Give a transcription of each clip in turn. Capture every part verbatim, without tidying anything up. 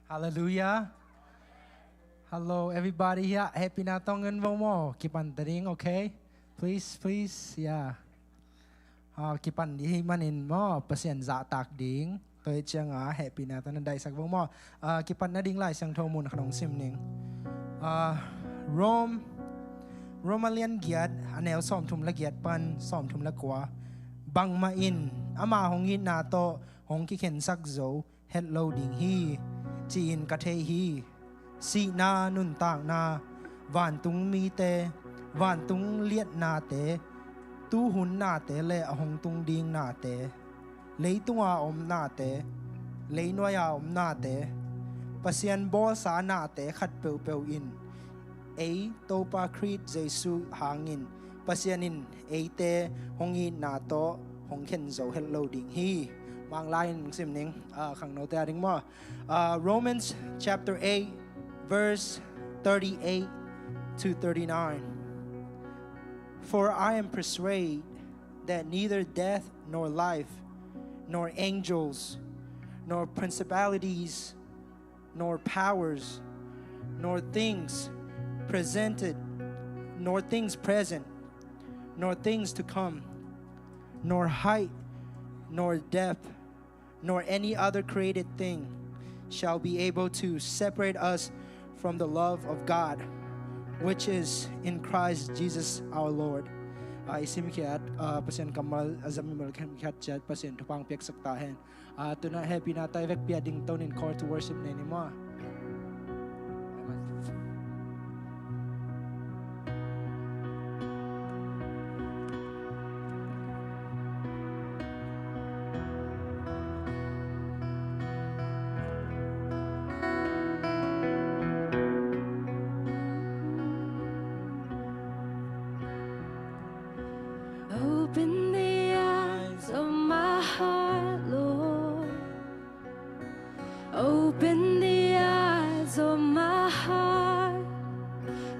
Hallelujah. Hello everybody. Hiah hehpihna tawh hong en vo maw? Kipan ta ding, okay? Please, please. Yeah. Ah, kipan ding ahih manin maw, Pasian zahtak ding. Tua hi ciangah hehpihna tawh na daisak vo maw? Ah, kipatna ding Lai Siangtho mun khat hong sim ning. Ah, Rome, Rome a lian giat, a neu sawmthum le giat pan sawmthum le kua. Bangmah in ama hong itna tawh hong kikhensak zo het lo ding hi, ci-in ka thei hi. Sihna, nuntakna, vantung mite, vantung liatnate, tuhun nate le a hong tung ding nate, leitunga om nate, leinuaia om nate, Pasian bawlsa nate khat peuhpeuh in ei Topa Khrih Jesuh hangin Pasian in eite hong itna tawh hong khen zo het lo ding hi. Manglai in sim ning, ah, khangnote a ding maw? Uh, Romans chapter eight, verse thirty-eight to thirty-nine. For I am persuaded that neither death nor life, nor angels, nor principalities, nor powers, nor things presented, nor things present, nor things to come, nor height, nor depth, nor any other created thing shall be able to separate us from the love of God, which is in Christ Jesus our Lord. Ah, i simkhiat, ah, Pasian kammal a zam mimal khat ciat Pasian thupha piaksak ta hen. Ah, tu-in hehpihna tawh i vekpi-a dingto-in call to worship nei ni maw? Open the eyes of my heart, Lord. Open the eyes of my heart.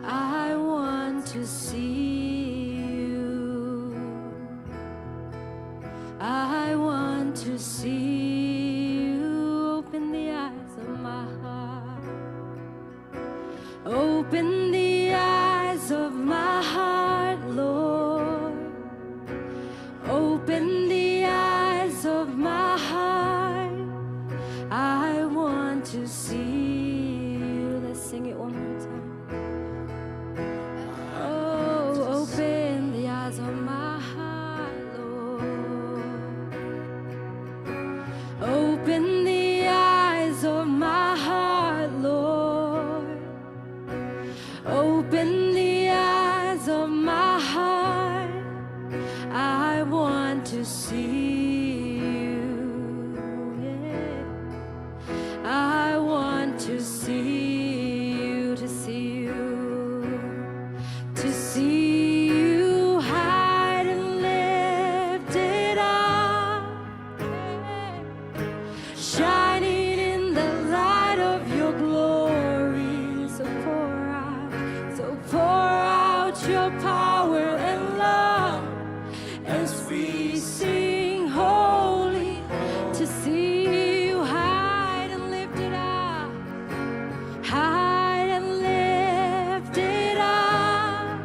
I want to see you. I want to see you. Open the eyes of my heart. Open the eyes of my heart, Lord. Open the eyes of my heart. I want to see you. Let's sing it one more time. Oh, open the eyes of my heart, Lord. Open the eyes of my heart, Lord. Open the eyes of my heart. I want to see you. Yeah. I want to see you, to see you, to see you high and lifted up, shining in the light of your glory. So pour out, so pour out your power and love as we sing holy, to see you high and lifted up, high and lifted up,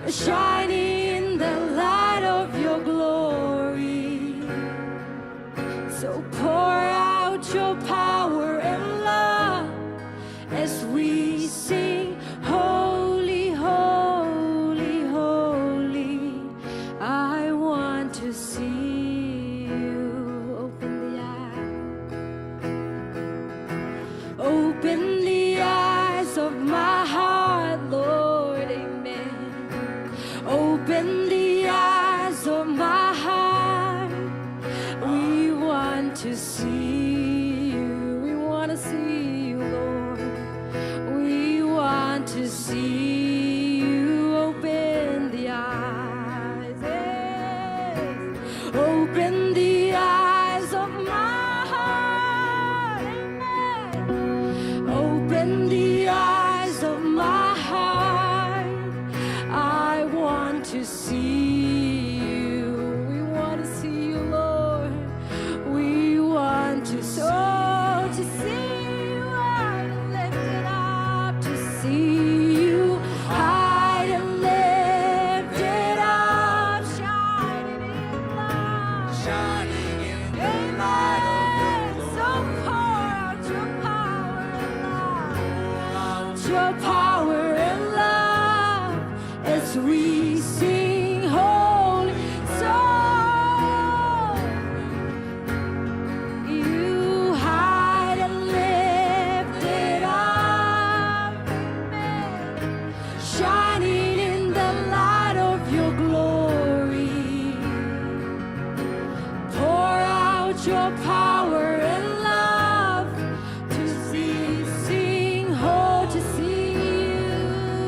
shining in the light of your glory. So pour out your power and love as we sing, holy, holy, holy. I want to see you. Open the eyes. Open the eyes of my heart, Lord. Amen. Open the eyes of my heart. We want to see you. We want to see you, Lord. We want to see you. Open the eyes. Yes. Open the eyes of my heart. Amen. Open the eyes of my heart. I want to see you. We want to see you, Lord. We want to see. Oh, Your power and love to see, sing, oh, to see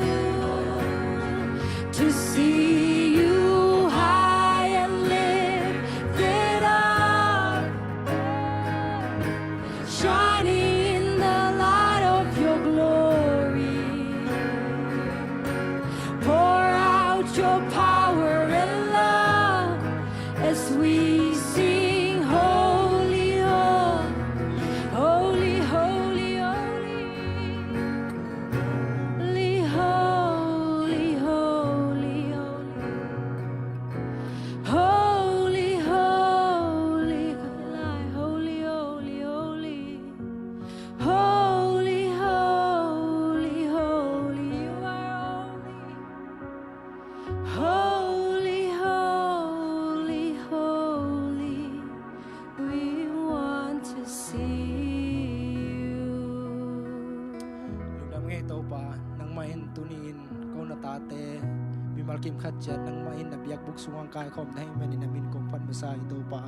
you, to see you high and lifted up, shining in the light of your glory. Pour out your power and love as we sing, holy, holy, holy, holy, holy, holy, holy, holy, holy, holy, holy, holy, holy. Holy, holy, holy, you are holy. Holy, holy, holy, we want to see you. Lungdam ngei Topa, nangmah in tuni-in ko na tate mimal kim khat ciat nangmah in na biakbuk sungah kaikhawm na hih manin na min kong phat masa hi Topa.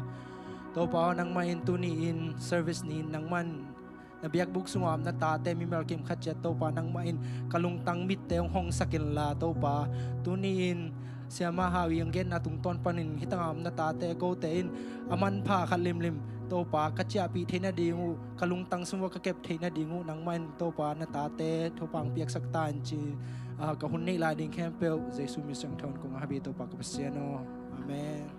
Topa aw, nangmah in tuni-in service ni-in nangmah in na biakbuk sungah om na tate mimal kim khat ciat Topa nangmah in ka lungtang mitte hong hongsak inla Topa, tuni-in Siamah Hau i ang genna tungtawn panin hih tangah om na tate kote in a manpha khat limlim Topa ka ciahpih theih nading uh, ka lungtang sung uh ka kep theih nading uh nangmah in Topa na tate thupha piaksak ta in ci, ah, ka hun neih lai ding khempeuh Jesu min siangtho in kong a habi Topa ka Pasian aw. Amen.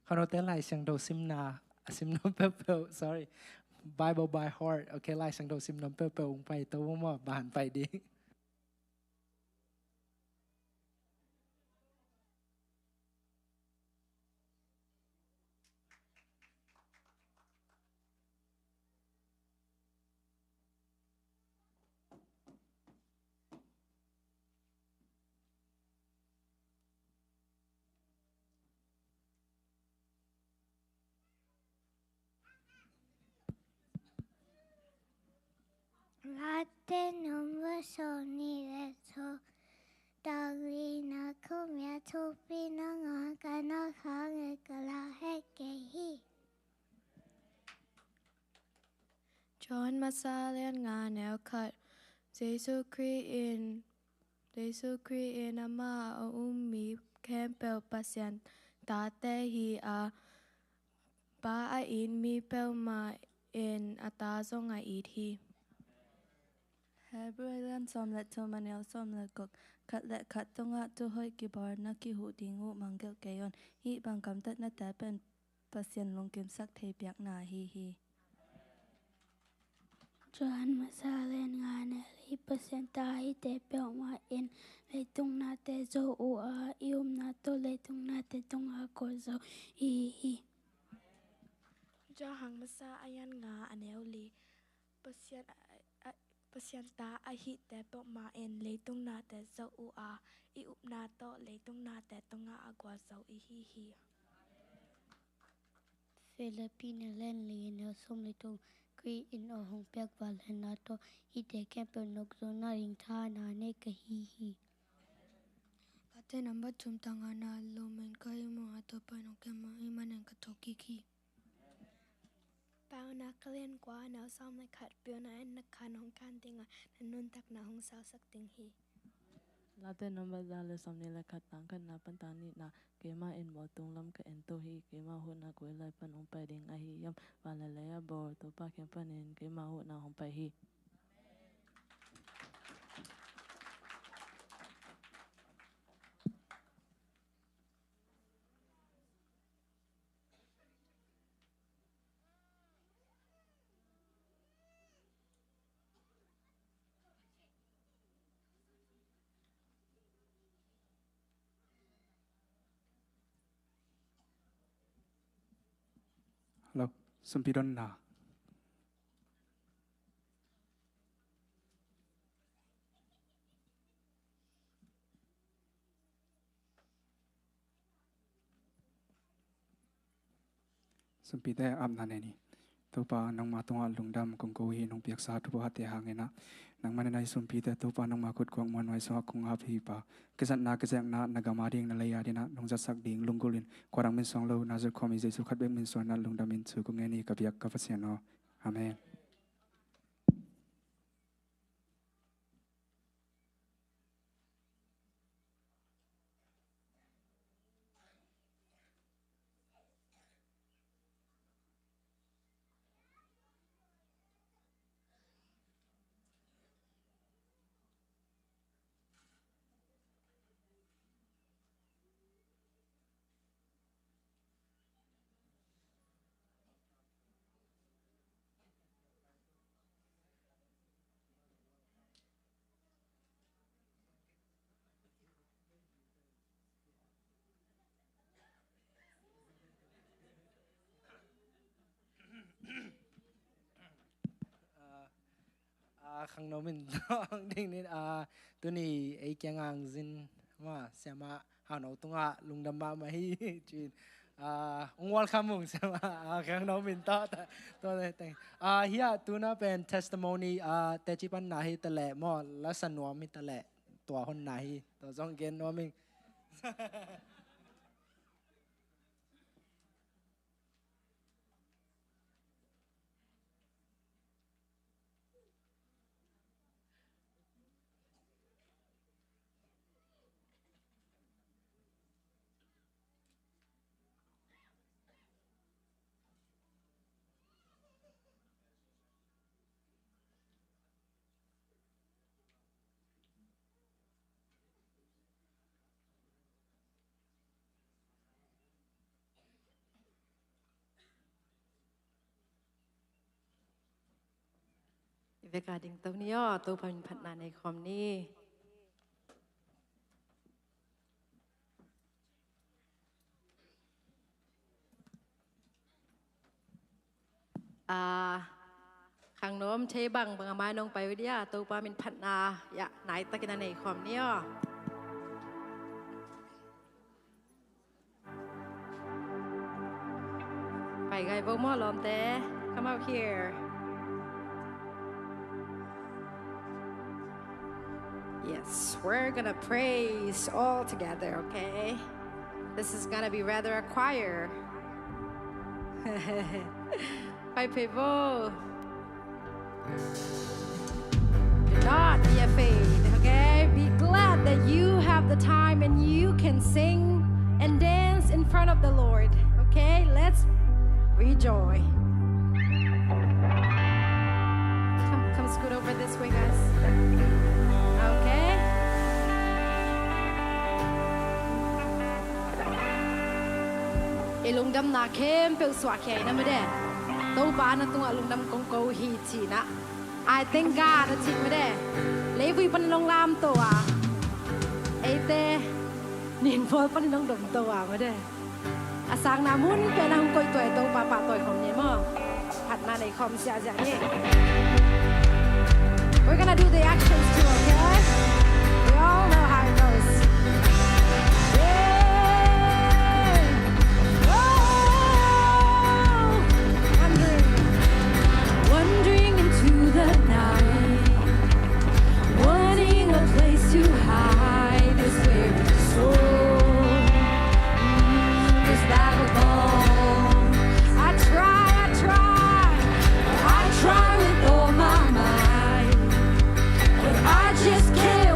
Kha note Lai Siangtho simna a sim nuam peuhpeuh, sorry, Bible by heart. Okay, Lai Siangtho sim nuam peuhpeuh ung pai to maw, ban pai ding. Late nombor sawmnih le sawm, tang li na khawm ya thupi na ngah ka na kha nge ka la hek kei hi. John masa lian nga neu khat. Jesu Khrih in, Jesu Khrih in amah a um mi khempeuh Pasian tate hi a, Pa a it mi peuhmah in a ta zong a it hi. Hebrew lian sawm le thum a neu sawm le guk. Khat le khat tungah thuhoih kibawl na kihuh ding uh mangngilh kei un. Hih bang gamtatnate pen Pasian lungkimsak thei piakna ahi hi. Johan masa lian nga neu li. Pasian ta a hihte peuhmah in leitung nate zo uh a, i upna tawh leitung nate tungah guah zo i hi hi. Johan masa a lian nga a neu li. Pasian, a, a, Pasian ta a hihte peuhmah in leitung nate zo uh a, i upna tawh leitung nate tungah a guah zo i hi hi. Filipi lian li neu sawm le thum. Khrih in aw hong piak vangliatna tawh hihte khempeuh nokzawhna ding tha na nei ka hi hi. Late number thum tang a na lawm in ka ihmu a, Topa in hong kem ahih manin ka thawhkik hi. Paunak a lian kua neu sawm le khat. Pilna in na khan hong kan ding a, na nuntakna hong sausak ding hi. Late number za le sawmnih le khat, tang khatna pan tang nihna. Keimah in mawhtung lam ka en to hi. Keimah huhna koi lai pan hong pai ding ahi hiam? Van le lei a bawl Topa kiang panin keimah huhna hong pai hi. Hello, sumpi donna. Sumpite, apna nei ni. Topa, nangma tungah lungdam kong ko hi, nong piaksa thuphate hangin ah. Nangman in ah i sumpite, Topa, nangma khut khuak muanhuai sungah kong ap hi Pa. Kizatna, kizekna, na gam a ding, na lei a dingin ah nong zatsak ding lunggulh in, kua dang min suang lo, Nazareth khuami Jesu khat bek min suang in ah lungdam in thu kong ngen hi, ka biak ka Pasian aw. Amen. Ah, khangno min tawh ding in, ah, tuni ei kiang ang zin ma siama Hauno tungah lungdam mahmah hi ci-in, ah, ung welcome ung siama, ah, khangno min tawh, tawh, tawh, tawh. Ah, hiah tuna pen testimony, ah, teci panna hi ta leh maw, lasa nuam hi ta leh tua honna hi, tua zong gen nuam ing. I vek a dingto ni aw, Topa min phatna nei khawm ni. Ah, khangno om thei bang bang a mai nong pai uh dia, Topa min phatna, ya, nai takin a nei khawm ni aw. Pai gai bo maw lawmte. Come up here. Yes, we're gonna praise all together, okay? This is gonna be rather a choir. Pai phei bo. Do not be afraid, okay? Be glad that you have the time and you can sing and dance in front of the Lord, okay? Let's rejoice. Come, come scoot over this way, guys. Okay? I lungdamna khempeuh suahkhia in a mede. Topa na tungah lungdam kong ko hi ci-in ah. I thank God a cih mede. Leivui pan nong lamto a, eite ninpawl pan nong domto a mede. A sakna mun pen a hong koih tuai Topa pahtawi khawm ni maw. Phatna nei khawm ziahziah ni. We're gonna do the actions too, okay? We all know how it goes. Yeah. Oh, wandering, wandering into the night, wanting a place to hide is where my soul is vagabond. I try, I try, I try with all my might, but I just can't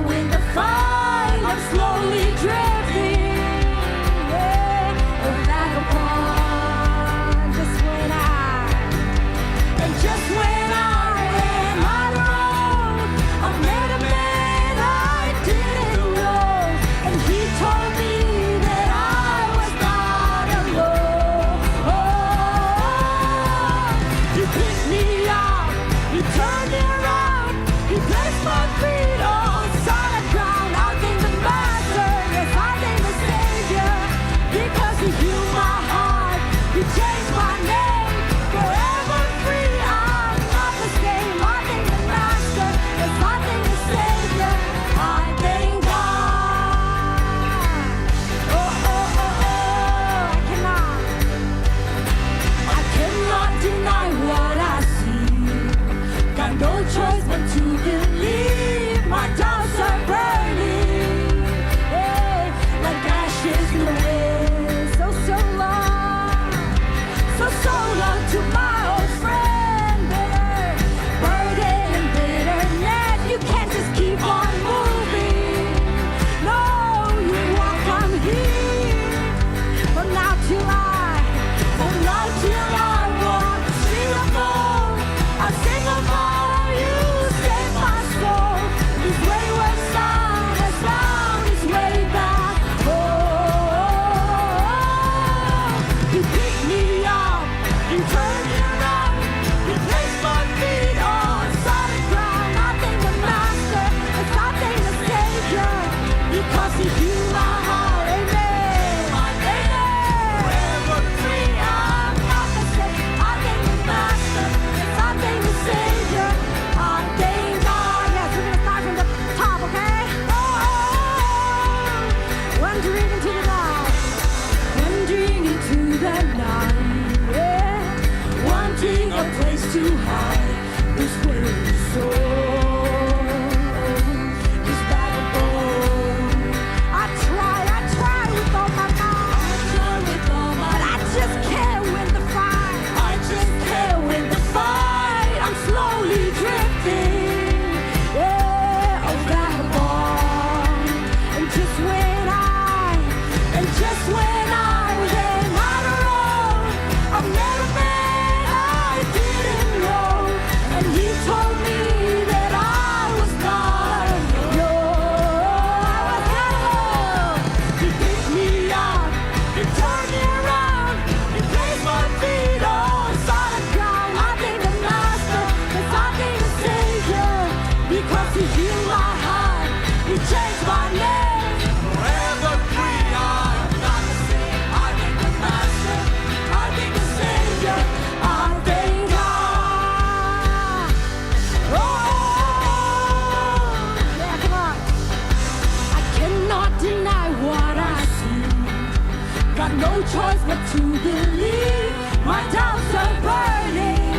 No choice but to believe. My doubts are burning,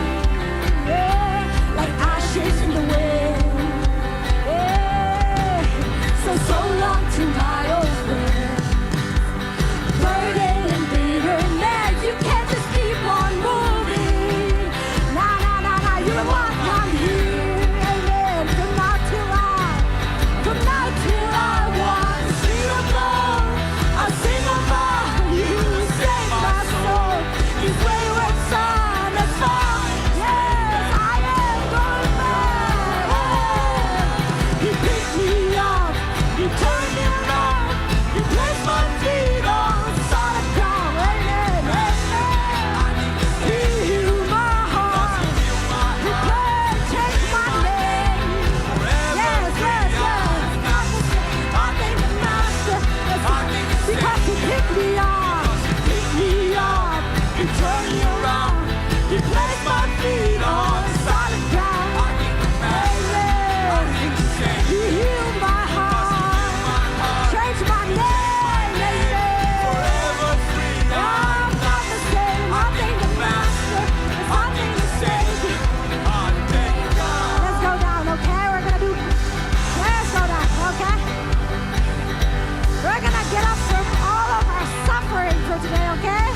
yeah, like ashes in the wind. Yeah. So, so long to my old friend. Burden and bitterness, you can't just keep on moving. Nah, nah, nah, nah, you won't come here. Amen. From now till I, from now till I want to see the Lord. I'll sing about you, save my soul. His wayward son has found. Yes, I am going back. He picked me up. He turned me around. He placed my feet on solid ground. Amen. Amen. He healed my heart. He changed my name. Yes, yes, yes. I thank the Master. Because he picked me up. He picked me up. He turned me around. He placed my feet on solid ground. Amen. He healed my heart. Changed my name. Amen. I'm not the same. I thank the Master. I thank the Savior. Let's go down, okay? We're gonna do, let's go down, okay? We're gonna get up from all of our suffering for today, okay?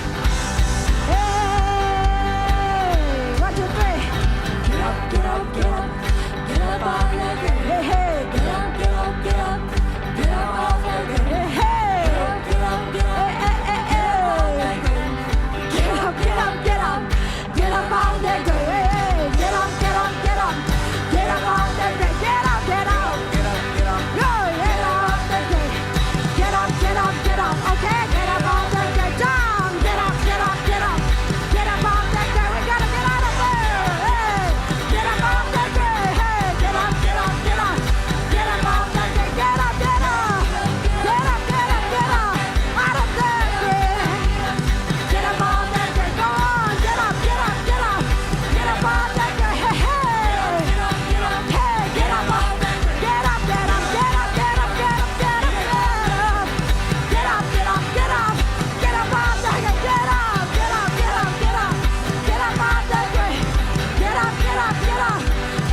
Hey! One, two, three. Get up, get up, get up. Get up out of there. Hey, hey. Get up, get up, get up. Get up out of there. Hey, hey. Get up, get up, get up. Hey, hey, hey, hey. Get up out of there. Get up, get up, get up. Get up out of there. Hey, hey. Get up, get up, get up. Get up out of there. Get up, get up. Get up, get up, get up. Get up, get up, get up. Okay, get up out of there. Down. Get up, get up, get up. Get up out of there. We gotta get out of there. Hey, get up out of there. Hey, get up, get up, get up. Get up out of there. Get up, get up. Get up, get up, get up. Out of there. Get up out of there. Go on. Get up, get up, get up. Get up out of there. Hey, hey. Hey, get up out of there. Get up, get up, get up, get up, get up, get up, get up. Get up, get up, get up. Get up out of there. Get up, get up, get up, get up. Get up out of there. Get up, get up, get up.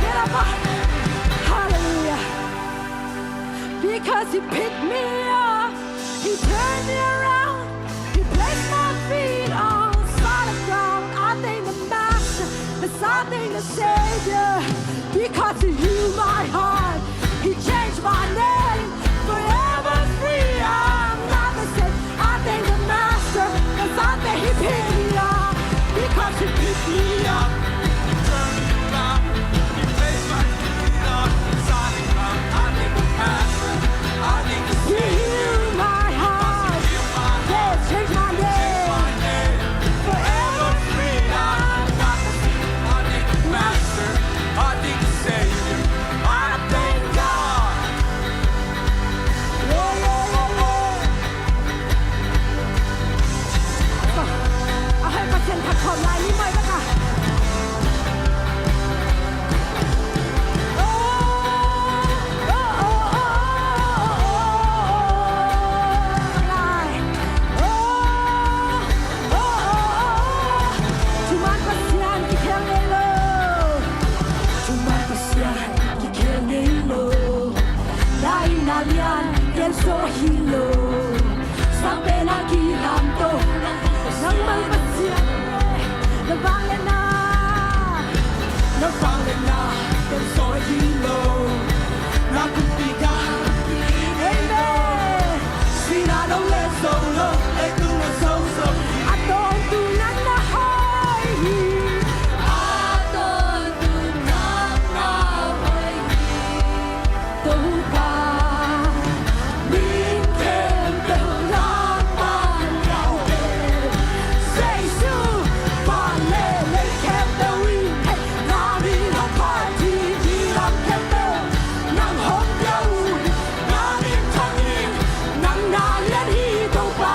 Get up out. Hallelujah. Because he picked me up, he turned me around, he placed my feet on solid ground. I thank the Master, 'cause I thank the Savior. Because he healed my heart, he changed my name. Forever free, I'm not the same. I thank the Master, 'cause I thank he picked me up. Because he picked me up, he turned me around, he placed my feet on solid ground. I thank the Master, I thank the Savior. He healed my heart. He healed my heart. Yes, changed my name. Changed my name. Forever free, I'm not the same. I thank the Master, I thank the Savior. I thank God. เอาให้เปอร์เซ็นต์ผักหอมลายนี้หน่อยละกัน Tuman Pasian kikhel ngei lo. Tuman Pasian kikhel ngei lo. Na inn a lian ken zaw hi lo. Sangpen a kilamto nangmah Pasian. Na vangliatna, na vangliatna ken zaw hi lo. Na kumpi gah hi lo. Amen. Sihna lo le zo lo, leitung a zo zo hi. A tawntung nang na hoih hi. A tawntung nang na hoih hi. Topa min khempeuh lakpan ka uh hi. Jesu, van le lei khempeuh in thei na min hong phat hi. Lam khempeuh nang hong pia uh hi. Na min thang hi, nang na lian hi Topa.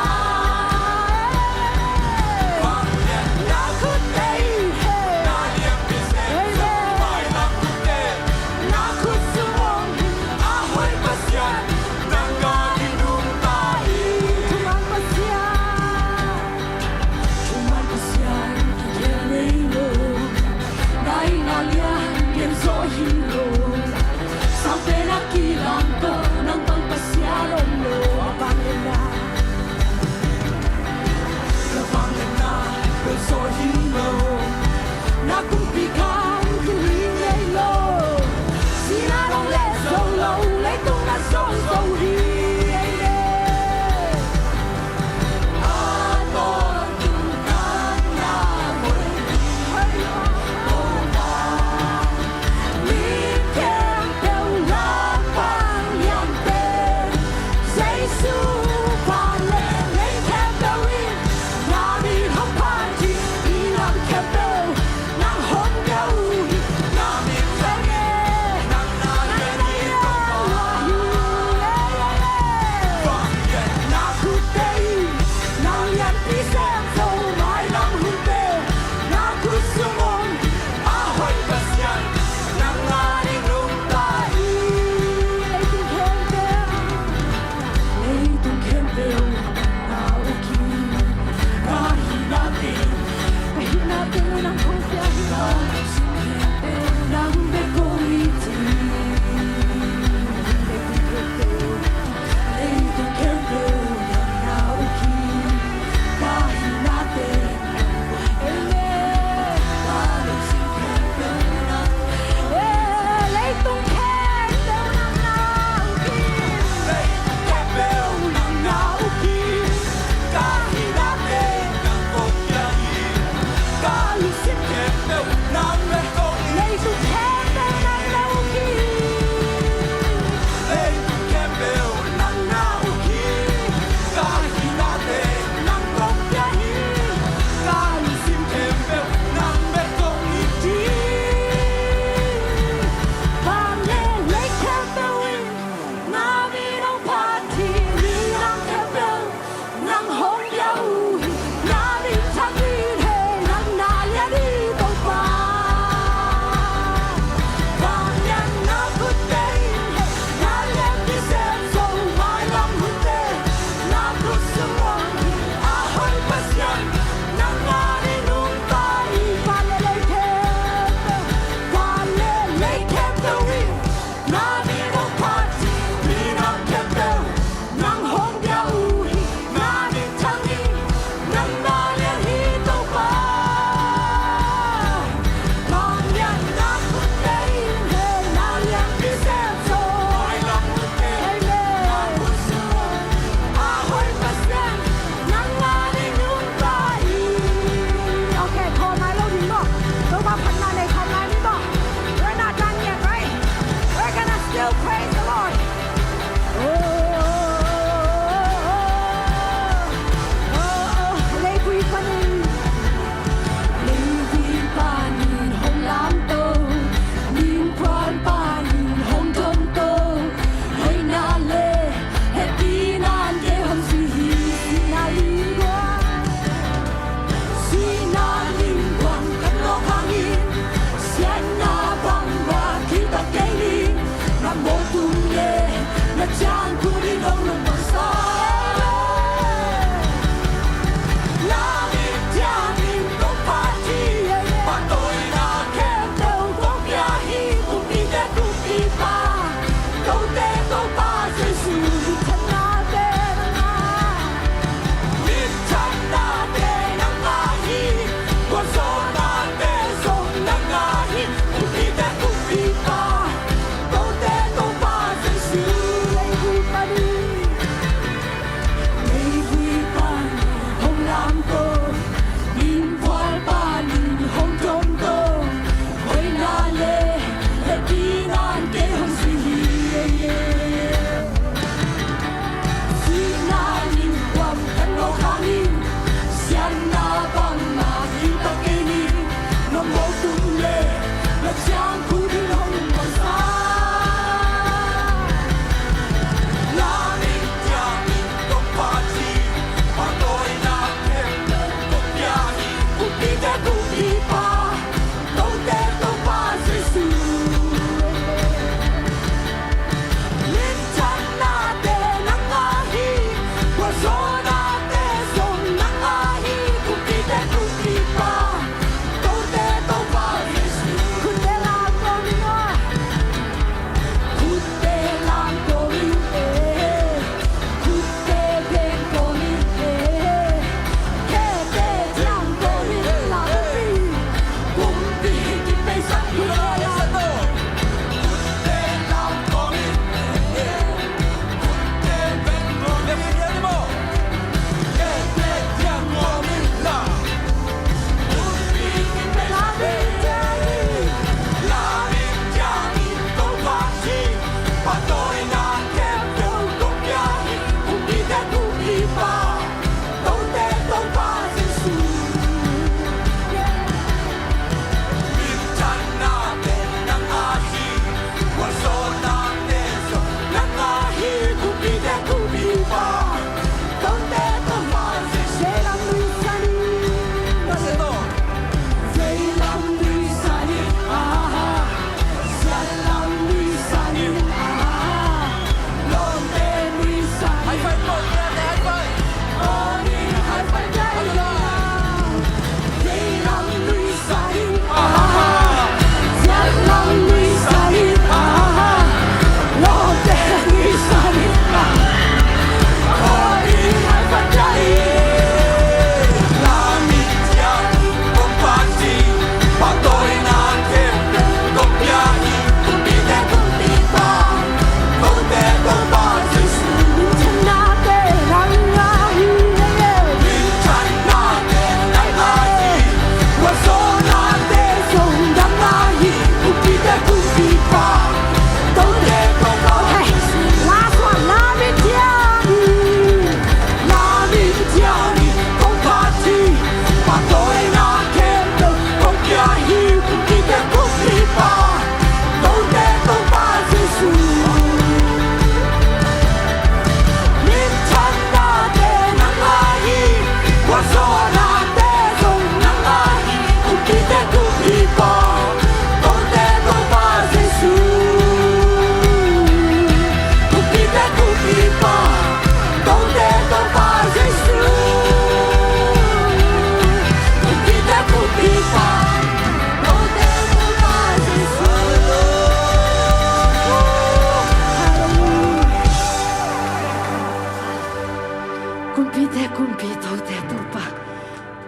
Pi tote Topa,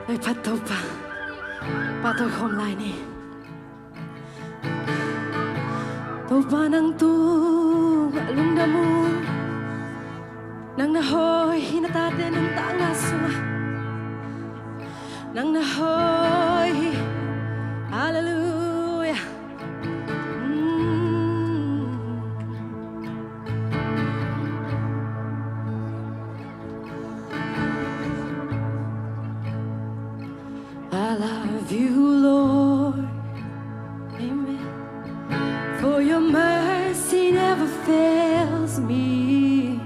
ei phat Topa, pa to khawm lai ni. Topa nang tu a lungdam uh. Nang na hoih hi na tate nuntakna sungah. Nang na hoih hi. Hallelujah. Mm. I love you, Lord. Amen. For your mercy never fails me.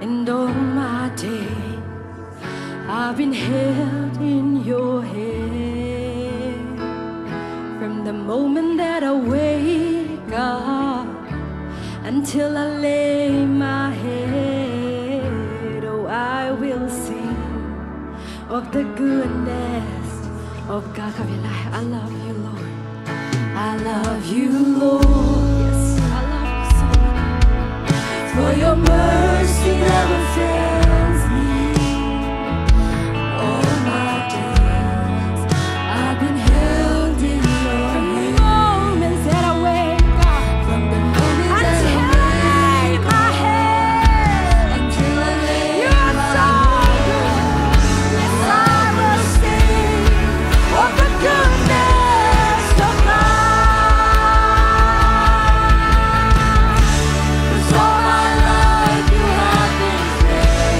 And all my days I've been held in your hand. From the moment that I wake up until I lay my head, oh, I will sing of the goodness of God. Kawm lai, I love you, Lord. I love you, Lord. Yes, I love you so much. For your mercy never fails me. All my days I've been held in your hand. From the moments that I wake up, from the moment that I wake up, until I lay my head, you are so good. Yes, I will sing of the goodness of God. 'Cause all my life you have been faithful.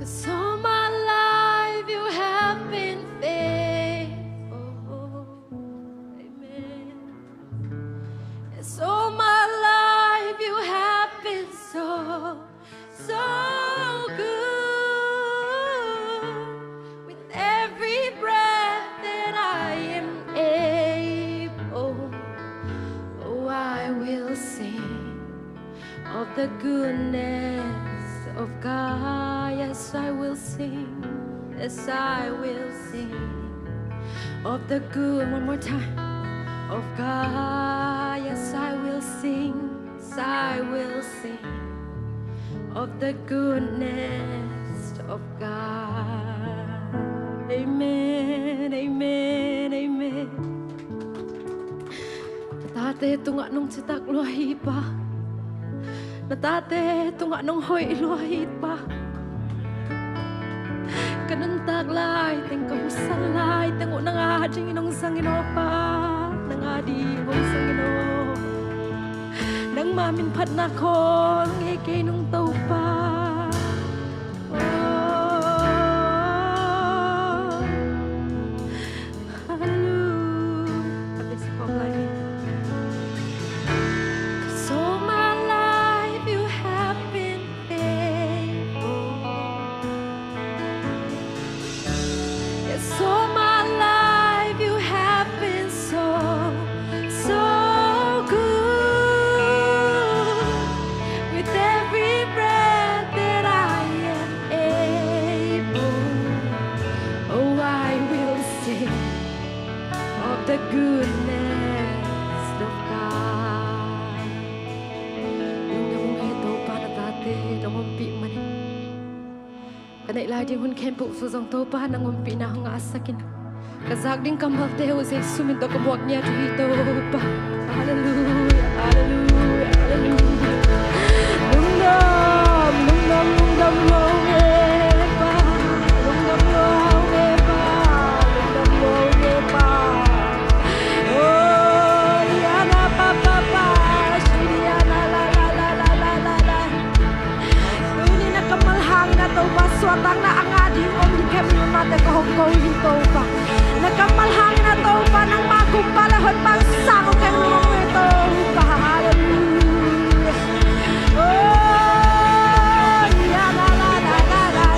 'Cause all my life you have been faithful. Amen. Yes, all my life you have been so, so good. With every breath that I am able, oh, I will sing of the goodness of God. Yes, I will sing. Yes, I will sing of the good. One more time. Of God. Yes, I will sing. Yes, I will sing of the goodness of God. Amen. Amen. Amen. Na tate tungah nong citak lua hi Pa. Na tate tungah nong hoih lua hi Pa. Ka nuntak lai teng, ka husa lai teng uh nang adingin hong zangin aw Pa. Nang adingin hong zangin aw. Nangma min phatna khawl ngei kei nong Topa. Oh. Hallelujah. 'Cause all my life you have been faithful. Yes, all my life you have been so, so good. With every breath that I am able, oh, I will sing of the goodness of God. Lungdam ung e Topa, na tate nong ompih manin. Ka neih lai ding hun khempeuh sung zong Topa nang ompihna hong ngahsak in. Ka zak ding kammalte uh Jesu min tawh ka buak ngiat uh hi Topa. Halleluia, halleluia, halleluia. Lungdam, lungdam, lungdam lo nge Pa. Lungdam lo nge Pa. Lungdam lo nge Pa. Oh, yana pa pa pa. Shiliana la la la la la la la. Tuni na kammal hangin a Topa suahtakna a ngah ding om hi kei mite ka hong ko hi Topa. Na kammal hangin a Topa nangma gumpa le hoihpa sang uh kei mite Topa. Halleluia. Oh, ya la la la la la.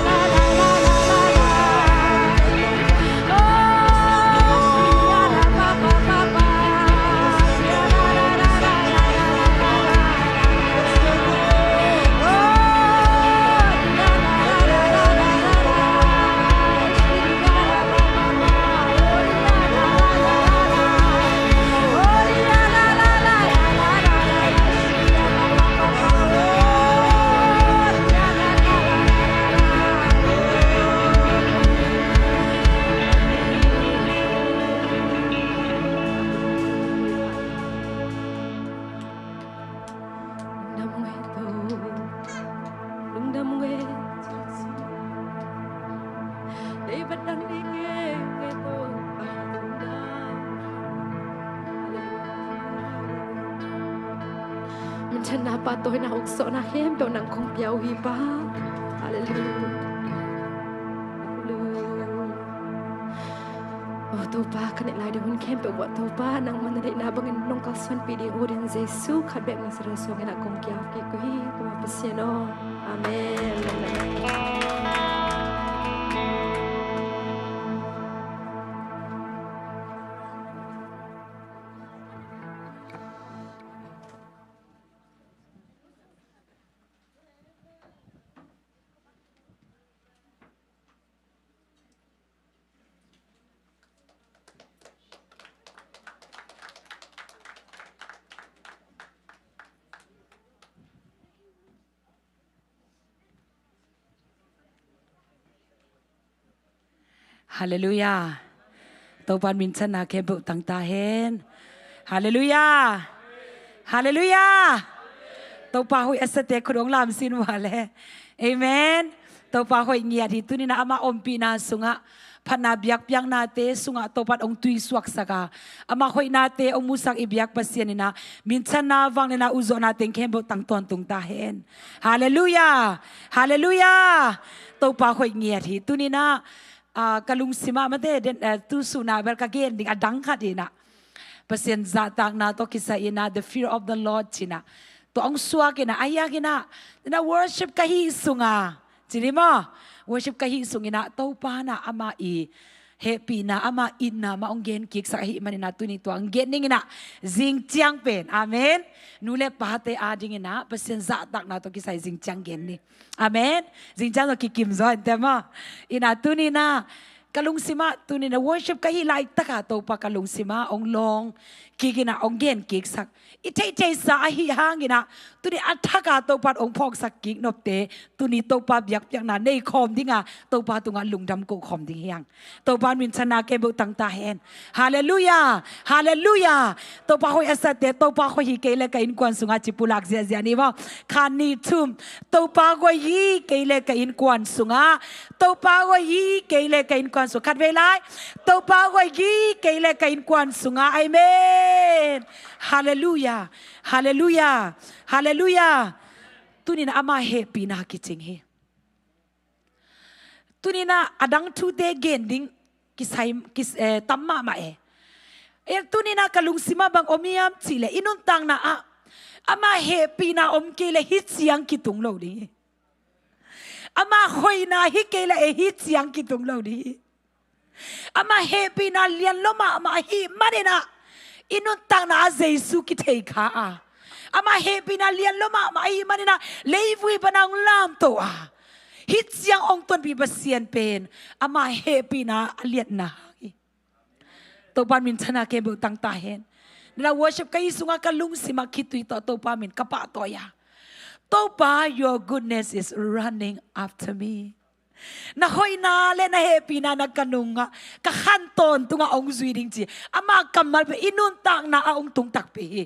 Lungdam ung e Topa, lungdam ung e Jesu. Dei bat dang ding e Topa, lungdam. Minthanna, pahtawina, uksuahna khempeuh nang kong pia uh hi Pa. Halleluia. Halleluia. Oh Topa, ka neih lai ding hun khempeuh uah Topa nangmah na deihna bangin nong kalsuanpih ding ut in Jesu khat bek min suang in a kong kiau kik uh hi Topa Pasian aw. Amen. Halleluia. Topa in minthanna khempeuh tang ta hen. Halleluia. Halleluia. Topa huih a sate khut hong lamsin ua le. Amen. Topa hoih ngiat hi. Tuni-in ah ama ompihna sungah phatna biakpiaknate sungah Topa in hong tuisuaksak a, ama hoihnate hong musak i biak Pasian in ah minthanna, vangliatna, utzawhna teng khempeuh tang tawntung ta hen. Halleluiah. Halleluiah. Topa hoih ngiat hi. Tuni-in ah, ah, ka lungsim ah mate den, eh, tu sun ah bel ka gen ding a dang khat hi-in ah, Pasian zahtakna tawh kisai-in ah, the fear of the Lord ci-in ah, tua hong suak-in ah, a hiang-in ah, in ah worship ka hih sungah, ci ni maw, worship ka hih sungin ah Topa in ah ama i hehpihna, ama itna mah hong genkiksak ahih manin ah, tuni tua hong gen ning in ah, zing ciang pen, amen, nu le pate adingin ah Pasian zahtakna tawh kisai zing ciang gen ni. Amen. Zing ciang tawh kikim zaw in te maw. In ah tuni-in ah ka lungsim ah, tuni-in ah worship ka hih laitak ah Topa ka lungsim ah hong lawng kik-in ah hong genkiksak, i theihtheihsa ahih hangin ah, tuni a thak ah Topa in hong phawksak kik nopte, tuni Topa biakpiakna nei khawm ding a, Topa tungah lungdam ko khawm ding hi hang. Topa minthanna khempeuh tang ta hen. Halleluiah. Halleluiah. Topa hoih a sate, Topa hoih hi kei leh ka innkuan sungah ci pulak ziahziah ni maw. Khat, nih, thum. Topa hoih hi kei leh ka innkuan sungah. Topa hoih hi kei leh ka innkuan sungah. Khatvei lai. Topa hoih hi kei leh ka innkuan sungah. Amen. Halleluiah. Halleluiah. Halleluiah. Tuni-in ah ama hehpihna kicing hi. Tuni-in ah a dang thute gen ding kisai, kis-, eh, tam mahmah e. Eh, tuni-in ah ka lungsim ah bang om hiam cih leh, i nuntakna ah ama hehpihna om kei leh hih ciang kitung lo ding hi. Ama hoihna hi kei leh, eh, hih ciang kitung lo ding hi. Ama hehpihna lian lua mahmah ahih manin ah, i nuntakna ah Jesu kithei kha a, ama hehpihna lian lua mahmah ahih manin ah, leivui pan ah hong lamto a, hih ciang hong tonpih Pasian pen ama hehpihna a liatna hang hi. Topa minthanna khempeuh tang ta hen. Nila worship ka hih sungah ka lungsim ah khitui tawh Topa min ka pahtawi a, Topa, your goodness is running after me. Na hoihna le na hehpihna na ka nungah, ka khan tawntungah hong zui ding ci. Ama kammal pen i nuntakna ah hong tung takpi hi.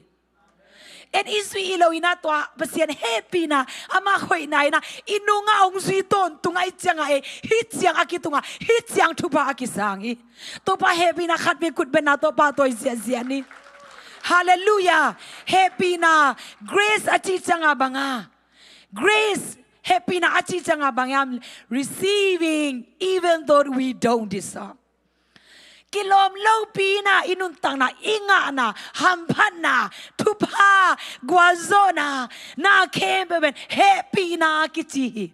En i zui hi lo-in ah tua Pasian hehpihna, ama hoihna in ah i nungah hong zui tawntungah, hih ciangah, eh, hih ciang a kitungah, hih ciang thupha a kisang hi. Topa hehpihna khatvei khutbetna tawh pahtawi ziahziah ni. Halleluiah. Hehpihna, grace a cih ciangah bang a, grace, hehpihna a cih ciangah bang hiam, receiving even though we don't deserve. Kilawm lopi-in ah i nuntakna, i ngahna, hamphatna, thupha, gualzawhna, na khempeuh pen hehpihna kici hi.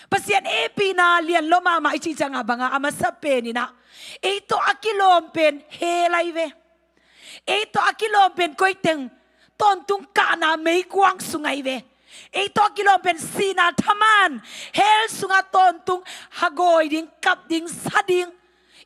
Pasian hehpihna lian lua mahmah i cih ciangah bang a, a masa penin ah, ei tawh a kilawm pen hell ahi ve. Ei tawh a kilawm pen koiteng, tawntung kahna meikuang sung ahi ve. Ei tawh a kilawm pen sihna thaman, hell sungah tawntung, hagawi ding, kap ding, sa ding.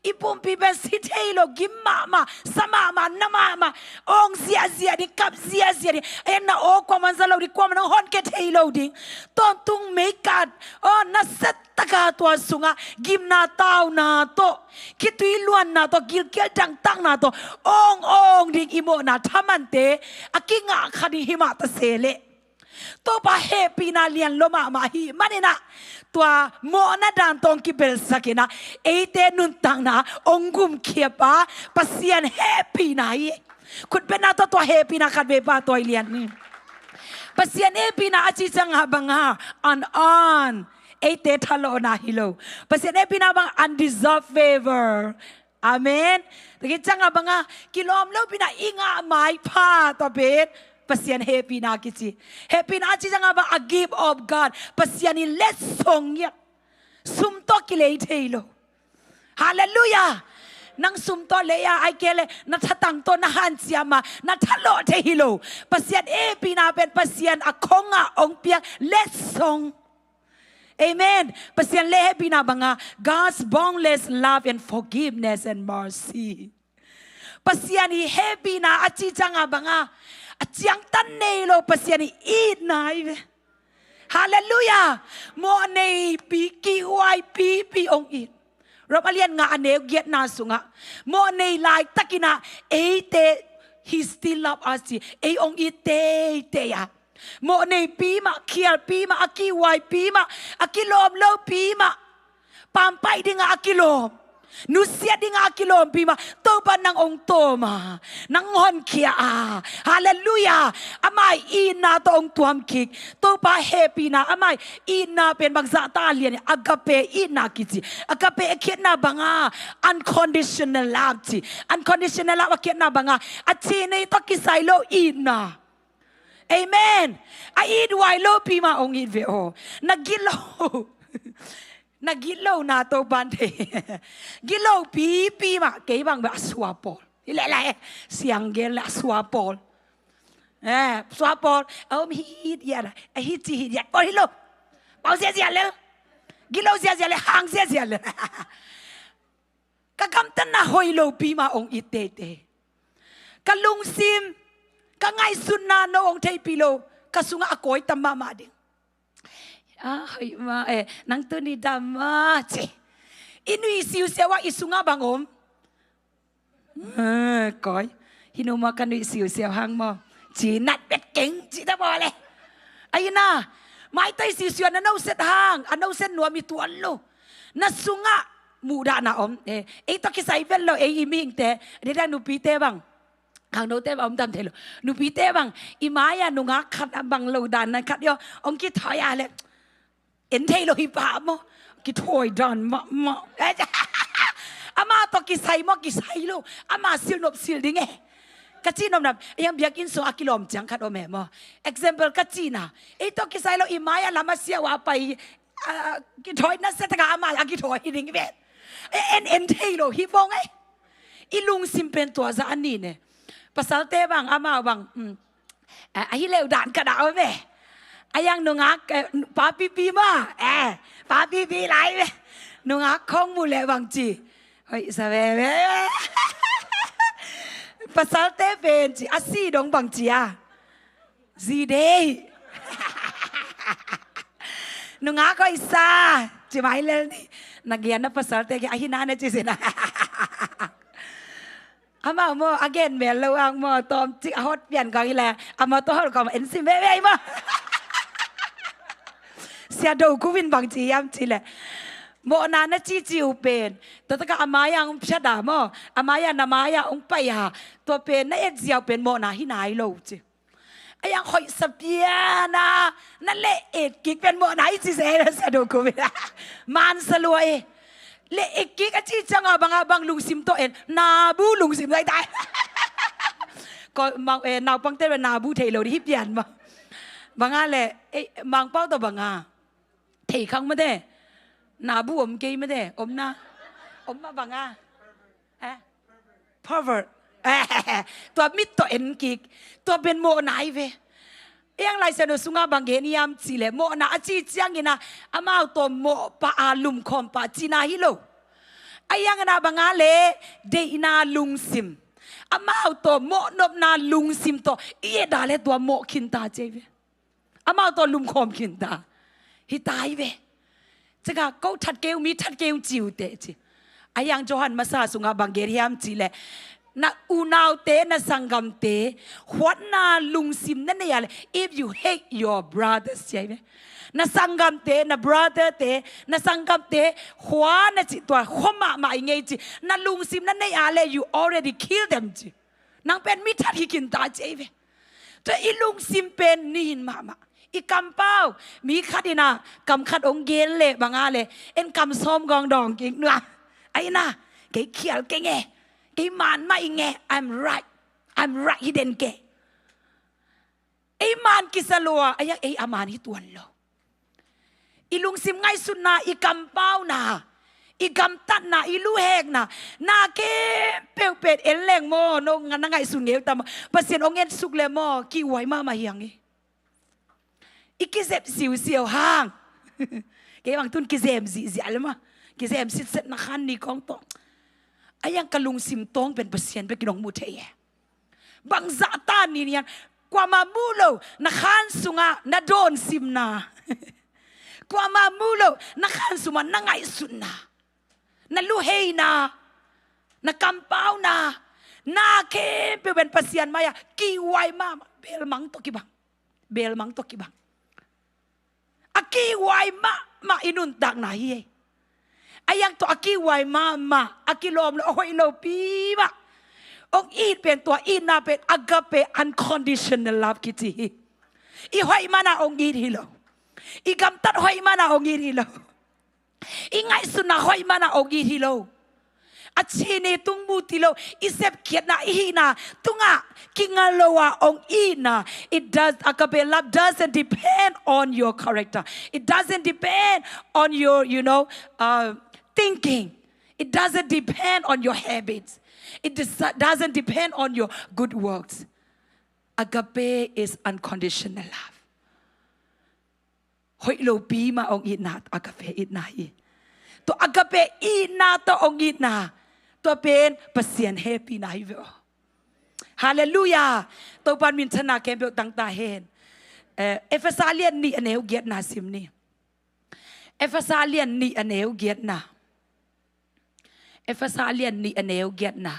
I pumpi pen si thei lo, gim mahmah, sa mahmah, na mahmah, awng ziahziah ding, kap ziahziah ding. Ahi hang na aw kuaman za lo ding, kuaman hong honkhia thei lo ding. Tawntung meikat, aw, nasia taka tua sungah gimna, tauna tawh, khitui luanna tawh, gilkial dangtakna tawh awng awng ding i mawhna thamante a kingah kha ding hi mah ta se leh, Topa hehpihna lian lua mahmah ahih manin ah, tua mawhna dan tawh hong kibelsak in ah, eite nuntakna hong gumkhiap a, Pasian hehpihna hi. Khutbetna tawh tua hehpihna khatvei pahtawi lian ni. Pasian hehpihna a cih ciangah bang a, an an, eite thalawhna hi lo. Pasian hehpihna bang, undeserved favor. Amen. Tua khit ciangah bang a, kilawm lopi-in ah i ngah maipha tawh pen Pasian hehpihna kici. Hehpihna a cih ciangah bang a, gift of God. Pasian in letsong hi a, sum tawh kilei thei lo. Halleluiah. Nang sum tawh lei a, ahih kei leh na thatang tawh na hanciam a, na thalawh thei hi lo. Pasian hehpihna pen Pasian a khong ah hong piak letsong. Amen. Pasian leh hehpihna bang a, God's boundless love and forgiveness and mercy. Pasian i hehpihna a cih ciangah bang a, a ciangtan nei lo Pasian i itna hi ve. Halleluiah. Mawhneipi, kihhuaipipi hong it. Rom a lian nga a neu giatna sungah, mawhnei laitakin ah eite, he still love us ci, ei hong it teitei a. Mawhneipi mah, khialpi mah, a kihuaipi mah, a kilawm lopi mah, pampaih dingah a kilawm, nusiat dingah a kilawmpi mah Topa nang hong tawm a, nang honkhia a. Halleluiah. Amah itna tawh hong tuam kik. Topa hehpihna, amah itna pen bangzah ta lian, agape itna kici. Agape a khiatna banga unconditional love ci. Unconditional love a khiatna banga a cih nei tawh kisai lo itna. Amen. A ithuai lopi mah hong it ve aw. Na gilo, na gilona Topan thei. Gilopipi mah, kei bang beh a sua pawl hi leh lai, siang gen leh a sua pawl. Eh, sua pawl a om hit hiat a, a hit ci hit hiat pawl hi lo. Pau ziazia le, gilo ziazia le, hang ziazia le. Ka gamtatna hoih lopi mah hong it teitei. Ka lungsim, ka ngaihsutna no hong theihpih lo, ka sungah a kawi tam mahmah ding. A hoih mah, eh, nang tuni dam mah ci. I nuih siusiau ah i sungah bang om? Eh, kawi. Hih no mah ka nuih siusiau hang maw ci, nat bet keng ci ta baw le. Ahi na, maitaih siusiau na noset hang, a noset nuam i tuan lo. Na sungah muhdahna om. Eh, ei tawh kisai vet lo, ei i mihingte, a diakdiak nupite bang, khangnote bang om tam thei lo. Nupite bang, i mai-ah nungak khat a bang lo dan nan khat hi aw, hong kithawi a leh en thei lo hi pah maw. Kithawi dan mahmah. Ama tawh kisai maw, kisai lo. Ama silnop sil ding e. Ka cihnopna, ei ang biakinn sung a kilawm ciang khat om e maw. Example ka cihna, ei tawh kisai lo, i mai-ah lam a siau a pai, a, kithawi nasia takah ama a kithawi hi ding hi ve. En, en thei lo hi bawng e. I lungsim pen tua zah a nih ne. Pasalte bang, amau bang, um, a, ahi leu dan ka dah om e. A yang nungak, eh, papipi mah, eh, papipi lai ve. Nungak khong mu leh bang ci, hoih sa veve. Pasalte pen ci, a si dong bang ci a, zi dei. Nungak hoih sa ci mai lel ni. Na gen na pasalte kiang, ahi na na ci sin a. Amau maw, a gen mel lo ang maw, tawmcik a hot pian kong hi leh, a mawtaw hot kong en sim veve hi maw. Sia Do Khup in bang ci hiam cih leh, mawhna na cici uh pen, tua takah a mai-ah hong phiat a maw, a mai-ah, na mai-ah hong pai a, tua pen na etzia uh pen mawhna hi nai lo ci. A yang hoih sa pian a, na leh et kik pen mawhna hi ci se, Sia Do Khup in. Man sa lua e. Leh et kik a cih ciangah bang a, bang lungsim tawh en, nabu lungsim lai tai. Ko, ma, eh, naupangte bang nabu thei lo ding hi pian maw. Bang a leh, eh, Mangpau tawh bang a, thei khang mate. Nabu om kei mate, om na. Om mah bang a, eh, pervert. Tua mit tawh en kik. Tua pen mawhna hi ve. Ei ang Lai Siangtho sungah bang gen hiam cih leh, mawhna a cih ciangin a, amau tawh mawhpah a, lumkhawm pah cihna hi lo. Ahi hangin a bang a leh, deihna lungsim, amau tawh mawhnopna lungsim tawh i et a leh tua mawh khin ta ci hi ve. Amau tawh lumkhawm khin ta hi ta hi ve. Cika, ko that kei ung, mi that kei ung ci uh teh ci. Ahi hang Johan masa sungah bang gen hiam cih leh, na unaute, na sanggamte huatna lungsim na nei a leh, if you hate your brothers ci hi ve. Na sanggamte, na brother-te, na sanggamte hua na cih, tua hua mahmah i ngei ci. Na lungsim na nei a leh, you already kill them ci. Nang pen mi that hi khin ta ci hi ve. Tua i lungsim pen nihin mahmah. I kampau, mi khat in a, kam khat hong gen leh bang a leh, en kam sawm gawng dawng kik nua. Ahi na, kei khial kei nge, kei man mah i nge, I'm right, I'm right hi den kei. Ei man kisa lua, ahi a, ei a man hi tuan lo. I lungsim ngaihsutna, i kampauna, i gamtatna, i luhekna, na khempeuh pen en leng maw, no na ngaihsun ngei uh tam maw, Pasian hong etsuk leh maw, kihuai mahmah hi hang hi. I kizep siusiau hang. Kei bang tun kizem zihziah leh maw, kizem sitset na khan ni kong tawng. Ahi hang ka lungsim tawng pen Pasian bek in hong mu thei e. Bangzah ta ni nian, kuamah mu lo na khan sungah na dawnsimna. Kuamah mu lo na khan sungah na ngaihsutna, na luheina, na kampauna, na khempeuh pen Pasian mai-ah kihuai mahmah, belmang tawh kibang. Belmang tawh kibang. A kihuai mahmah i nuntakna hi ei. A yang tawh a kihuai mahmah, a kilawm lo, a hoih lopi mah. Hong it pen tua itna pen agape unconditional love kici hi. I hoih mana hong it hi lo. I gamtat hoih mana hong it hi lo. I ngaihsutna hoih mana hong it hi lo. A cih ni tung mu ti lo, i sepkhiatna i hihna tungah kinga lo a hong itna. It does, agape love doesn't depend on your character. It doesn't depend on your, you know, uh, thinking. It doesn't depend on your habits. It does, doesn't depend on your good works. Agape is unconditional love. Hoih lopi mah hong itna, agape itna hi. Tua agape itna tawh hong itna, tua pen Pasian hehpihna hi ve aw. Halleluiah. Topan minthanna khempeuh tangta hen. Eh, Efesa lian nih a neu giatna sim ni. Efesa lian nih a neu giatna. Efesa lian nih a neu giatna.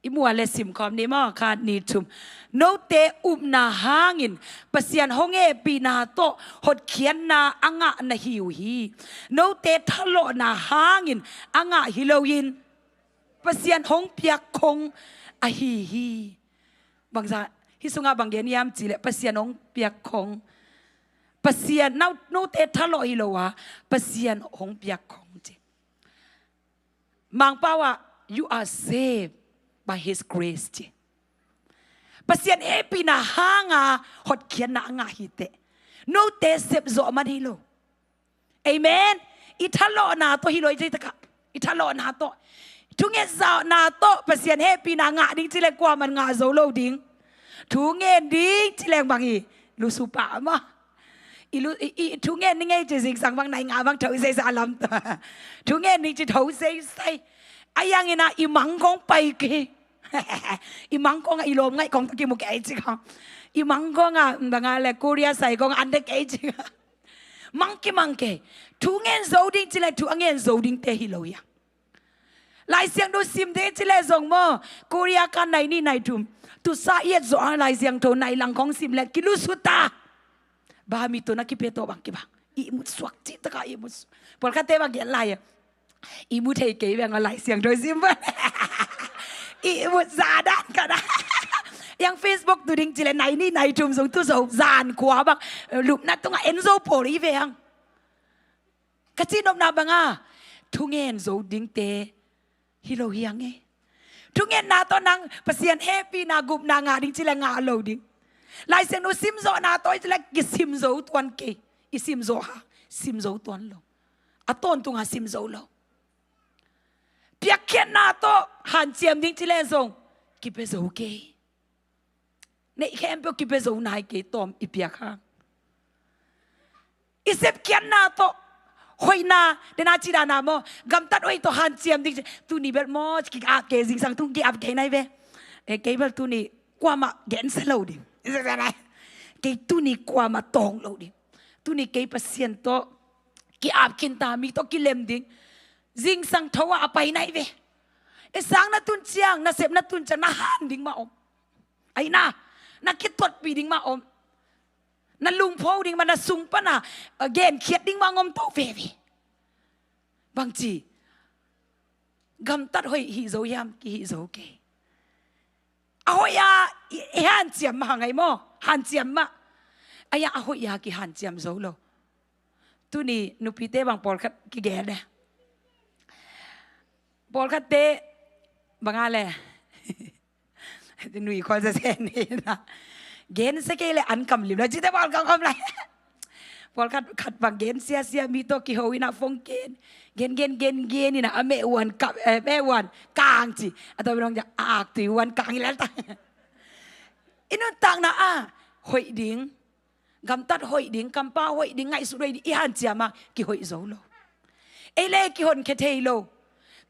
I muh a le sim khawm ni maw, khat, nih, thum. Note upna hangin Pasian hong hehpihna tawh hotkhiatna a ngah na hi uh hi. Note thalawhna hangin a ngah hi loin Pasian hong piakkhong ahi hi. Bangzah hih sungah bang gen hiam cih leh Pasian hong piakkhong. Pasian, no, note thalawh hi lo a, Pasian hong piakkhong ci. Mangpau ah, you are saved by His grace ci. Pasian hehpihna hanga hotkhiatna a ngah hi teh. Note sepzawh man hi lo. Amen. I thalawhna tawh hi lo, i takah i thalawhna tawh, thunget zawhna tawh Pasian hehpihna ngah ding ci leng kuaman ngah zo lo ding. Thungen ding ci leng bang hi, lusu pah mah. I lu, i, i thungen ding ei ci zingsang bang nai nga bang tho seisai a lam. Thungen ding ci tho seisai. A yang ina i mang kong pai kei. I mang kong a i lawm ngaih kong tawh kimu kei ci kong. I mang kong a bang a le Korea sai kong an de kei ci kong. Mang kimang kei. Thu ngen zo ding ci le thu a ngen zo dingte hi lo hi a. Lai Siangtho sim ding ci le zong maw, Korea kan nai nih nai thum, tusa i et zawh a Lai Siangtho nai lang khong sim le kilusut a. Bang mi tawh na kipia tawh bang kibang. I mut suak cih taka i mut suak. Pawlkhatte bang gen lai a, i mu thei kei bang a Lai Siangtho sim bang. I mut za dan ka na. Yang Facebook tu ding ci le nai nih nai thum zong tu zo zan khua bang, lupna tungah en zo pawl i ve ang. Ka cihnopna banga thu ngen zo dingte hi lo hi ang e. Thungetna tawh nang Pasian hehpihna gupna ngah ding ci le ngah lo ding. Lai Siangtho simzawhna tawh i ci le kisim zo tuan kei. I sim zo ha, sim zo tuan lo. A tawntung ha sim zo lo. Piakkhiatna tawh hanciam ding ci le zong kipia zo kei. Neih khempeuh kipia zo nai kei tawm i piak hang. I sepkhiatna tawh hoihna, dena cidana maw, gamtat hoih tawh hanciam ding. Tuni bel maw ki-ap kei, zingsang tung ki-ap kei nai ve. Eh, kei bel tuni kuamah gensia lo ding. Kei tuni kuamah tawng lo ding. Tuni kei Pasian tawh ki-ap khinta, mi tawh kilem ding. Zingsang tho ah a pai nai ve. E sang na tun ciang, na sep na tun ciang, na han ding mah om. Aina, na kituatpih ding mah om. Na lungpho ding mah, na sung pana, eh, genkhiat ding mah ngom to veve. Bangci, gamtat hoih hih zo hiam, kihih zo kei. A hoih a i, i hanciam mah hangai maw, hanciam mah. Aia a hoih a kihanciam zo lo. Tuni nupite bang pawlkhat kigen e. Pawlkhatte banga le nui khawl sese ni na. Gensia kei le an kam lim lo cite pawlkhat om lai. Pawlkhat khat bang gensia sia mi tawh kiho ina phone gen. Gen gen gen gen ina a meh uan kap, eh, meh uan kang ci. A tawh bang a ak tui uan kang i lel ta. I nuntakna a hoih ding, gamtat hoih ding, kampau hoih ding, ngaihsut hoih ding i hanciam a kihoih zo lo. Ei le kihonkhia thei lo.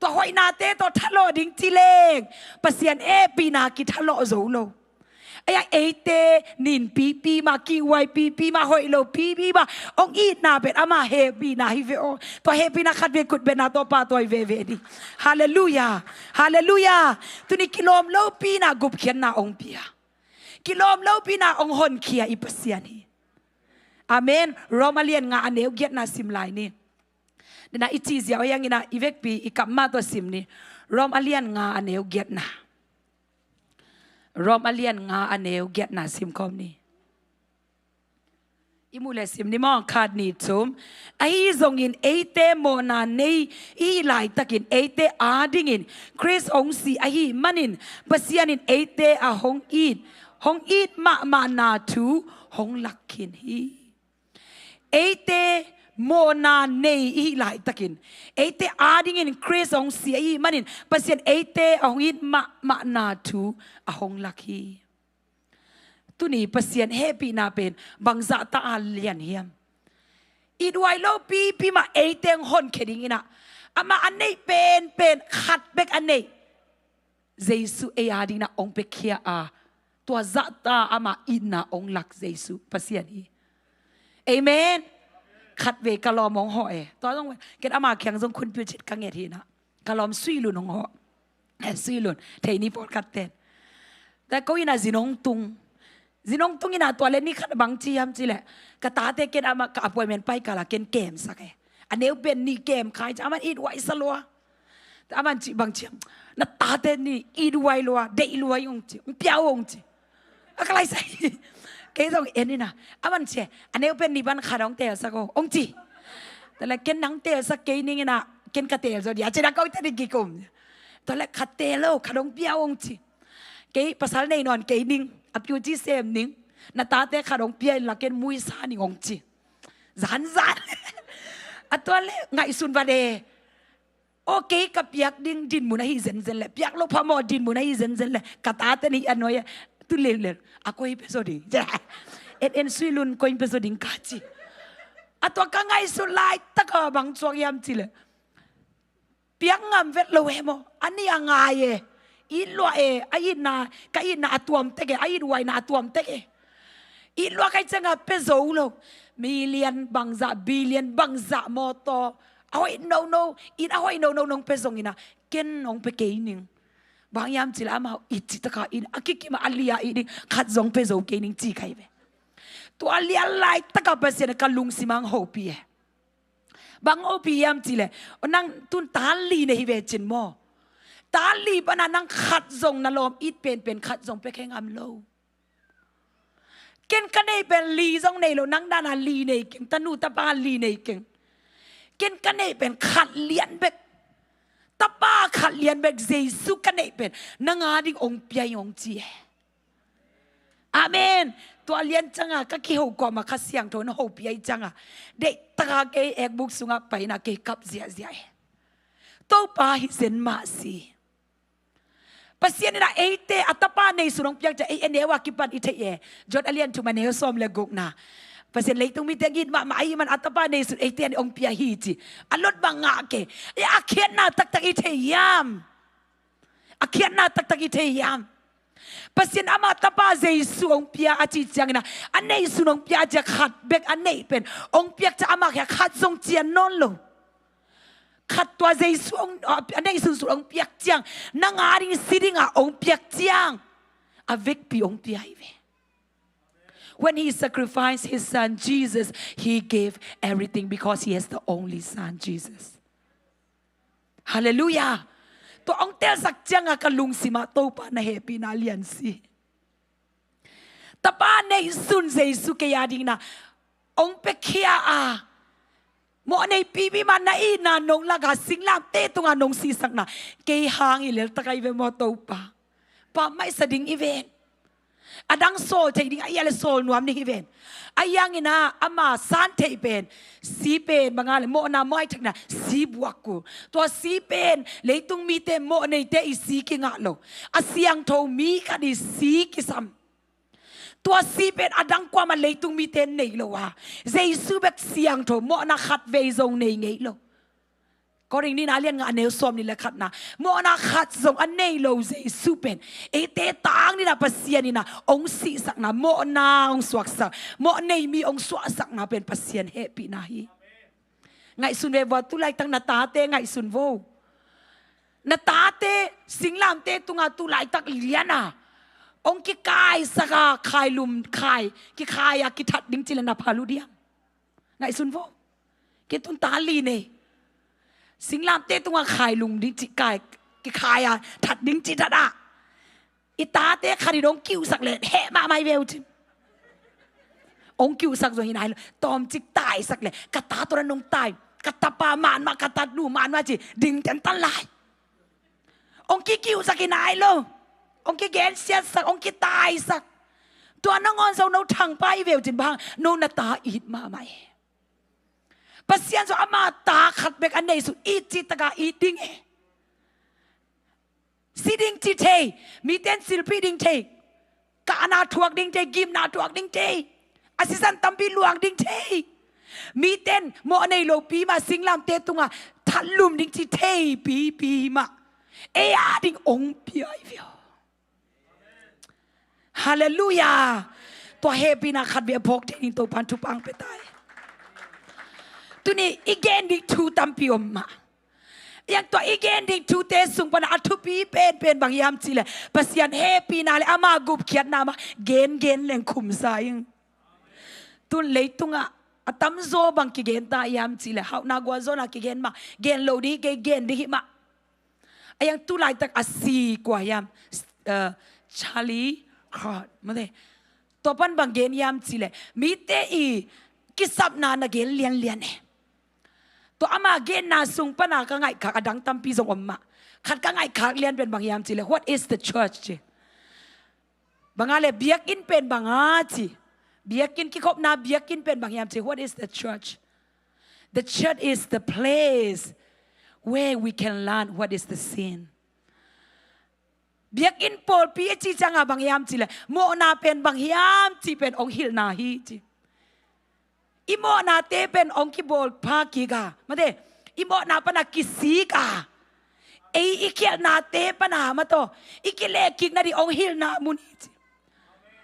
Tua hoihnate tawh thalawh ding ci leng Pasian hehpihna kithalawh zo lo. Aia eite nin pipi mah, kihuai pipi mah, hoih lo pipi mah hong itna pen ama hehpihna hi ve aw. Tua hehpihna khat vei khut betna tawh pahtawi veve ding. Halleluiah. Halleluiah. Tuni kilawm lopi ina gupkhiatna hong pia. Kilawm lopi-in ah hong honkhia i Pasian hi. Amen. Rom a lian nga a neu giatna sim lai ni. Dena i cihzia uh hiangin ah i vekpi i kap mah tawh sim ni. Rom a lian nga a neu giatna. Rom a lian nga a neu giatna sim khawm ni. I muh le sim ni maw, khat, nih, thum. Ahi zongin eite mawhna nei i hih laitakin eite adingin Khrist hong si ahih manin Pasian in eite a hong it, hong it mahmahna thu hong lak khin hi. Eite mawhna nei i hih laitakin eite adingin Khrist hong si ahih manin Pasian eite a hong it mahmahna thu a hong lak hi. Tuni Pasian hehpihna pen bangzah ta a lian hiam? It huai lopipi mah eite hong honkhia dingin ah, amah a neih penpen khat bek a neih Jesu ei adingin ah hong piakhia a, tua zahta amah itna hong lak Jesu Pasian hi. Amen. Khatvei ka lawm hong hawh e. Tua zong ken ama kiang zong khunpiu cit ka nget hi in ah. Ka lawm Sui Lun hong hawh. Eh, Sui Lun, thei ni pawlkhat ten. Tua ko in ah zin hong tung. Zin hong tung in ah tua leh ni khat bang ci hiam cih leh, ka tate ken amah ka appointment pai kal a ken kemsak e. A neu pen nih kem kha hi ci, aman it huai sa lua. Aman ci bang ci hiam, na tate nih it huai lua, deih lua hong ci, hong pia hong ci. A ka lai sa hi. Kei zong en in ah, aman ci, a neu pen nih pan khat hong telsak o hong ci. Tua leh ken nang telsak kei ning in ah, ken ka tel zaw dia ci in ah, ko te nih kikum. Tua leh khat tel o, khat hong pia hong ci. Kei pasal nei nawn kei ning, a piu ci sem ning. Na tate khat hong pia in la ken mui sa ning hong ci. Zanzan. A tua leh ngaihsun vat e. Aw, kei ka piak ding dinmun ahi zenzen leh, piak loh phamawh dinmun ahi zenzen leh, ka tate nih a nuai a tu lel lel a koi pia zaw ding. En en Sui Lun koi pia zaw ding ka ci. A tua ka ngaihsun laitak a bang suak hiam cih leh, piak ngam vet lo e maw. A nih a ngai e. It luah e, a itna, ka itna a tuam tek e, a it huaina a tuam tek e. It luah ka hih ciangin pia zo lo. Million bangzah, billion bangzah mawtaw, a hoih nono, it a hoih nono nong pia zongin ah, ken nong pia kei ning. Bang hiam cih leh amau it cih tak a it, a kikim a a li a it ding, khat zong pia zo kei ning ci ka hi ve. Tua lian laitak a Pasian ka lungsim ah hong hopih e. Bang hong hopih hiam cih leh, aw nang tun ta li nei hi ve cin maw. Ta li pan a nang khat zong na lawm it penpen khat zong pia khe ngam lo. Ken ka neih pen li zong nei lo, nang dan a li nei keng, tanu tapa li nei keng. Ken ka neih pen khat lian bek, tapa khat lian bek Jesu ka neih pen nang ading hong pia ing hong ci e. Amen. Tua lian ciangin ka kiho kuamah Kha Siangtho in hong hopih ahih ciangin, deihtak a kei ekbuk sungah pai in ah kei kap ziahziah e. Topa hi zen mah si. Pasian in ah eite a tapa neisun hong piak ciang ei a neu a kipan i theih e. John a lian thum a neu sawm le gukna. Pasian leitung mite it mahmah ahih man a tapa neisun eite hong pia hi ci. A lot bang ngah kei. A khiatna taktak i thei hiam? A khiatna taktak i thei hiam? Pasian ama tapa Jesu hong pia a cih ciangin ah, a neisun hong pia a cih a khat bek a neih pen hong piak ciang amah khia khat zong cian nawn lo. Khat tua Jesu hong, a neisun sung hong piak ciang, nang ading si ding a hong piak ciang, a vekpi hong pia hi ve. When he sacrificed his son Jesus, he gave everything because he has the only son, Jesus. Halleluiah. Tua hong telsak ciangin ka lungsim ah Topa na hehpihna lian si. Tapa neisun Jesu kei adingin ah hong piakhia a, mawhnei pipi mah na itna nong lak a singlamteh tungah nong sihsakna, kei hang hi lel tak a hi ve maw Topa. Pammaih sa ding hi ven. A dang sawl thei ding a hia leh sawl nuam ni hi ven. Ahi hangin ah ama san theih pen si pen bang a leh mawhna mawi thakna si buak kul. Tua si pen leitung mite mawhneite i si kingah lo. A siangtho mi khat i si kisam. Tua si pen a dang kuamah leitung mite nei lo a, Jesu bek siangtho mawhna khat vei zong nei ngei lo. Korin nihna a lian nga a neu sawmnih le khatna, mawhna khat zong a nei lo Jesu pen eite tang dingin ah Pasian in ah hong sihsakna, mawhna hong suaksak, mawh nei mi hong suahsakna pen Pasian hehpihna hi. Ngaihsun ve vua, tu laitak na tate ngaihsun vo. Na tate singlamteh tungah tu laitak lian a Hong kikaisak a, khailum khai, kikhai a kithat ding ci leh na pha lua diam? Ngaihsun vo. Kei tun ta li nei. Singlamteh tungah khailum ding ci, kai, kikhai a that ding ci that ah, i tate khat in hong kiuhsak leh heh mahmah hi ve uh cin. Hong kiuhsak zong hi nai lo. Tawmcik taisak leh, ka ta tawh na nong tai, ka tapa man mah, ka tanu man mah ci ding tentan lai. Hong kikiuhsak hi nai lo. Hong kigensiatsak, hong kitaisak. Tua nangawn zong no thangpai hi ve uh cin, bang hang, no na ta it mahmah hi. Pasian zong ama ta khat bek a neih suk, it cih tak a it ding hi. Si ding ci thei, mite in silpih ding thei, kahna thuak ding thei, gimna thuak ding thei, a sisan tampi luang ding thei. Mite in mawh nei lopi mah singlamteh tungah thatlum ding ci thei pipi mah ei a ding hong pia hi ve uh. Halleluiah. Tua hehpihna khat vei a phawk thei ding Topa'n thupha hong pia ta hi. Tuni i gen ding thu tampi om mah. Ahih hang tua i gen ding thute sung pan a thupi penpen bang hiam cih leh Pasian hehpihna leh ama gupkhiatna mah gengen leng khum sa ing. Tun leitungah a tamzaw bang kigen ta hiam cih leh hauhna gualzawhna kigen mah, gen lo ding hi kei, gen ding hi mah. Ahih hang tu laitak a si kua hiam? Eh, Charlie Kirk, mate. Tua pan bang gen hiam cih leh mite i kisapna na gen lianlian hi. Tua ama genna sung pan a ka ngaihkhak a dang tampi zong om mah. Khat ka ngaihkhak lian pen bang hiam cih leh, what is the church ci. Bang a leh biakinn pen bang a ci. Biakinn, kikhopna biakinn pen bang hiam ci. What is the church? The church is the place where we can learn what is the sin. Biakinn, pawlpi a cih ciang a bang hiam cih leh mawhna pen bang hiam cih pen hong hilhna hi ci. I mawhnate pen hong kibawl pha kik a, mate, i mawhna pan a kisik a, ei i khialhnate pan a, mate, i kileh kik nading hong hilhna mun hi ci.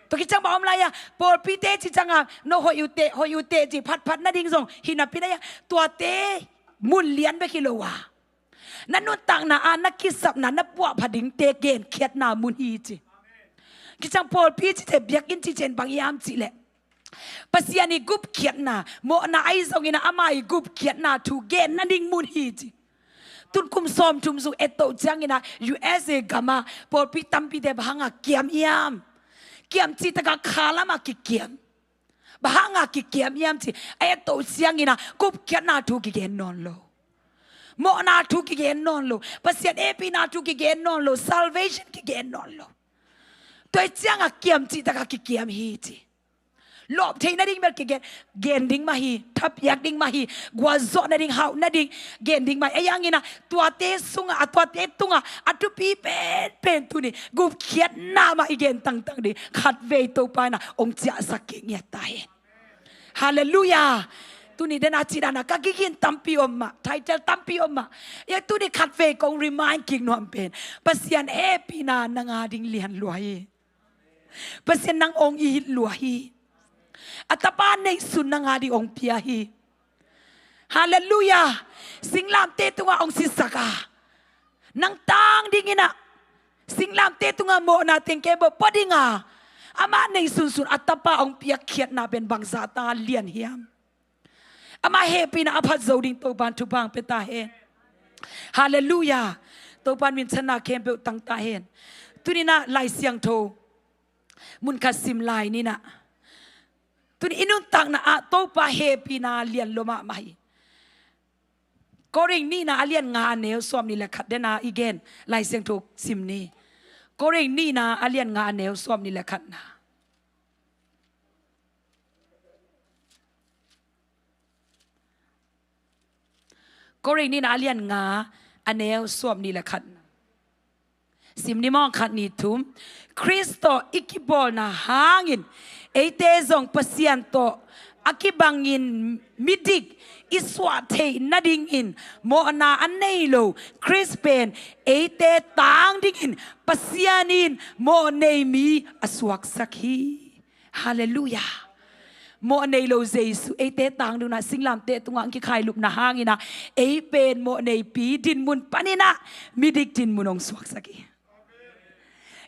Tua khit ciang bang om lai a, pawlpite cih ciang a no hoih uh teh, hoih uh teh ci phatphat nading zong hi napi na hi a, tuate mun lian bek hi lo a, na nuntakna a na kisapna na puahpha dingte genkhiatna mun hi ci. Khit ciang pawlpi cihte, biakinn cihte in bang hiam cih leh Pasian i gupkhiatna, mawhna ahi zongin a ama i gupkhiatna thu gen nading mun hi ci. Tun kum sawmthum sung ettoh ciangin a U S A gam a pawlpi tampite bang hang a kiam hiam? Kiam cih tak a khalam a kikiam. Bang hang a kikiam hiam cih a ettoh ciangin a gupkhiatna thu kigen nawn lo. Mawhna thu kigen nawn lo. Pasian hehpihna thu kigen nawn lo. Salvation kigen nawn lo. Tua hi ciang a kiam cih tak a kikiam hi ci. Lawp theih nading bel kigen, gen ding mah hi, thapiak ding mah hi, gualzawh nading, hauh nading, gen ding mah hi. Ahih hangin a tuate sungah, a tuate tungah a thupi penpen tuni gupkhiatna mah i gen tangtang ding khatvei Topa in a hong ciahsak kik ngiat ta hen. Halleluiah. Tuni den a cih dan a ka kigin tampi om mah, title tampi om mah. Ahih hang tuni khatvei kong remind kik nuam pen, Pasian hehpihna nang a ding lian lua hi. Pasian nang hong it lua hi. A tapa neihsun nang a ding hong pia hi. Halleluiah. Singlamteh tungah hong sisak a, nang tang dingin a, singlamteh tungah mawhna teng kei bawh pua ding a, amah neihsunsun a tapa hong piakkhiatna pen bangzah ta lian hiam? Amah hehpihna a phat zo ding Topa'n thupha hong pia ta hen. Halleluiah. Topa'n minthanna khempeuh tang ta hen. Tuni in a Lai Siangtho mun khat sim lai ni in a, tuni i nuntakna ah Topa hehpihna lian lua mahmah hi. Korin nihna a lian nga a neu sawmnih le khat den a i gen Lai Siangtho sim ni. Korin nihna a lian nga a neu sawmnih le khatna. Korin nihna a lian nga a neu sawmnih le khatna. Sim ni maw? Khat, nih, thum. Khrist tawh i kibawlna hangin eite zong Pasian tawh a kibangin midik i suah theih nadingin mawhna a nei lo Khrist pen eite tang dingin Pasian in mawh nei mi a suaksak hi. Halleluiah. Mawh nei lo Jesu eite tang dingin a singlamteh tungah hong kikhailupna hangin a, ei pen mawh neipi dinmun panin a midik dinmun hong suaksak hi.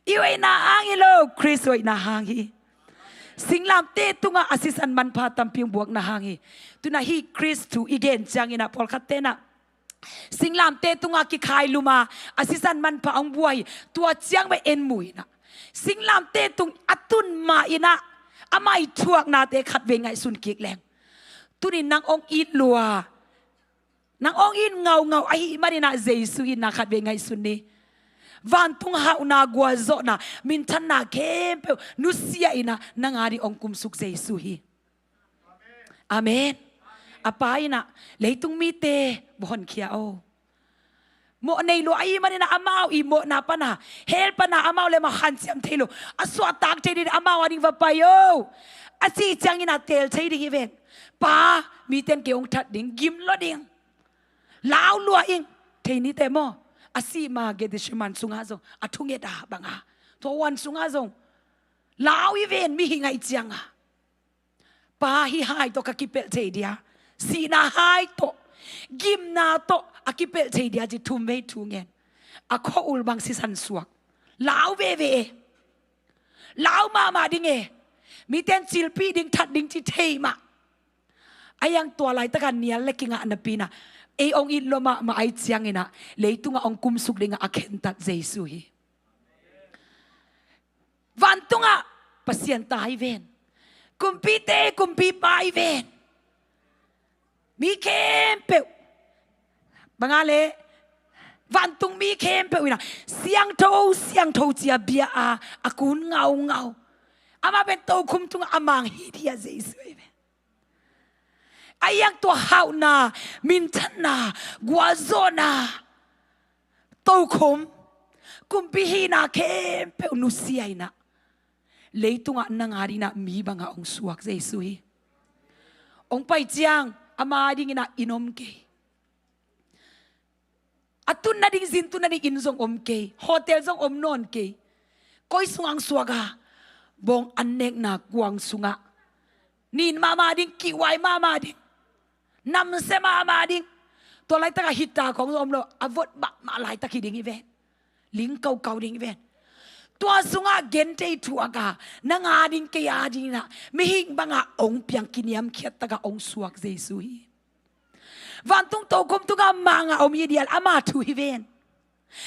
I hoihna hang hi lo, Khrist hoihna hang hi. Singlamteh tungah a sisan manpha tampi hong buakna hang hi. Tuna hih Khrist thu i gen ciangin ah pawlkhat tenah singlamteh tungah kikhailum a, a sisan manpha hong buak hi. Tua ciang bek en mu inah, singlamteh tung a tun mah inah amah i thuaknate khatvei ngaihsun kik leng, tunin nang hong it lua, nang hong it ngaungau ahih maninah Jesu itna khatvei ngaihsun ni. Vantung hauhna, gualzawhna, minthanna khempeuh nusia inah nang ading hong kumsuk Jesu hi. Amen. A Pa inah leitung mite va honkhia o. Mawh nei lua ahih maninah amau i mawhna pana, hell pana amau le amau hanciam thei lo, a suahtak thei ding amau ading va pai o. A cih ciangin a teel thei ding hi ven. Pa, miten kei hong that ding, gim lo ding. Lau lua ing, thei nite maw. A sih ma Gethsemane sungah zong, a thunget a banga, tua huan sungah zong lau hi ven, mihing ahih cianga. Pa, hih hai tawh ka kipelh thei dia, sihna hai tawh, gimna tawh a kipelh thei dia ci thumvei thu ngen. A khua-ul bang sisan suak. Lau veve e. Lau mahmah ding e. Miten cilpih ding, that ding ci thei mah. A iang tua laitaka nial le kingah napi inah, ei hong it lua mahmah ahih cianginah leitungah hong kumsuk dingah a khentat Jesu hi. Vantungah Pasian ta hi ven. Kumpite kumpipa hi ven. Mi khempeuh, banga le, vantung mi khempeuh inah siangtho, siangtho cia bia a, a kun ngaungau. Amah pen tokhum tungah a mang hi dia Jesu hi ven. A iang tua hauhna, minthanna, gualzawhna, tokhom, kumpi hihna khempeuh nusia inah leitungah nang adinginah mi bangah hong suak Jesu hi. Hong pai ciang ama dinginah inn om kei. A tun nading, zin tun nading inn zong om kei, hotel zong om nawn kei. Koi sungah hong suak a, bawng an nekna kuang sungah, nin mahmah ding, kihhuai mahmah ding, namsia mahmah ding. Tua laitakah hita khawng zong om lo, a vot mahmah laitak hi ding hi ven. Ling kaukau ding hi ven. Tua sungah genthei thuak a, nang ading kei adinginah mihing bangah hong piang, kiniamkhiat takah hong suak Jesu hi. Vantung tokhom tungah mangah om hi dial, ama thu hi ven.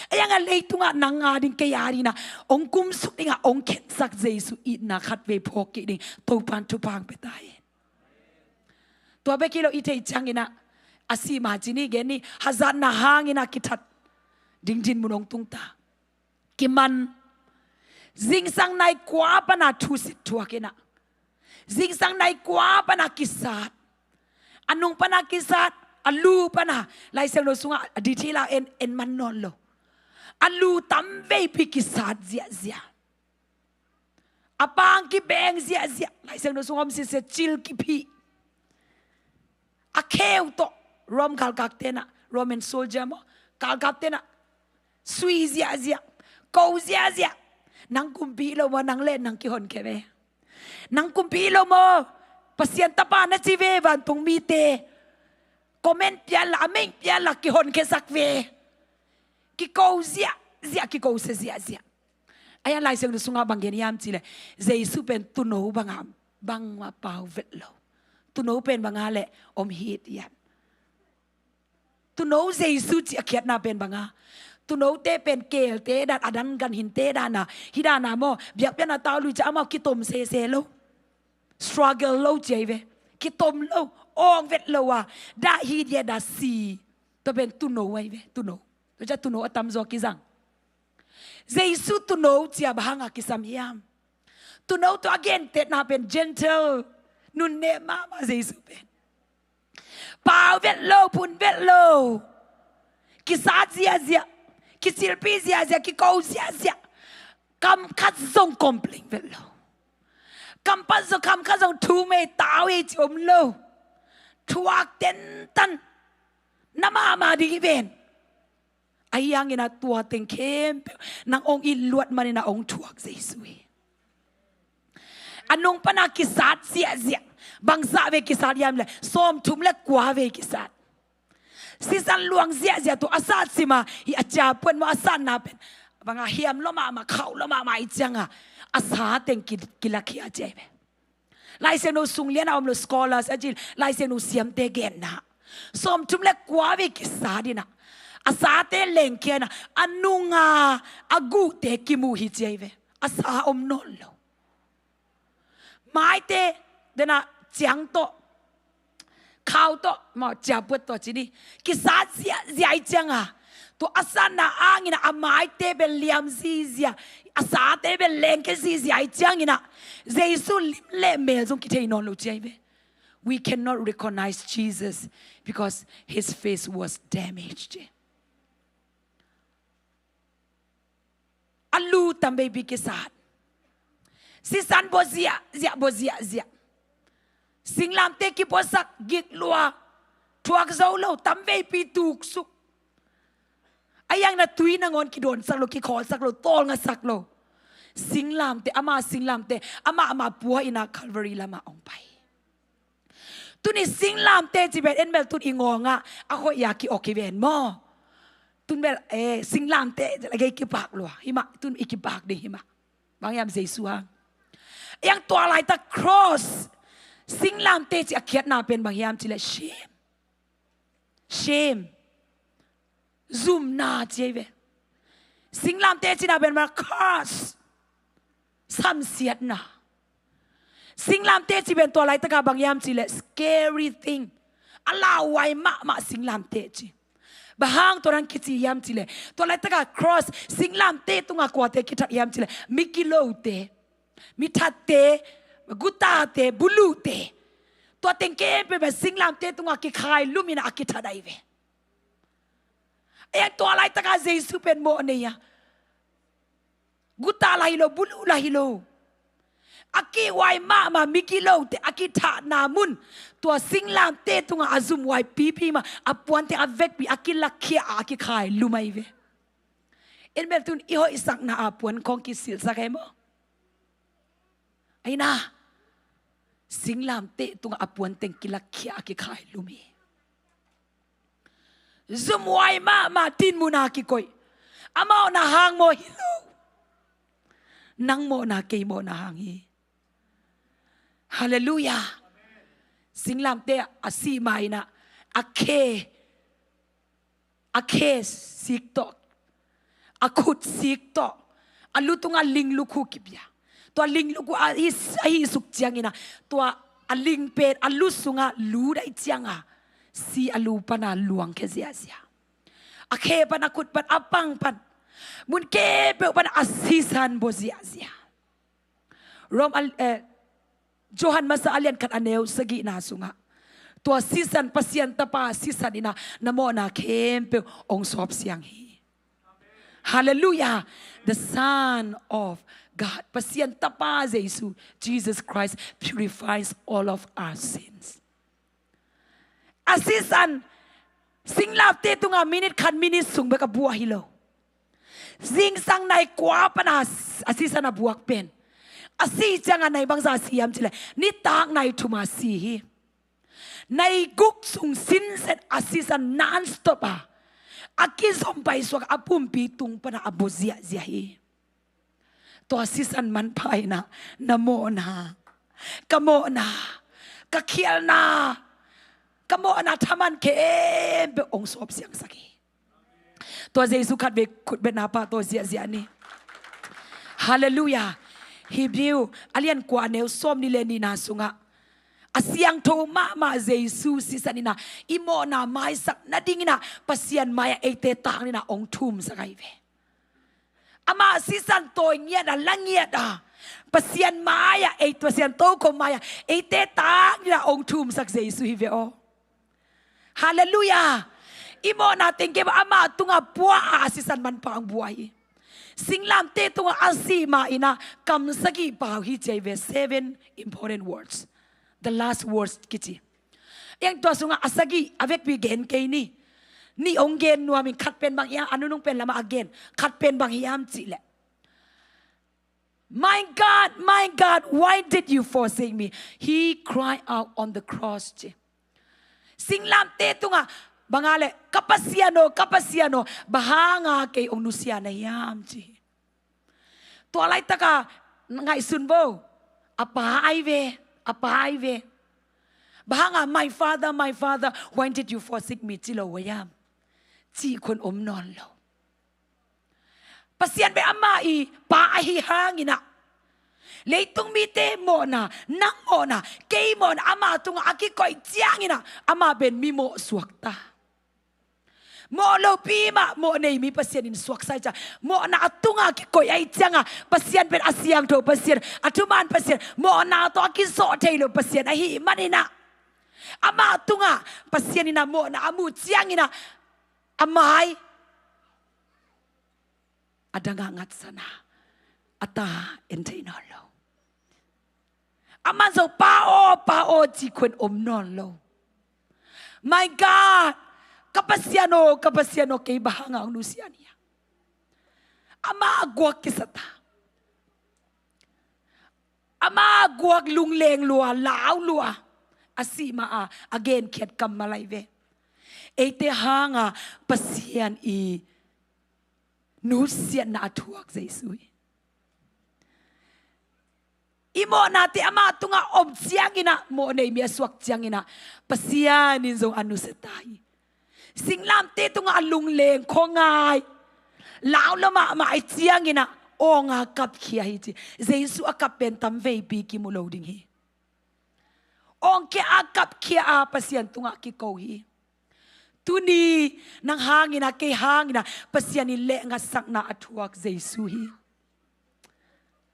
A iangah leitungah nang ading kei adinginah hong kumsuk dingah hong khensak Jesu itna khatvei phawk kik ding Topan thupha hong pia ta hi. Tua bek hi lo, i theih cianginah a sih ma ci ni, gen ni, hazatna hanginah kithat ding dinmun hong tungta. Kiman. Zingsang nai kua pana thusit thuak inah, zingsang nai kua pana kisat. A nung pana kisat, a lu pana. Laisiangtho sungah a detail a en, en man nawn lo. A lu tamveipi kisat ziahziah. A pang kibeng ziahziah. Laisiangtho sungah om sitsia cil kiphih. A kheu tawh Rome galkap tenah, Roman soldier maw, galkap tenah sui ziahziah, ko ziahziah. Nang kumpi lo maw, nang le nang kihonkhia ve. Nang kumpi lo maw, Pasian tapa na ci ve, vantung mite comment pianla, a meng pianla kihonkhiasak ve. Kiko ziahziah, kikosia ziahziah. A iang Laisiangtho sungah bang gen hiam cihleh, Jesu pen tuuno bangah, bangmah pau vet lo. Tuuno pen banga leh om hit hiam? Tuuno Jesu cih a khiatna pen banga, tuunote pen keelte dan, a dan ganhingte dana, hih dana maw, biakpiakna tau lui ciah amau kitom sese lo. Struggle lo ci ahi ve. Kitom lo, awng vet lo a, dah hit hiam, dah si. Tua pen tuuno ahi ve, tuuno. Tua ciah tuuno a tamzaw kizang. Jesu tuuno ci a bang hanga kisam hiam? Tuuno tawh a gentetna pen gentle, nunnem mahmah Jesu pen. Pau vet lo, phun vet lo. Kisat ziahziah, kicilpi ziahziah, kiko ziahziah. Kam khat zong complain vet lo. Kam khat zong, kam khat zong thu mei tau ei ci om lo. Thuak tentan. Na mahmah ding hi ven. Ahi hangin a tua teng khempeuh nang hong it luat manin a hong thuak Jesu hi. A nung pana kisat ziahziah. Bangzah vei kisat hiam leh, sawmthum le kua vei kisat. Sisan luang ziahziah tawh a sat sim a, hih a ciapuan maw, a satna pen banga hiam lua mahmah, khauh lua mahmah i cianga a sa teng ki, kilakhia ci ahi ve. Laisiangtho sung liana om lo scholars a cil, laisiangtho siamte genna sawmthum le kua vei kisat ina a sate lengkhia ina a nunga a guhte kimu hi ci ahi ve. A sa om nawn lo. Maite dena ciang tawh, khau tawh, maw, ciapuat tawh ci ni, kisat ziahziah i cianga tua a satna angina a maite bel liam zizia, a sate bel lengkhia zizia i ciangina Jesu lim le mel zong kithei nawn lo ci ahi ve. We cannot recognize Jesus because his face was damaged. A lu tamveipi kisat. Sisan bua ziahziah, bua ziahziah. Singlamte kipuasak, gik lua, thuak zo lo, tamveipi tuksuk. A iangna tui nangawn kidawnsak lo, kikhawlsak lo, tawlngasak lo. Singlamte, ama singlamte, ama ama pua ina Calvary lama ong pai. Tuni singlamte ci pen en bel tun i ngawngah a hoih a ki-awk hi ven maw? Tun bel, eh, singlamte ci la gei kipak lua hi mah, tun i kipak ding hi mah. Bang hiam Jesu hang. Iang tua laitak cross singlamte ci a khiatna pen bang hiam ci le shame. Shame. Zumna ci ahi ve. Singlamte cina pen mah curse. Samsiatna. Singlamte ci pen tua laitaka bang hiam ci le scary thing. A lauhuai mahmah singlamte ci. Bang hang tua nang kici hiam ci le tua laitaka cross singlamte tunga kuate kithat hiam ci le mi kilote, mi thatte, gutate, bulute. Tua teng khempeuh pen singlamte tunga kikhai lum ina a kithat ahi ve. Ei tua laitaka Jesu pen mawh nei a, guta la hi lo, bulu la hi lo. A kihhuai mahmah mi kilote a kithahna mun tua singlamte tunga a zumhuai pipi mah a puante a vekpi a kilakhia a kikhai lum ahi ve. En bel tun i hoihsakna a puan khong kisilhsak e maw? Aina singlamte tunga a puan teng kilakhia a kikhai lum hi. Zumhuai mahmah tin muna kikoih. A mawhna hang maw hi lo. Nang mawhna kei mawhna hang hi. Halleluiah. Singlamte a sih ma ina a khe, a khe sik tawh, a khut sik tawh, a lutunga linglukhu kipia. Tua linglukhu a hi, a hi suk ciangina tua a ling pen a lu sunga lu dai cianga si a lu pana luang khe ziazia. A khe pan a khut pan a pang pan mun khempeuh pan a sisan bua ziazia. Rom a, eh, Johan masa a lian khat a neu sagihna sungah tua sisan Pasian tapa sisan ina na mawhna khempeuh ong sawp siang hi. Halleluiah. The Son of God, Pasian tapa Jesu, Jesus Christ purifies all of our sins. A sisan singlamte tunga minit khat minit sung bek a buak hi lo. Zingsang nai kua pana a sisan a buak pen a si cianga nai bangza si hiam ci le nitak nai thuma si hi. Nai guk sung sinset a sisan non stop a a kizom paisuak a pumpi tung pana a bua ziahziah hi. Tua sisan manpha ina na mawhna, ka mawhna, ka khialna, ka mawhna thaman khempeuh ong sawp siangsak hi. Tua Jesu khatvei khutbetna pa tua ziahziah ni. Halleluiah. Hebrew a lian kua a neu sawm ni le nihna sungah a siangtho mahmah Jesu sisan ina i mawhna maisak nadingina Pasian mai-ah eite taknina ong thumsak ahi ve. Amah sisan tawi ngiat a la ngiat a Pasian mai-ah ei, Pasian tokhom mai-ah eite taknina ong thumsak Jesu hi ve aw. Halleluiah. I mawhna tengke amah tunga pua a sisan manpha ong bua hi. Singlamte tunga a si ma ina kam sagih pau hi ci ahi ve. Seven important words. The last words kici. Iang tua sungah a sagih a vekpi gen kei ni. Nih ong gen nuamin khat pen bang hiam a nunung pen lamah a gen khat pen bang hiam cih leh, "My God, my God, why did you forsake me?" He cried out on the cross ci. Singlamte tungah banga le, "Ka Pasian aw, ka Pasian aw, bang hanga kei ong nusia na hiam?" ci. Tua laitaka ngaihsun vo. A pa ai ve, a pa ai ve. Bang hanga, "My father, my father, when did you forsake me?" ci lo uh hiam? Cih khun om nawn lo. Pasian pen ama i pa ahi hangin ah, leitung mite mawhna, nang mawhna, kei mawhna ama tungah a kikoih ciangin ah, ama pen mi mawh suakta. Mawh lopi mah, mawh nei mi Pasian in suaksa hi ciang. Mawhna a tungah kikoih ahi ciangah, Pasian pen a siangtho Pasian, a thuman Pasian, mawhna tawh a kizawh thei lo Pasian ahih manin ah, ama tungah Pasian in ah mawhna a muh ciangin ah, a mai a dangah ngatsan a, a ta en thei nawn lo. Aman zong, "Pa aw, pa aw," cih khun om nawn lo. "My God, ka Pasian aw, ka Pasian aw, kei bang hanga hong nusia na hiam?" Ama guak kisa ta. Ama guak lungleng lua, lau lua. A sih ma-a a genkhiat kammal ahi ve. Eite hanga Pasian i nusiatna a thuak Jesu hi. I mawhnate ama tungah om ciangin ah, mawh nei mi a suak ciangin ah, Pasian in zong a nusia ta hi. Singlamteh tungah a lungleng khuangai, lau lua mahmah ahi ciangin ah, awng a kapkhia hi ci. Jesu a kap pen tam veipi kimu lo ding hi. Awngkhia a kapkhia a Pasian tungah kiko hi. Tuni nang hangin ah, kei hangin ah, Pasian in lehngatsakna a thuak Jesu hi.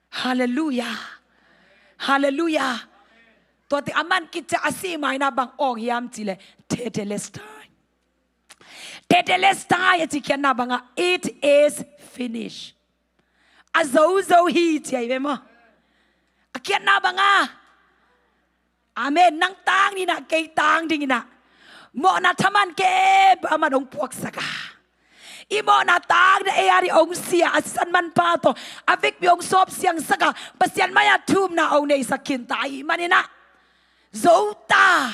Halleluiah. Halleluiah. Tuate a man khit ciang a sih ma-in ah bang awng hiam cih leh, Tetelestai. Tetelestai a cih khiatna bangah, "It is finished." A zo zo hi ci ahi ve maw. A khiatna bangah, amen, nang tang dingin ah, kei tang dingin ah, mawhna thaman khempeuh aman hong puaksak a, i mawhna tangna ei a ding hong sia a, a sisan manpha tawh a vekpi hong sawpsiangsak a, Pasian mai-ah thumna hong neisak khinta ahih manin ah, zo ta.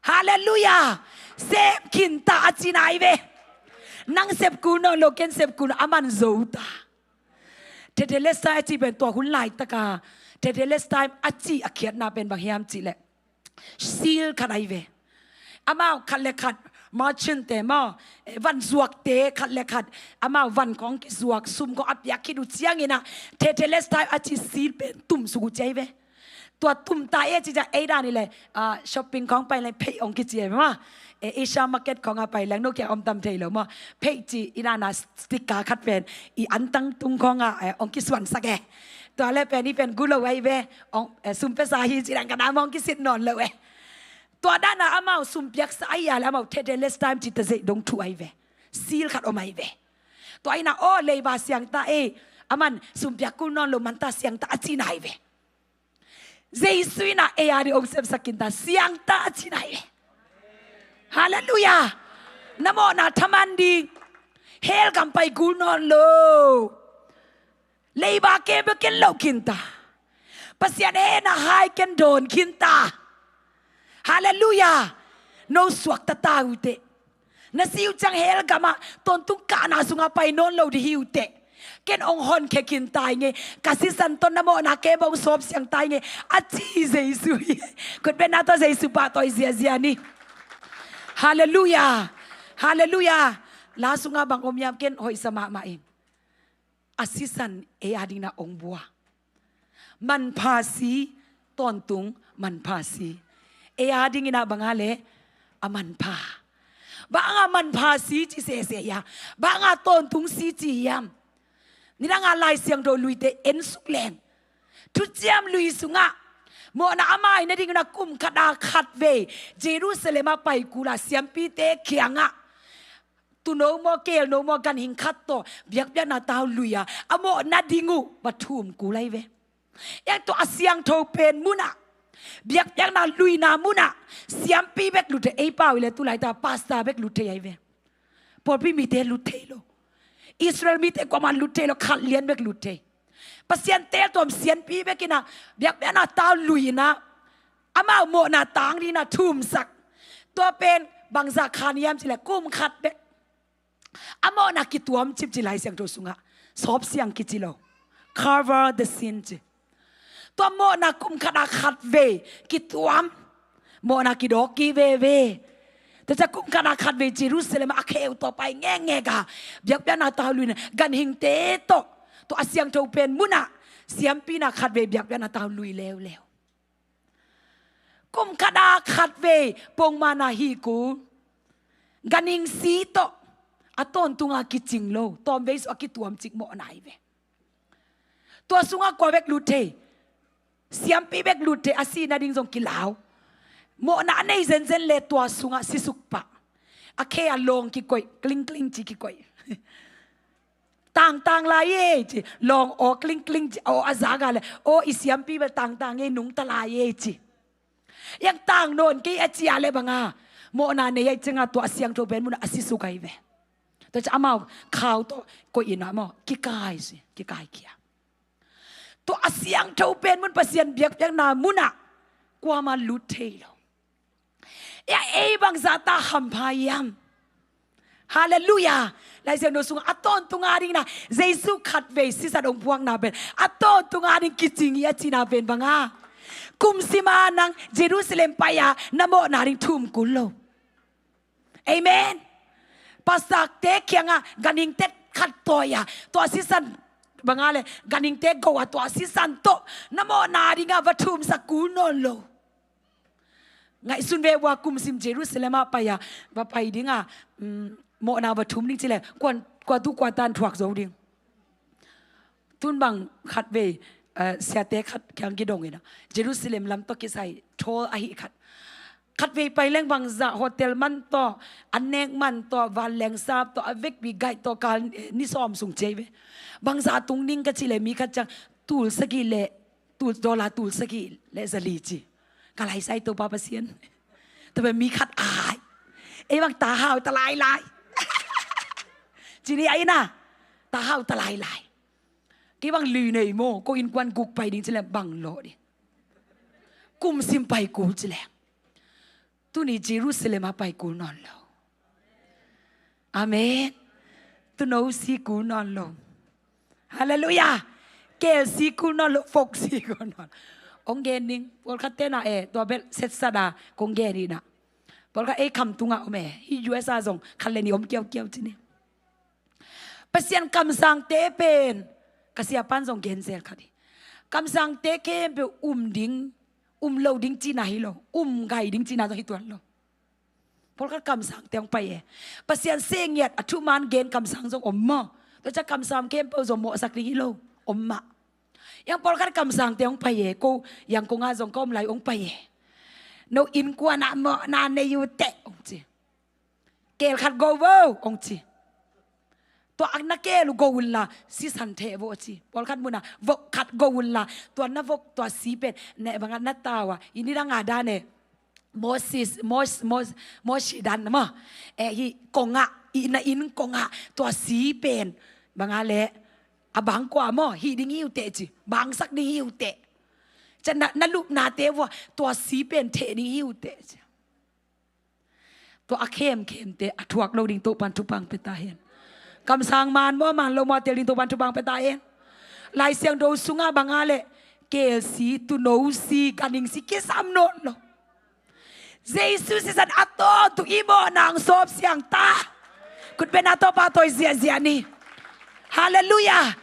Halleluiah. Sep khinta a cihna ahi ve. Nang sep kul nawn lo, ken sep kul nawn lo, aman zo ta. Tetelestai a cih pen tua hun laitaka, Tetelestai a cih a khiatna pen bang hiam cih leh, seal khat ahi ve. Amau khat le khat, merchant-te maw, eh, van zuakte khat le khat, amau van khawng kizuak, sum khawng a piak khit uh ciangin ah, Tetelestai a cih seal pen tumsuk uh ci ahi ve. Tua tumta e ci ciang, ei dan i leh, ah, shopping khawng pai leng pheih hong kici e maw. Eh, Asia Market khawngah pai leng, no kiang om tam thei lo maw. Pheih ci, i dan a sticker khat pen i antang tung khawngah, eh, hong kisuansak e. Tua leh pen i pen gu lo ahi ve, hong, eh, sum piasa hi ci dan ka dan maw, hong kisit nawn lo e. Tua dan a amau sum piaksa ahi a leh amau Tetelestai ci ta zeih dong thu ahi ve. Seal khat om ahi ve. Tua in ah, aw, leiba siangta e, aman sum piak kul nawn lo, manta siangta a cihna ahi ve. Jesu in ah ei a ding hong sepsak khinta, siangta a cihna hi. Halleluiah. Na mawhna thaman ding, hell gam pai kul nawn lo, leiba khempeuh ken loh khinta, Pasian hehna hai ken dawn khinta. Halleluiah. No suakta ta uh teh. Na si uh ciang hell gamah tawntung kahna sungah pai nawn lo ding hi uh teh. Ken hong honkhia khinta ing e. Ka sisan tawh na mawhna khempeuh hong sawpsiang ta ing e, a ci Jesu hi. Khutbetna tawh Jesu pahtawi ziahziah ni. Halleluiah. Halleluiah. La sungah bang om hiam, ken hoihsa mahmah ing. A sisan ei a dingin ah hong bua. Manpha si, tawntung manpha si. Ei a dingin ah bang a leh, a manpha. Bang a manpha si ci sese hiam? Bang a tawntung si ci hiam? Nidang a Lai Siangtho luite en suk leng, Thuciam Lui sungah mawhna a mai nading un ah kum khat a khatvei Jerusalem ah pai kul a, siampite kiangah tuuno maw, keelno maw, ganhing khat tawh biakpiakna tau lui a, a mawhna ding uh va thum kul ahi ve. Ei tua a siangtho pen munah, biakpiakna luina munah, siampi bek lut thei, ei pau i leh tu laita pastor bek lut thei ahi ve. Pawlpi mite lut thei lo. Israel mite kuamah lut thei lo, khat lian bek lut thei. Pasian teeltuam siampi bek in ah biakpiakna tau lui in ah, amau mawhna tang dingin ah thumsak. Tua pen bangzah khan hiam cih leh kum khat bek. A mawhna kituam cipcip Lai Siangtho sungah, sawpsiang kici lo. Cover the sin ci. Tua mawhna kum khat a khat vei kituam. Mawhna kidawk kik veve. Tua ciang kum khat a khat vei Jerusalem a kheu tawh pai ngekngek a, biakpiakna tau lui na, ganhingte tawh, tua a siangtho pen munah siampina khat vei biakpiakna tau lui leuleu. Kum khat a khat vei pongmana hih kul, ganhing si tawh a tawntunga kicing lo, tawmvei suk a kituamcik mawhna hi ve. Tua sungah kua bek lut thei? Siampi bek lut thei, a sih nading zong kilau. Mawhna a nei zenzen le tua sungah sisuk pah. A khe a lawng kikoih, klingkling ci kikoih. Tangtang lai ei ci, lawng aw klingkling ci, aw a zak a le, aw i siampi bel tangtang ei, nungta lai ei ci. Iang tang nawn kei a cia le banga, mawhna nei ai cianga tua a siangtho pen munah a sisuk ai ve. Tua ciang amau khau tawh koih inah maw, kikai si, kikai kia. Tua a siangtho pen mun, Pasian biakpiakna munah kuama lut thei lo. Ia ei bangzah ta hampha hiam? Halleluiah. Lai Siangtho sungah a tawntunga ding na, Jesu khatvei sisan hong puakna pen a tawntunga ding kicing hi a cihna pen banga, kum sima nang Jerusalem pai-a na mawhna ding thum kul lo. Amen. Pastor-te kiangah ganhingte khat tawi-a, tua sisan banga le ganhingte go-a tua sisan tawh na mawhna dingah va thumsak kul nawn lo. Ngaihsun ve ua, kum sim Jerusalem ah pai-a va pai dinga, um, mawhna va thum ding cileh kuan, kua tu kua tan thuak zo ding. Tun bang khatvei, eh, siate khat kiang kidong inah, Jerusalem lam tawh kisai thawl ahi khat. Khatvei pai leng bangzah hotel man tawh, an nek man tawh, vanleng sap tawh, a vekpi gaih tawh kal, eh, ni sawm sung ciai ve. Bangzah tung ding ka cileh mi khat ciang tul sagih le, tul, dollar tul sagih le zali ci. Ka laisai Topa Pasian. Tua pen mi khat ai. Ei bang ta hau ta lailai. Ci ni ai na. Ta hau ta lailai. Kei bang lui nei maw, ko innkuan guk pai ding cileh bang lawh ding. Kum sim pai kul cileh. Tuni Jerusalem ah pai kul nawn lo. Amen. Tuuno si kul nawn lo. Halleluiah. Keel si kul nawn lo, fok si kul nawn lo. Hong gen ning, pawlkhat tena e, tua bel setsat a kong gen inah. Pawlkhat ei kham tungah om e, hih U S a zong khat le nih om kiaukiau ci ni. Pasian kamsangte pen, ka siapan zong genzel khat hi. Kamsangte khempeuh um ding, um lo ding cihna hi lo, um gai ding cihna zong hi tuan lo. Pawlkhat kamsangte hong pai e. Pasian se ngiat a thuman gen kamsang zong om maw. Tua ciang kamsang khempeuh zong mawhsak ding hi lo, om mah. Iang pawlkhat kamsangte hong pai e, ko iang kongah zong ka om lai hong pai e. No innkuanah mawhna nei uh teh hong ci. Keel khat go vo hong ci. Tua a na keel uh go unla sisan theh vo a ci. Pawlkhat munah vok khat go unla, tua na vok tua si pen na bangah na tau a, i nidang a dan e, Moses, Mos, Mos, Moses dan maw. Eh, hih kongah, i na inn kongah tua si pen bangah le a bangkua maw, hih ding hi uh teh ci. Bangsak ding hi uh teh. Ciang na, na lupnate vua tua si pen theh ding hi uh teh ci. Tua a khemkhemte a thuak lo ding Topan thupha pia ta hen. Kamsang man maw, man lo maw, tel ding Topan thupha pia ta hen. Lai Siangtho sungah bangah le keel si, tuuno si, ganhing si kisam nawn lo. Jesu sisan a tawntung i mawhna hong sawp siang ta. Khut beng a, Topa tawi ziahziah ni. Halleluiah.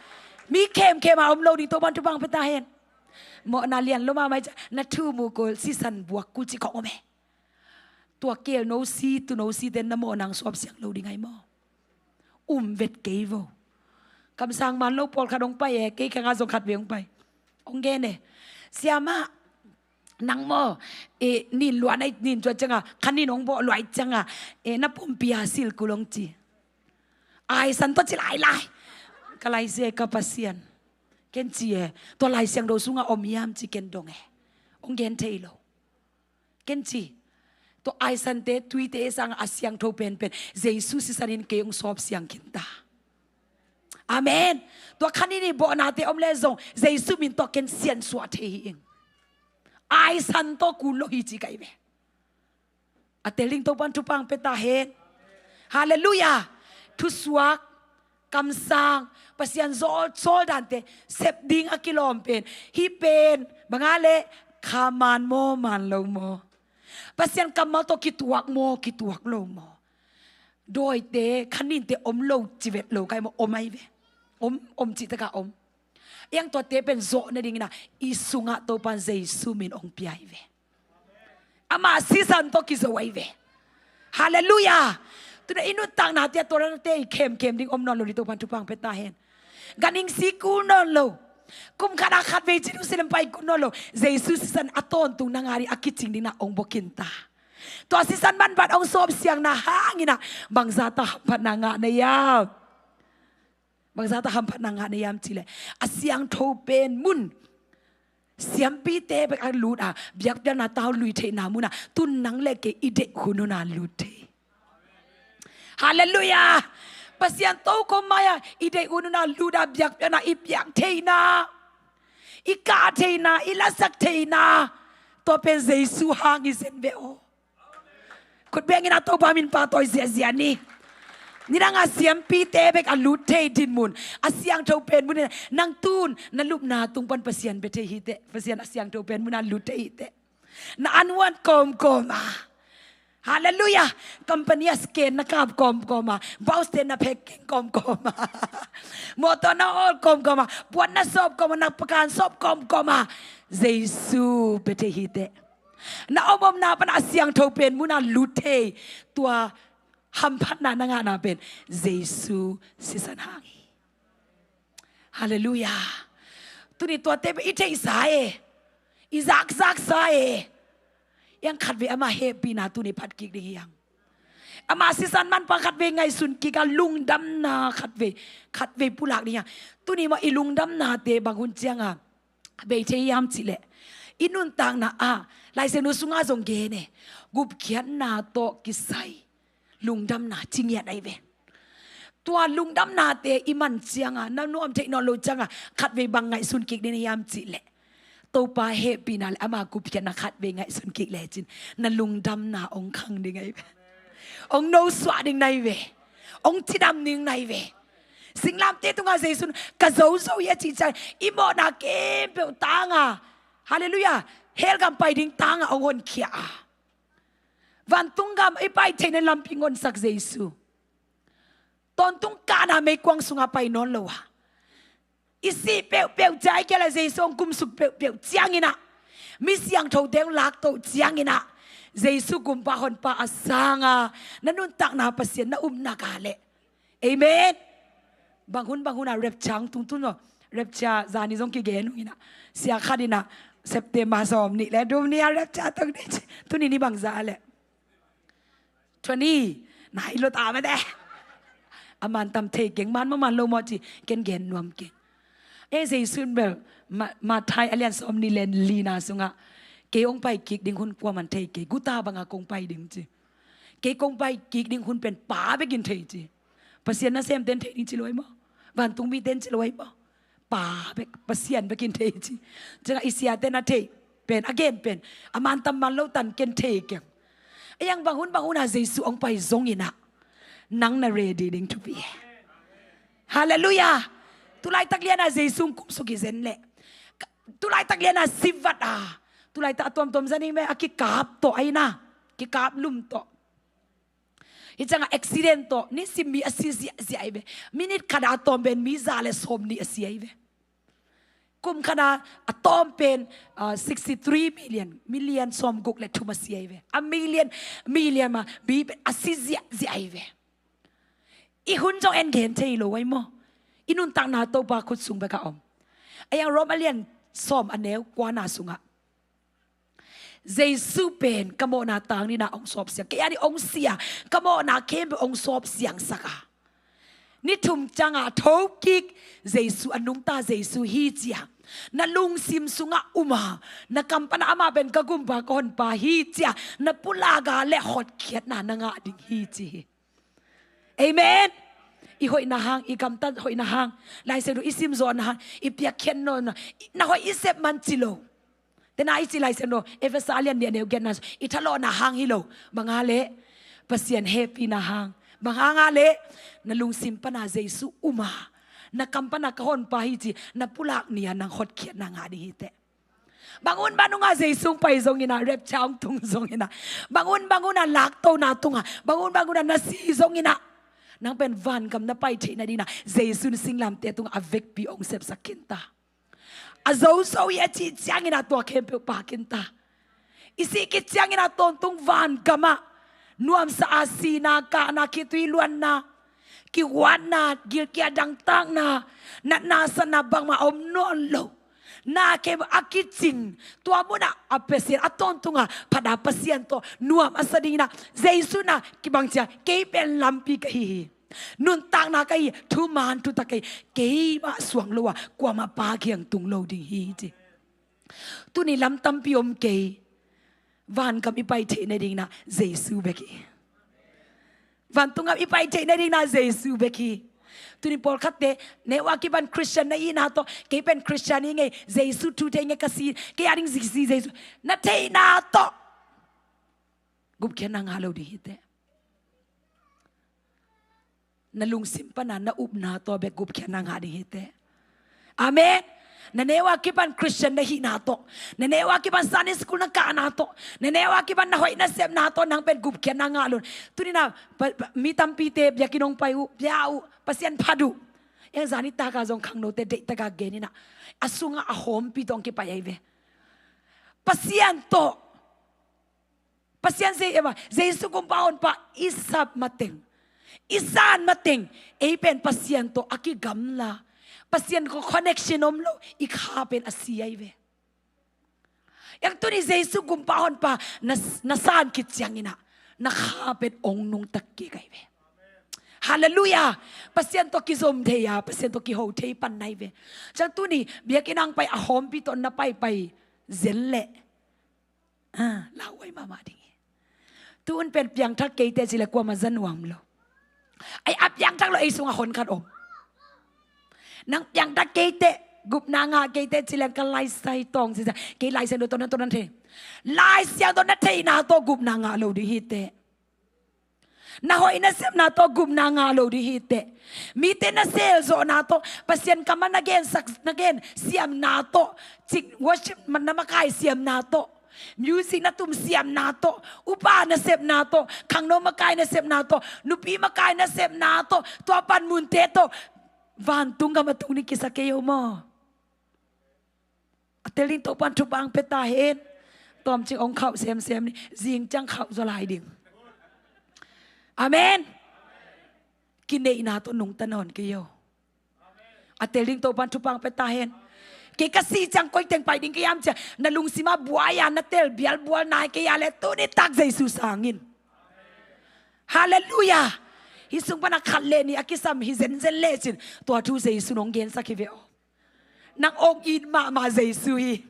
Mi khemkhem a om lo ding Topan thupha pia ta hen. Mawhna lian lo mahmah i ciang na thum uh kul, sisan buak kul ci kong om e. Tua keel no si, tuuno si ten na mawhna hong sawp siang lo ding ai maw. Um vet kei vo. Kamsang man lo pawlkhat hong pai e, kei kiangah zong khatvei hong pai. Hong gen e. Siamah, nang maw, e, nin luan ai, nin cuat cianga, kha nin hong bawh luai cianga, e, na pumpi a sil kul hong ci. Aisan tawh ci lailai. Ka laisia ka Pasian. Ken ci e, tua Lai Siangtho sungah om hiam ci ken dong e. Hong gen thei lo. Ken ci, tua aisante, tuite sangah a siangtho penpen Jesu sisan in kei hong sawp siang khin ta. Amen. Tua kha nin i bawhnate om le zong Jesu min tawh ken siansuah thei hi ing. Aisan tawh kul lo hi ci kai ve. A tel ding Topan thupha pia ta hen. Halleluiah. Thusuak kamsang, Pasian zawl, sawl dante sep ding a kilawm pen, hih pen bang a leh, kha man maw, man lo maw? Pasian kammal tawh kituak maw, kituak lo maw? Dawite, kha ninte om lo ci vet lo ka hi maw? Om ahi ve. Om, om cih takah om. Iang tuate pen zawh nadingin ah i sungah Topan Jesu min hong pia hi ve. Ama sisan tawh kizo ahi ve. Halleluiah. Tuna i nuntaknate ah tua dante i khemkhem ding om nawn lo ding, Topan thupha hong pia ta hen. Ganhing si kul nawn lo. Kum khat a khatvei Jerusalem pai kul nawn lo. Jesu sisan a tawntung na ngah ding a kicing ding na hong bawlkhin ta. Tua sisan manpha hong sawpsiangna hangin ah bangzah tak hamphatna ngah na hiam? Bangzah tak hamphatna ngah na hiam cih leh, a siangtho pen mun siampite bek a lut a, biakpiakna tau lui theihna mun ah tu-in nang le kei i deih hun hun a lut thei. Halleluiah. Pasian tokhom mai-ah i deih hun hun a lut a, biakpiakna i piak theihna, i kah theihna, i lasak theihna, tua pen Jesu hang hi zen ve aw. Khut bengin a Topa min pahtawi ziahziah ni. Nidang a siampite bek a lut thei dinmun, a siangtho pen mun in ah nang tu-in na lupna tung pan Pasian bia thei hi teh. Pasian a siangtho pen mun a lut thei hi teh. Na anhuan kawmkawm a, halleluiah, company a scan na kap kawmkawm a, bus te na phek keng kawmkawm a, mawtaw na awl kawmkawm a, puan na sawp kawm a, na pakan sawp kawmkawm a, Jesu bia thei hi teh. Na omomna pan a siangtho pen mun a lut thei, tua hamphatna na ngahna pen Jesu sisan hang hi. Halleluiah. Tuni tuate pen i theihsa e, i zakzaksa e. Iang khatvei ama hehpihna tuni phat kik ding hi hang. Ama sisan manpha khatvei ngaihsun kik a, lungdamna khatvei, khatvei pulak ding hi hang. Tuni mah i lungdamnate bang hun ciang a bei thei hiam cih leh, i nuntakna ah, Lai Siangtho sungah zong gen e, gupkhiatna tawh kisai lungdamna ci ngiat ahi ve. Tua lungdamnate i man ciang a, na nuam theih nawn lo ciang a, khatvei bang ngaihsun kik ding hiam cih leh, Topa hehpihna le ama gupkhiatna khatvei ngaihsun kik lecin, na lungdamna hong khang ding ahi ve. Hong nosuah ding na hi ve. Hong cidam ding na hi ve. Singlamteh tungah Jesu in ka zo zo hi a cih ciang, i mawhna khempeuh tang a, halleluiah, hell gam pai ding tang a hong honkhia a, vantung gam i pai theihna lampi hong honsak Jesu. Tawntung kahna meikuang sungah pai nawn lo a, i sih peuhpeuh ciang, ahih kei leh Jesu hong kumsuk peuhpeuh ciangin ah, mi siangthote hong laktoh ciangin ah, Jesu Kumpa Honpa a sang a, na nuntakna Pasian na upna ka leh. Amen. Bang hun bang hun a rapture hong tung tun aw. Rapture zani zong kigen uh in ah, sia khat in ah, September sawm nih le thum ni a rapture tung ding ci. Tuni ni bangzah leh? Twenty. Nai lo ta mah teh. A man tam thei keng, man mah man lo maw ci, ken gen nuam keng. E, Jesu in bel, Ma-, Matthai a lian sawm nih le lina sungah, kei hong pai kik ding hun kuaman thei kei, guta bangah kong pai ding ci. Kei kong pai kik ding hun pen Pa bekin thei ci. Pasian nasemten thei ding ci lo ahi maw? Vantung miten ci lo ahi maw? Pa bek, Pasian bekin thei ci. Ciangah i siate na thei pen, a gen pen, a man tam man lo tan ken thei keng. A iang bang hun bang hun a Jesu hong pai zongin ah, nang na ready ding thupi e. Halleluiah. Tulaitak lian a Jesu hong kumsuk hi zen leh, tulaitak lian a si vat a, tulaitak a tuamtuam zaning me a kikap tawh ahi na, kikap lum tawh. Hih ciangah accident tawh nisim mi a si ziahziah ahi ve. Minute khat a tawm pen mi za le sawm nih a si ahi ve. Kum khat a, a tawm pen, ah, sixty three million, million sawm guk le thum a si ahi ve. A million, million mah mi pen a si ziahziah ahi ve. I hun zong en gen thei lo ahi maw? I nuntakna Topa khut sung bek a om. A iang Rom a lian sawm a neu kuana sungah, Jesu pen ka mawhna tang dingin ah hong sawpsiang. Kei a ding hong si a, ka mawhna khempeuh hong sawpsiangsak a. Ni thum ciangah thokik Jesu, a nungta Jesu hi ci a, na lungsim sungah um a, na kam pan ah amah pen ka Kumpa ka Honpa hi ci a na pulak a leh hotkhiatna na ngah ding hi ci hi. Amen. I hoihna hang, i gamtat hoihna hang, Lai Siangtho i simzawhna hang, i piakkhiat nawnna, i, na hoih i sep man ci lo. Tena i ci Lai Siangtho, Efesa a lian nih a neu giatna, i thalawhna hang hi lo. Bang a leh, Pasian hehpihna hang, Bang hanga le, na lungsim pana Jesu um a, na kam pana ka Honpa hi ci na pulak ni-a nang hotkhiatna ngah ding hi teh. Bang hun bang hunga Jesu hong pai zongin ah, rapture hong tung zongin ah, bang hun bang huna laktona tunga, bang hun bang huna na si zongin ah, nang pen vangam na pai theih nadingin ah Jesu in singlamteh tungah a vekpi hong sepsak khin ta. A zozo hi a cih ciangin ah tua khempeuh pha khin ta. I sih khit ciangin ah tawntung vangamah nuamsa a sihna, kahna, khitui luanna, kihuatna, gilkial dangtakna, natna satna bangmah a om nawn lo. Na khempeuh a kicing, tua munah a Pasian a tawntunga phat a Pasian tawh nuam a sa dingin ah Jesu in ah kibang ciang, kei pen lampi ka hi hi. Nuntakna ka hi, thuman thutak ka hi, keimah suang lo a kuamah Pa kiang tung lo ding hi ci. Tuni lam tampi om kei. Vangam i pai theih nadingin ah Jesu bek hi. Vantungah i pai theih nadingin ah Jesu bek hi. Tuni pawlkhatte, neu a kipan Christian na hihna tawh, kei pen Christian hi ing ei, Jesu thu thei ing ei, ka si, kei a ding ziksi Jesu, na theihna tawh gupkhiatna ngah lo ding hi teh. Na lungsim pana na upna tawh bek gupkhiatna ngah ding hi teh. Amen. Na neu a kipan Christian na hihna tawh, na neu a kipan Sunday school na kahna tawh, na neu a kipan na hoih na sepna tawh nang pen gupkhiatna ngah lo. Tuni-in ah pa, pa, mi tampite biakinn hong pai uh, pia uh, Pasian phat uh. Eng zani taka zong khangnote deihtakin gen in ah, a sungah a hawmpi tawh hong kipai ahi ve. Pasian tawh, Pasian zei ema, Jesu gumpa Honpa i sap mateng, i san mateng, ei pen Pasian tawh a kigamla, Pasian tawh connection om lo, i kha pen a si ahi ve. Eng tuni Jesu gumpa Honpa na, na san khit ciangin ah na kha pen hong nungta kik ahi ve. Halleluiah. Pasian tawh kizom thei a, Pasian tawh kiho thei pan na hi ve. Ciang tuni biakinn hong pai a hawmpi tawh na paipai zen leh Ah, lauhuai mahmah ding hi. Tu-in pen piangthak kei teh ci leh kuamah za nuam lo. Ai, a piangthak lo ei sungah hon khat om. Nang piangthak kei teh, gupna ngah kei teh ci leh ka Lai Siangtho tawng ci sa, kei Lai Siangtho tawh na, tawh na thei. Lai Siangtho na theihna tawh gupna ngah lo ding hi teh. Na hoih na sepna tawh gupna ngah lo ding hi teh. Mite na selzawhna tawh, Pasian kammal na gensak, na gen siamna tawh, cik worship na makai siamna tawh, music na tum siamna tawh, upa na sepna tawh, khangno makai na sepna tawh, nupi makai na sepna tawh, tua panmunte tawh vantung gam a tung ding kisa kei o maw? A tel ding Topa'n thupha hong pia ta hen. Tawmcik hong khauh semsem ni, zing ciang khauh zaw lai ding. Amen. Kineihna tawh nungta nawn kei o. A tel ding Topa'n thupha hong pia ta hen. Kei ka si ciang koi teng pai ding ka hiam ci-a na lungsim ah buai a na tel bialbual nai kei a leh tuni tak Jesu sang in. Halleluiah. Hih sung pan a khat le nih a kisam hi zenzen lecin tua thu Jesu in hong gensak hi ve aw. Nang hong it mahmah Jesu hi.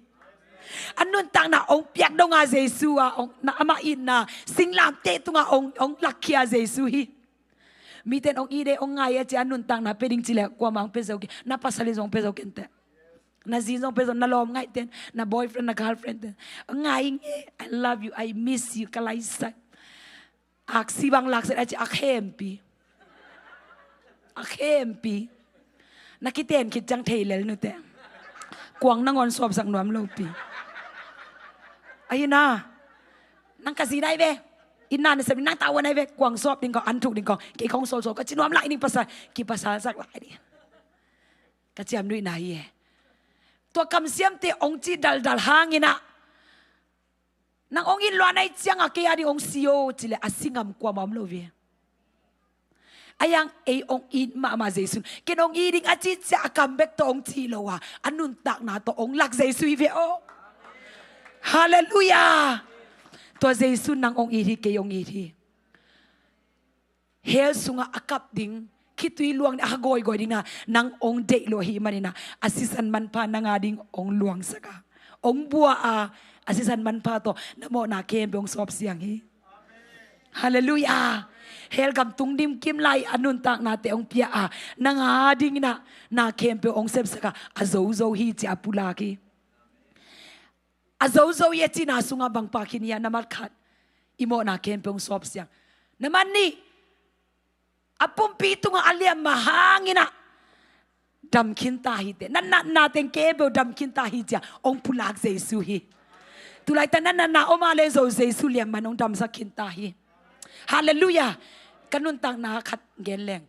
A nuntakna hong piak donga Jesu a, hong, na amah itna singlamteh tunga hong, hong lakkhia Jesu hi. Mite in hong it e, hong ngai e ci-a nuntakna pia ding ci leh kuamah hong pia zo kei, na pasal in zong pia zo kei inteh. Na zi in zong pia zo, na lawm ngaihte in, na boyfriend, na girlfriend te in. Hong ngai ing e, I love you, I miss you, ka Lai Siangtho. Aksi bang lakset a ci a khempi. A khempi. Na kiten khit ciang thei lel nute. Kuang nangawn sawpsak nuam lopi. Ahi na. Nang ka zi nai ve. Inn na na sem nang tavuan nai ve. Kuang sawp ding kong, an thuk ding kong. Kei kong sawlsawl ka ci nuam lai ning pasal. Kipasalsak lai ding. Ka ciamnuihna hi e. Tua kamsiamte hong cih daldal hangin ah nang hong it lua na hih ciangah kei a ding hong si o ci leh a si ngam kuamah om lo ve. A hiang ei hong it mahmah Jesu in ken hong it ding a cih ciang a kam bek tawh hong cih lo a, a nuntakna tawh hong lak Jesu hi ve aw. Halleluiah. Tua Jesu in nang hong it hi, kei hong it hi. Hell sungah a kap ding, khitui luang ding, a ha gawigawi ding a nang hong deih lo ahih manin ah, a sisan manpha nang a ding hong luangsak a, hong bua a, a sisan manpha tawh na mawhna khempeuh hong sawpsiang hi. Halleluiah. Hell gam tung dimkim lai a nuntaknate hong pia a, nang a dingin ah na khempeuh hong sepsak a, a zozo hi ci-a pulak hi. A zozo hi a cihna sungah bang pha khin hiam? Nambat khat, i mawhna khempeuh hong sawpsiang. Nambat nih, A pumpi tungah a liamma hangin ah dam khinta hi teh. Na natna teng khempeuh dam khinta hi ci-a hong pulak Jesu hi. Tulaitak na natna om a leh zong Jesu liamma in hong damsak khinta hi. Halleluiah. Ka nuntakna khat gen leng,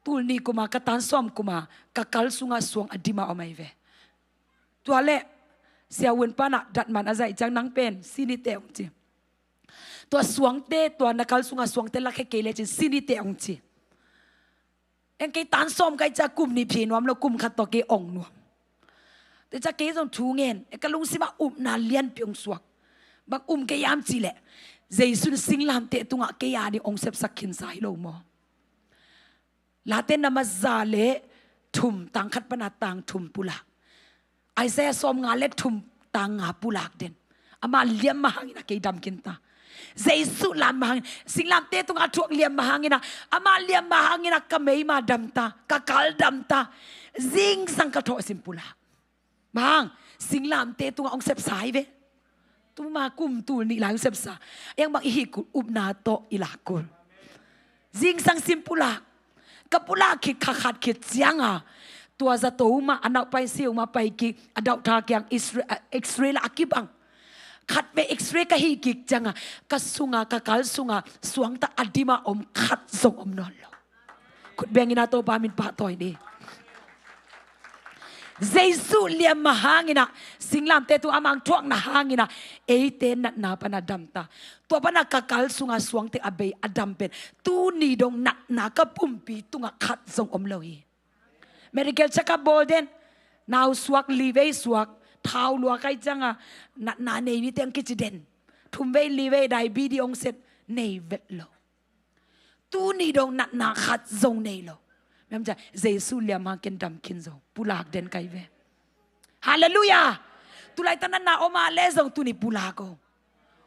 tul nih kum a, ka tan sawm kum a, ka kal sungah suang a dim a om ahi ve. Tua leh siavuan pa'n ah datman a zaih ciang, nang pen sin hi teh hong ci. Tua suangte, tua na kal sungah suangte lakhia kei lecin sin hi teh hong ci. Eng, kei tan sawm ka hih ciang kum nih phi nuam lo, kum khat tawh kei ong nuam. Tua ciang kei zong thu ngen, e, ka lungsimah upna lianpi hong suak. Bang um kei hiam cih leh, Jesu in singlamteh tungah kei a ding hong sepsak khinsa hi lo maw? Late number za leh thum, tang khat pan a tang thum pulak. Isaiah sawmnga leh thum, tang nga pulak den. Ama liamma hangin ah kei dam khinta. Jesu liamma hangin, singlamteh tungah a thuak liamma hangin ah, ama liamma hangin ah ka meima damta, ka kal damta. Zingsang ka thawhsim pulak. Bang hang? Singlamteh tungah hong sepsa hi ve. Tuma kum tul nih lai hong sepsa. Eng bang i hih kul, upna tawh i lak kul. Zingsang sim pulak. Ka pulak khit, kha khat khit ciang a, tua zato mah, a naupai siu mah pai kik, a dauhtha kiang X-ray, a, X-ray lah a kibang. Khat vei X-ray ka hih kik ciang a, ka sungah, ka kal sungah suangta a dim a om khat zong om nawn lo. Khut beng in ah Topa min pahtawi ni. Jesu liamma hangin ah, singlamteh tungah ama thuakna hangin ah, eite natna pan a damta. Tua pan a ka kal sungah suangte a bei a dam pen, tuni dong natna ka pumpi tungah khat zong om lo hi. Medical check-up bawl den. Nau suak, li vei suak, thau lua kai ciang a, natna nei ni teng kici den. Thum vei, li vei, diabetes hong set, nei vet lo. Tuni dong natna khat zong nei lo. Miam ciang, Jesu liamma hangin dam khin zo. Pulak den kai ve. Halleluiah. Tulaitak natna om a leh zong tuni pulak o.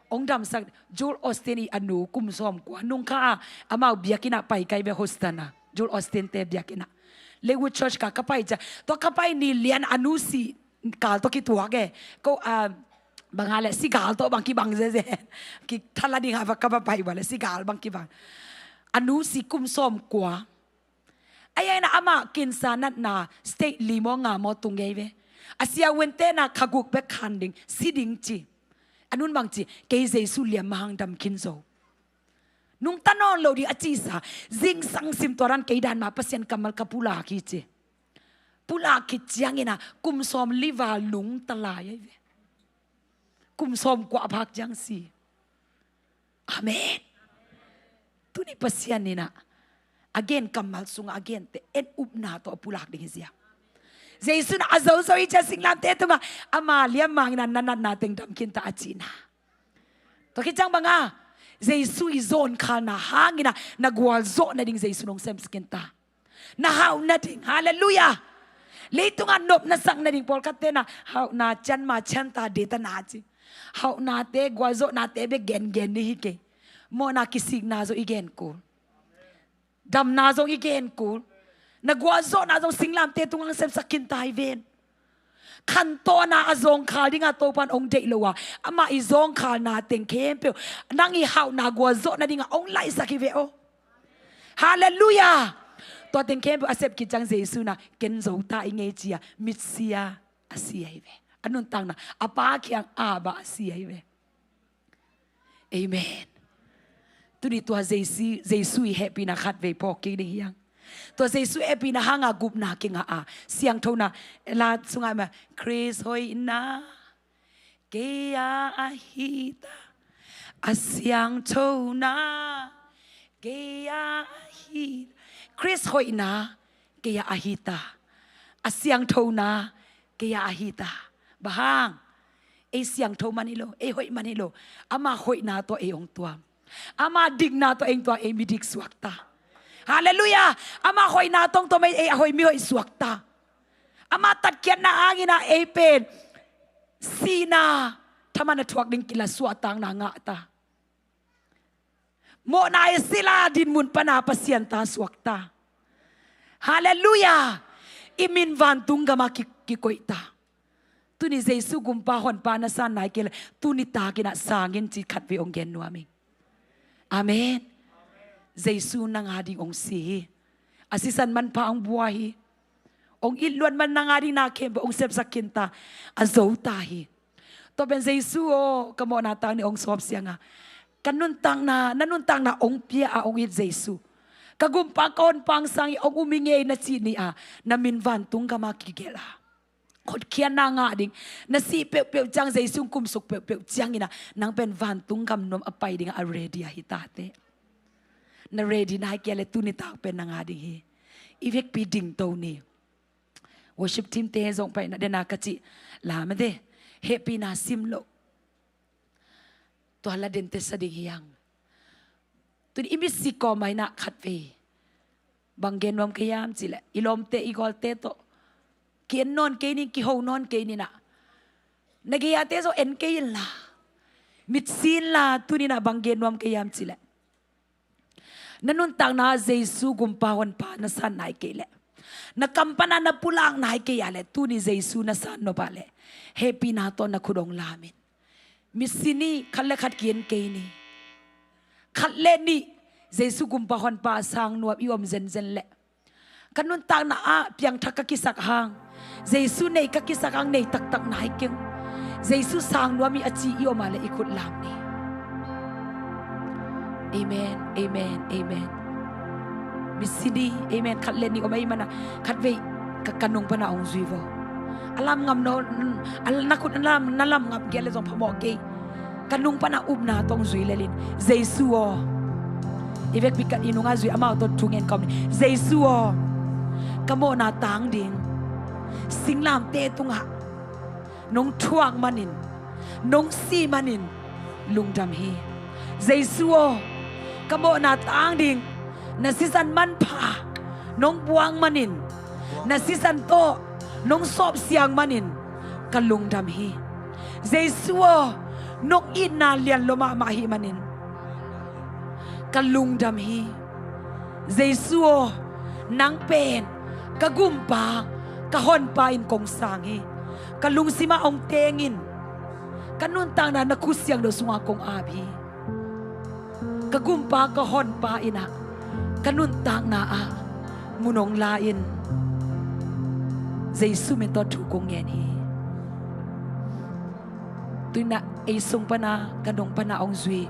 Hong damsak, Joel Osteen i a nu kum sawm kua nung kha a, amau biakinn ah pai kai ve, Houston ah. Joel Osteen te biakinn ah. Lakewood Church ka, ka pai ciang, tua ka pai ni lian a nu si kal tawh kituak e. Ko, ah, bang a leh si kal tawh bang kibang zeze. Kithala ding a va ka va pai va leh si kal bang kibang. A nu si kum sawm kua. Ahi zongin ah amah kinsa natna stage li maw nga maw tung ngei ve. A siavuante na kha guk bek khan ding, si ding ci. A nu'n bang ci, kei Jesu liamma hang dam khin zo. Nungta nawn lo ding a cisa, zingsang sim tua dan kei dan mah Pasian kammal ka pulak hi ci. Pulak khit ciangin ah kum sawm li val nungta lai ahi ve. Kum sawm kua phak ciang si. Amen. Tuni Pasian in ah a gen kammal sungah a gente en upna tawh a pulak ding hi ziau. Jesu in ah a zozo i cia singlamteh tungah ama liamma hangin ah na natna teng dam khinta a cihna. Tua khit ciang bang a, Jesu i zawnkhalna hangin ah na gualzawh nading Jesu in hong sem khinta. Na hauh nading, halleluiah. Leitungah nop na sak nading, pawlkhatte na hauhna cianma cianta detana ci. Hauhnate, gualzawhnate bek gengen ni hi kei. Mawhna kisikna zong i gen kul. Damna zong i gen kul. Na gualzawhna zong singlamteh tungah hong sepsak khinta hi ven. Khantohna a zawngkhal dingah Topa'n hong deih lo a, amah i zawngkhalna teng khempeuh nang i hauhna gualzawh nadingah hong laihsak hi ve aw. Halleluiah. Tua teng khempeuh a sep khit ciang Jesu in ah ken zo ta ing ei ci-a mitsia a si ahi ve. A nuntakna a Pa kiang Abba a si ahi ve. Amen. Tuni tua Jesu, Jesu i hehpihna khatvei phawk kik ding hi hang. Tua Jesu hehpihna hanga gupna kingah a, siangthona, la sungah mah, Khrist hoihna kei a ahi ta. A siangthona kei a ahi ta. Khrist hoihna kei a ahi ta. A siangthona kei a ahi ta. Bang hang? Ei siangtho man hi lo, ei hoih man hi lo. Ama hoihna tawh ei hong tuam. Ama dikna tawh ei hong tuam, ei midik suakta. Halleluiah. Ama hoihna tawh hong tuam, ei, ei a hoih mihoih suakta. Ama tatkhiatna hangin ah ei pen sihna thaman a thuak ding kila, suahtakna ngahta. Mawhna i sila dinmun pana Pasian ta suakta. Halleluiah. I min vantung gamah ki, kikoihta. Tuni Jesu gumpa honpa na san nai kei leh, tuni takin ah sang in ci khatvei hong gen nuam ing. Amen. Jesu nang a ding hong si hi. A sisan manpha hong bua hi. Hong it luat man nang a ding na khempeuh hong sepsak khinta, a zo ta hi. Tua pen Jesu aw, ka mawhna tang ding hong sawp siang a, ka nuntakna, na nuntakna hong pia a hong it Jesu. Ka gumpa ka honpa hong sang hi, hong um hi ngei na cih ni a, na min vantung gam a kigelh a, hotkhiatna ngah ding, na sih peuhpeuh ciang Jesu hong kumsuk peuhpeuh ciangin a, nang pen vantung gam nuam a pai ding a ready ahi tate. Na ready nai kei a leh tuni tak pen nang a ding hi. I vekpi dingto ni. Worship team te zong paina dena ka cih la mate, hehpihna sim loh. Tua la dente sa ding hi hang. Tuni i misi kawm a inah khatvei bang gen nuam ka hiam cih leh, i lawmte i gawlte tawh ki-en nawn kei ning, kiho nawn kei ning ah, na gei-ate zong en kei inla, mitsi inla, tuni inah bang gen nuam ka hiam cih leh, na nuntakna ah Jesu gumpa honpa na san nai kei leh, na kam pana na pulak nai kei a leh, tuni Jesu na san nop a leh, hehpihna tawh na khut hong lam in. Mitsi ni, khat le khat ki-en kei ni. Khat le nih, Jesu gumpa honpa sang nuam i om zenzen leh, ka nuntakna ah piangthak ka kisak hang, Jesu nei ka kisak hang, nei taktak nai keng. Jesu sang nuam hi a ci i om a leh i khut lam ni. Amen, amen, amen. Mitsi ni, amen. Khat le nih om ahih mana, khatvei ka, ka nung pana hong zui vo. A lam ngam nawn, a, na khut a lam, na lam ngam kei a leh zong phamawh kei. Ka nung pana upna tawh hong zui lel in, Jesu aw. I vekpi ka, i nunga zui amau tawh thu ngen kawm ni. Jesu aw, ka mawhna tang ding singlamteh tungah nong thuak manin, nong si manin lungdam hi. Jesu aw, ka mawhna tang ding na sisan manpha nong buak manin, na sisan tawh nong sawp siang manin ka lungdam hi. Jesu aw, nong itna lian lua mahmah ahih manin ka lungdam hi. Jesu aw, nang pen ka gumpa, ka honpa in kong sang hi. Ka lungsim ah hong teng in, ka nuntakna na khut siangtho sungah kong ap hi. Ka gumpa, ka honpa in ah, ka nuntakna ah mun hong la in. Jesu min tawh thu kong ngen hi. Tuni inah ei sung pana, ka nung pana hong zui,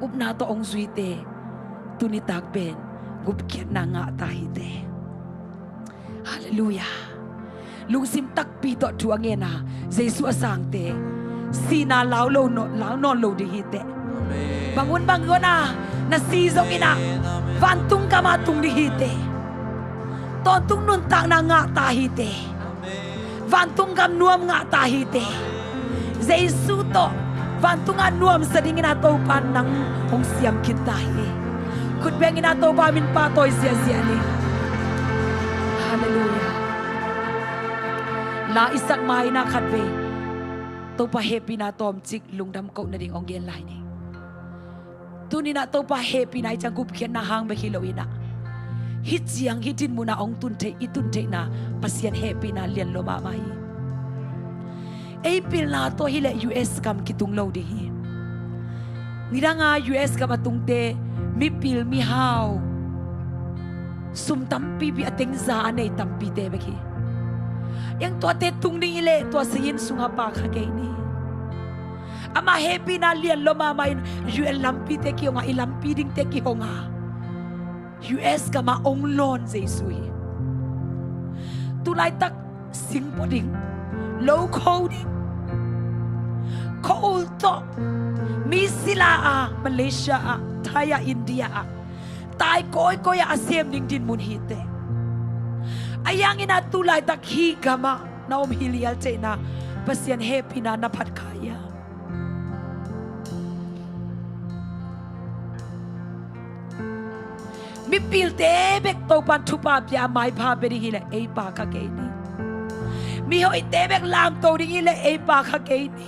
upna tawh hong zuite, tuni tak pen gupkhiatna ngah ta hi te. Halleluiah. Lungsim takpi tawh thu a ngen a, Jesu a sangte sihna lau lo nawn, lau nawn lo ding hi te. Amen. Bang hun bang hun a na si zongin ah, amen, amen, vantung gam ah tung ding hi te. Tawntung nuntakna ngah ta hi te. Amen. Vantung gam nuam ngah ta hi te. Jesu tawh vantung ah nuamsa dingin ah Topa nang hong siam khin ta hi. Khut beng in ah Topa min pahtawi ziahziah ni. Halleluiah. La i sak ma-in ah khatvei Topa hehpihna tawmcik lungdam koh nading hong gen lai ni. Tuni inah Topa hehpihna i ciang gupkhiatna hang bek hi lo inah, hih ciang hih dinmun ah hong tun theih, i tun theihna Pasian hehpihna lian lua mahmah hi. Ei pilna tawh hileh U S gam kitung lo ding hi. Nidanga U S gam a tungte mipil mihau, sum tampipi, a teng za a nei tampite bek hi. Hiang tuate tung ding hileh tua sayin sungah pa kha kei ni. Amah hehpihna lian lua mahmah in U N lampite kihong a, i lampi dingte kihong a, U S gam ah hong lawn Jesu hi. Tulaitak singpua ding, lo kho ding, kho-ul tawh mi sila a, Malaysia ah, Thai ah, India ah, tai kawikawi ah a sem ding dinmun hi te. Ahi hangin ah tulaitak hih gam ah na om hi lial theihna Pasian hehpihna na phat kha hiam? Mipilte bek Topan thupha pia a maipha pia ding hileh ei pa kha kei ni. Mihoihte bek lamto ding hileh ei pa kha kei ni.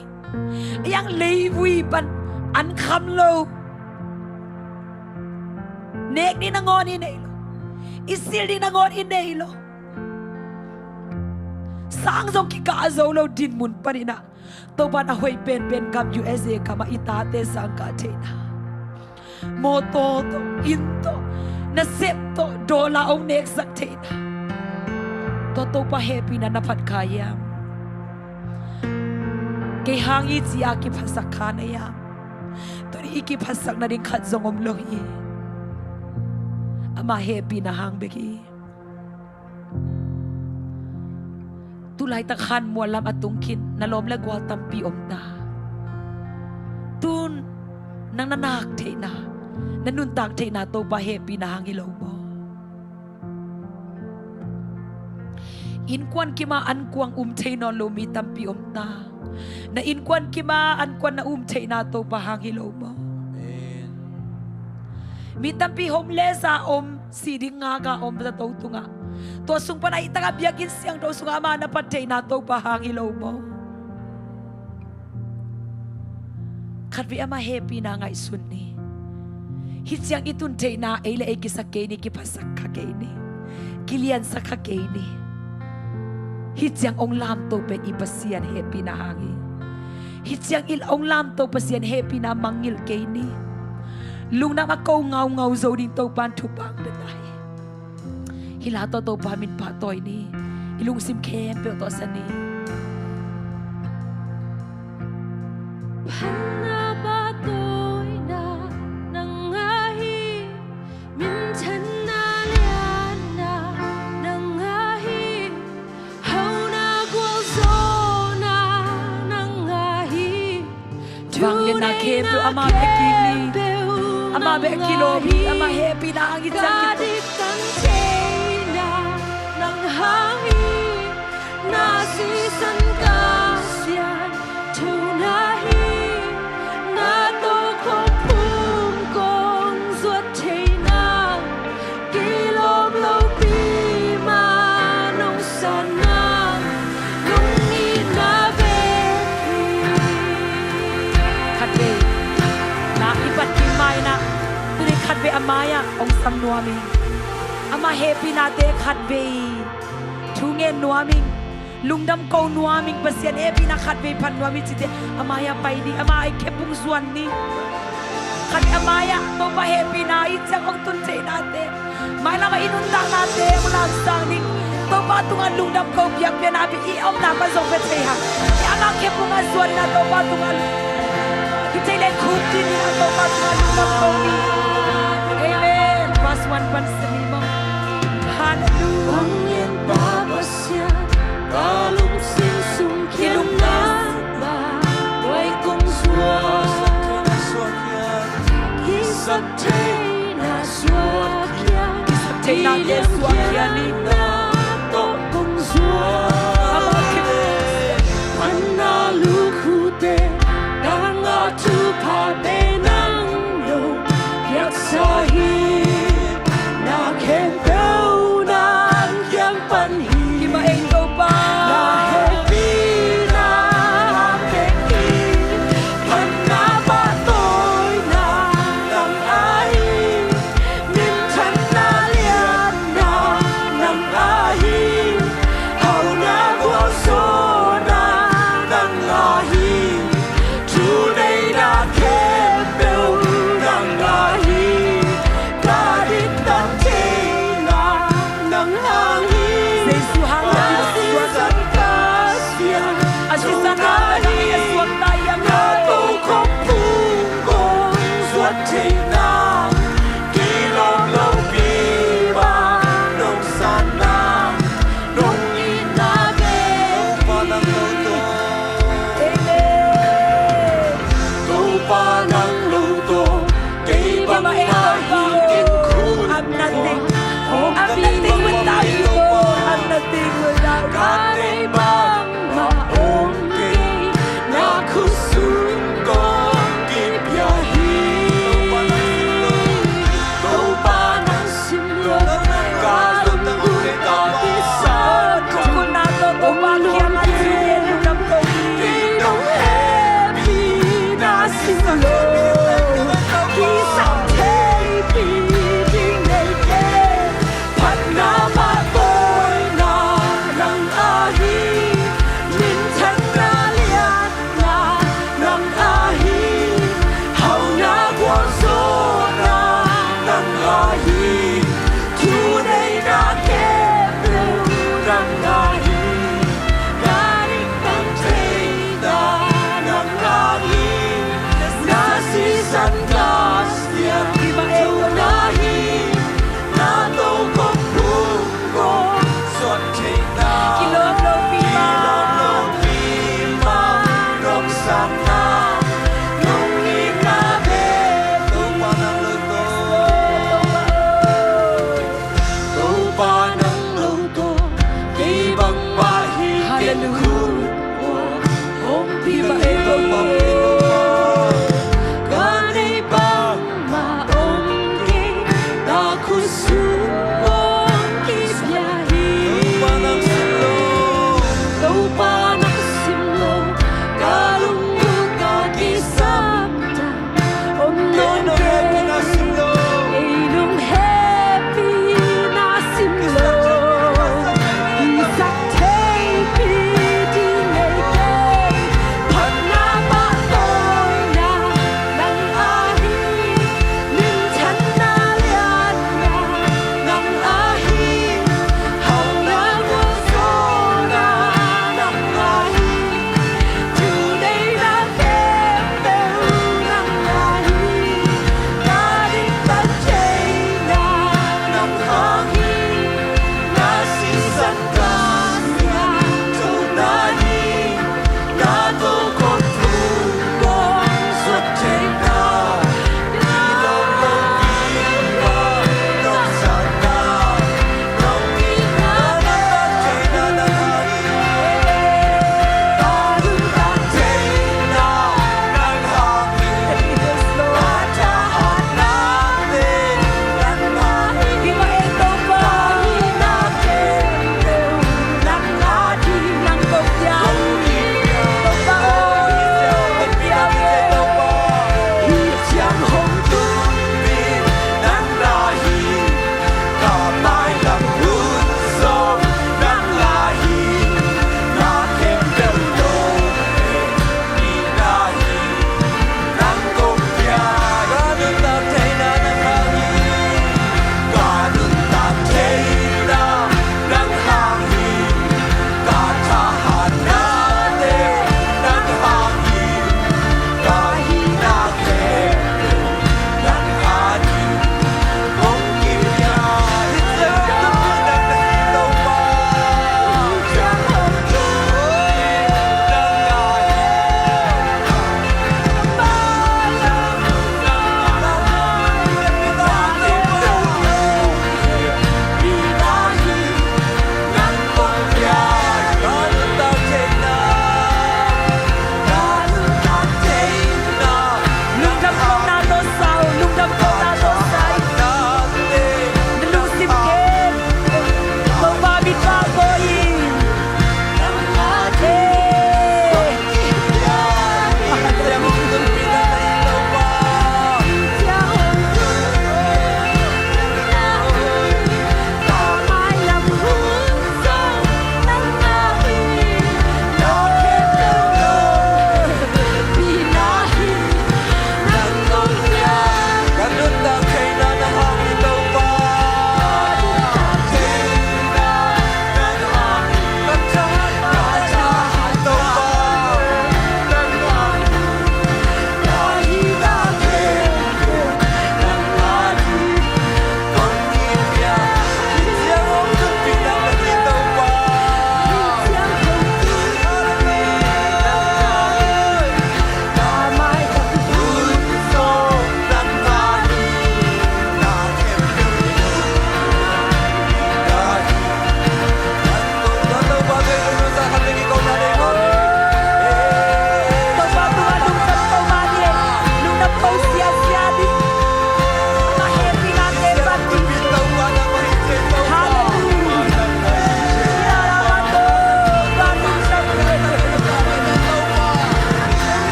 Ahi hang leivui pan an kham lo, nek ding nangawn i nei lo, i silh ding nangawn i nei lo, sang zong kikah zo lo dinmun panin ah Topan a hoih penpen gam U S A gam ah i tate sang kah theihna, mawtaw tawh, inn tawh, nasep tawh dollar hong neksak theihna, tua Topa hehpihna na phat kha hiam? Kei hang hi ci-a kiphatsak kha na hiam? Tuni i kiphatsak nading khat zong om lo hi. Ama hehpihna hang bek hi. Tulaitak khan mual lam a tung khin na lawm le gual tampi om ta. Tun nang na nak theihna, na nuntak theihna Topa hehpihna hang hi lo maw? Innkuan kima ankuang um thei nawn lo mi tampi om ta. Na innkuan kima ankuan na um theihna Topa hang hi lo maw? Amen. Mi tampi homeless a om, si ding ngaka om zato tungah, tua sung pana i taka biakinn siangtho sungah ama na phat theihna Topa hang hi lo maw? Khatvei ama hehpihna ngaihsun ni. Hih ciang i tun theihna ei le ei kisak kei ni, kiphatsak kha kei ni, kiliansak kha kei ni. Hih ciang hong lamto pen i Pasian hehpihna hang hi. Hih ciang i hong lamto Pasian hehpihna mangngilh kei ni. Lungdam a ko ngaungau zo ding Topan thupha pia ta hi. Hih la tawh Topa min pahtawi ni. I lungsim khempeuh tawh sa ni. Phatna pahtawina nang ngah hi, minthanna lianna nang ngah hi, hauhna gualzawhna nang ngah hi. Vangliatna khempeuh ama bek hi ni. Ama bek kilawm hi. Ama hehpihna hang hi ciang kituk. Kilawm lopi ma nong sanna, nong itna bek hi. Khatvei na i pat kim ma-in ah, tuni khatvei a mai-ah hong sam nuam ing. Ama hehpihnate khatvei thu ngen nuam ing. Lungdam ko nuam ing, Pasian hehpihna khatvei phat nuam ing cite, a mai-ah pai ni, ama ai khepung zuan ni. Khat a mai-ah Topa hehpihna i ciang hong tun theihnate, mailam ah i nuntaknate hong lamsang ding. Topa tungah lungdam ko biakpiakna pi i omna pan zong pia thei hang. I ama khepung a zuan ina Topa tungah i thei le khuk din ina Topa tungah lungdam ko ni. Amen. Verse one pan sani maw. Hallelujah. Vanglianpa Pasian, ka lungsim sung kiang nangmah guai kong zuak. Kisaktheihna suak khia, kisaktheihnate suak khia ni. Na tawh kong zuak. Phatna lukhute ka ngah thupha te nang nong piaksa hi. Na khempeuh nang kiang pan hi. Kima ei Topa. Na hehpihna bek hi. Phatna pahtawina nang ahi. Minthanna lianna nang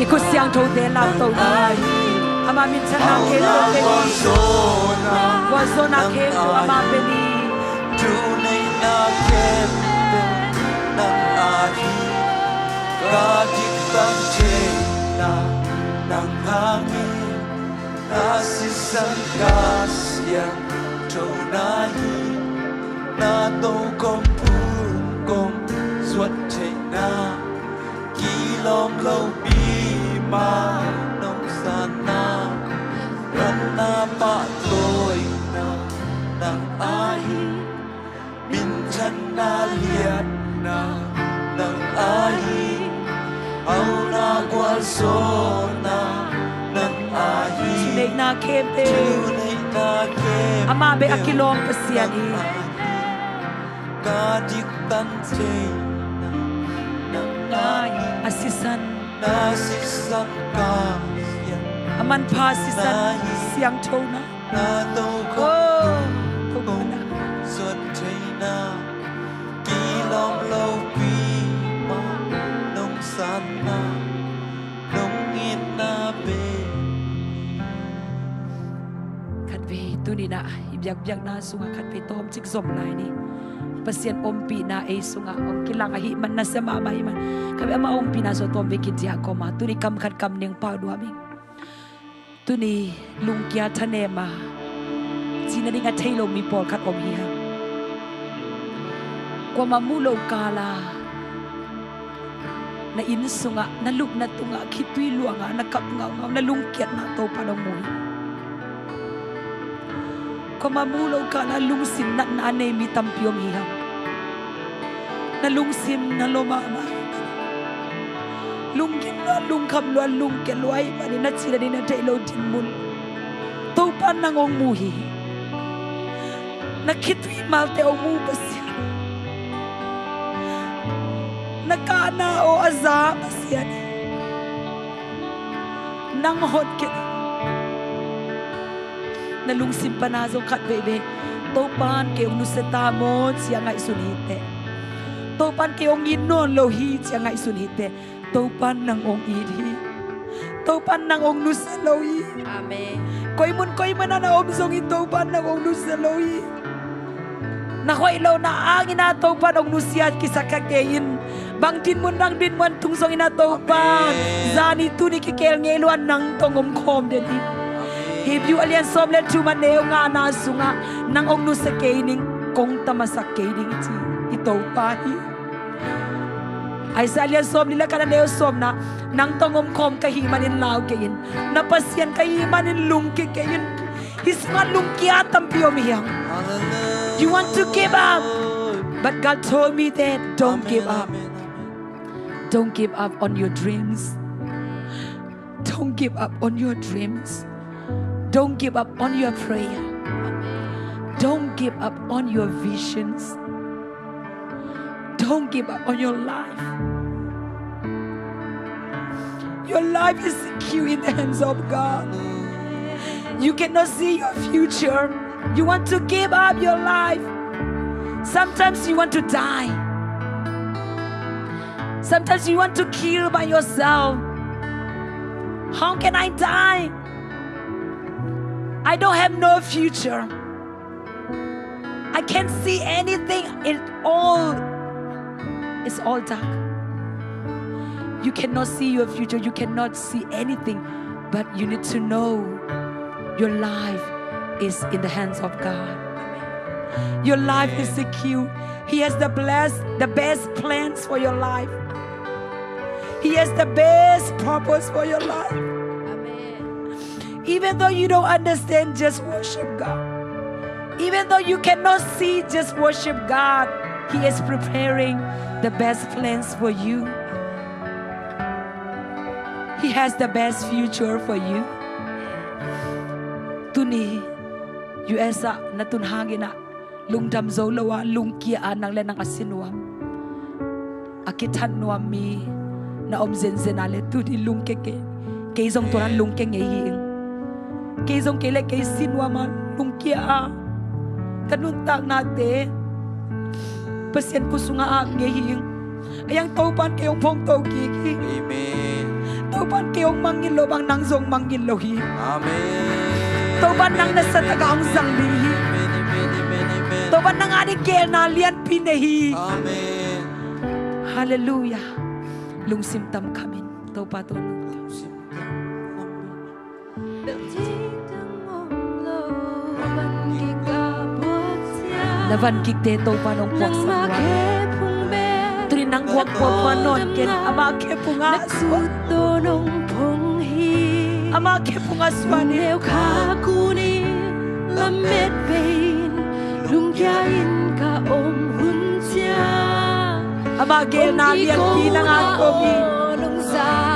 I khut siangthote lamto ni. Ama minthanna khempeuh pe ni. Gualzawhna khempeuh ama pe ni. Thuneihna khempeuh nang a hi. Ka diktan theihna nang hang hi. Na sisan ka siangthona hi. Na tokhom phungkhom zuat theihna kilawm lopi ma nong sanna. Ranna pahtawina nang a hi. Minthanna liatna nang a hi. Hauna gualzawhna nang a hi. Thuneihna khempeuh. Thuneihna khempeuh. Amah bek a kilawm Pasian hi. Nang a hi. Ka diktan theihna nang a hi. A sisan. Na sisan ka siang. A manpha sisan. Na hi. Siangthona. Na tokhom. Oh, tokhom. Zuat theihna kilawm lopi ma nong sanna nong itna pe. Khatvei tuni-in ah i biakpiakna sungah khatvei tawmcik zom lai ni. Pasian ompihna ei sungah hong kilang ahih man, nasia mahmah ahih man, khatvei ama ompihna sungah tawmvei kidiah kawma, tuni kam khat kam ning pau duam ing. Tuni lungkia thanem a, cih nading a thei lo mi pawlkhat om hi hang. Kuamah mu lo kal a, na inn sungah, na lupna tungah, khitui luangah na kap ngaungau, na lungkiatna Topa in hong mu hi. Kuamah mu lo kal a lungsim natna a nei mi tampi om hi hang. Na lungsim na lom mahmah. Lunggim lua, lungkham lua, lungkia lua ahih manin na cih nading na theih lo dinmun Topa in nang hong mu hi. Na khitui malte hong mu Pasian. Na kahna aw a za Pasian hi. Nang hon kei. Na lungsim pan a zong khat veivei, Topa in kei hong nusia ta maw ci-a ngaihsun hi teh. Topa in kei hong it nawn lo hi ci-a ngaihsun hi teh. Topa in nang hong it hi. Topa in nang hong nusia lo hi. Amen. Koi mun koi mun ah na om zongin Topa in nang hong nusia lo hi. Na hoih lohna hangin ah Topa in hong nusia kisa kha kei in. Bang dinmun, bang dinmun tung zongin ah Topa in, amen, zani tuni kikeel ngei lo-in nang tawh hong omkhawm den hi. Amen. Hebrew a lian sawm le thum a neu ngana sungah nang hong nusia kei ning, kong tamasak kei ding ci i Topa hi. Isaiah a lian sawmli le khat a neu sawmna, nang tawh hong omkhawm ka hih manin lau kei in. Na Pasian ka hih manin lungkia kei in. Hih sungah lungkia tampi om hi hang. Hallelujah. You want to give up, but God told me that don't give up. Amen, amen, amen. Don't give up on your dreams. Don't give up on your dreams. Don't give up on your prayer. Don't give up on your visions. Don't give up on your life. Your life is secure in the hands of God. You cannot see your future. You want to give up your life. Sometimes you want to die. Sometimes you want to kill by yourself. How can I die? I don't have no future. I can't see anything. It all, it's all dark. You cannot see your future. You cannot see anything. But you need to know your life is in the hands of God. Your life is secure. He has the blessed, the best plans for your life. He has the best purpose for your life. Amen. Even though you don't understand, just worship God. Even though you cannot see, just worship God. He is preparing the best plans for you. He has the best future for you. Tuni U S ah na tun hangin ah lungdam zo lo a, lungkia a, nang le nang a sinuam, a kithat nuam mi na om zenzen a le tuni lungkia kei. Kei zong tua dan lungkia ngei hi ing. Kei zong kei le kei sinuam a lungkia a, ka nuntaknate Pasian khut sungah ap ngei hi ing. A yang Topa in kei hong phongto kik hi. Amen. Topa'n kei hong mangngilh lo bang nang zong mangngilh lo hi. Amen. Topa'n nang na sa takah hong zang ding hi. Amen, amen, amen, amen. Topa'n nang ading geelna lianpi nei hi. Amen. Halleluia. Lungsim tam khamin Topa tawh lungdam. Lungsim tam khamin. Na van kikte Topa'n hong puaksak uh a, tuni nang guak puakpuak nawn ken, ama khe phungah suan. Ama khe phungah suan in. Neu kha kunin lamet bei in, lungkia in ka om hun ciang. Ama geelna lianpi nang a ding hi.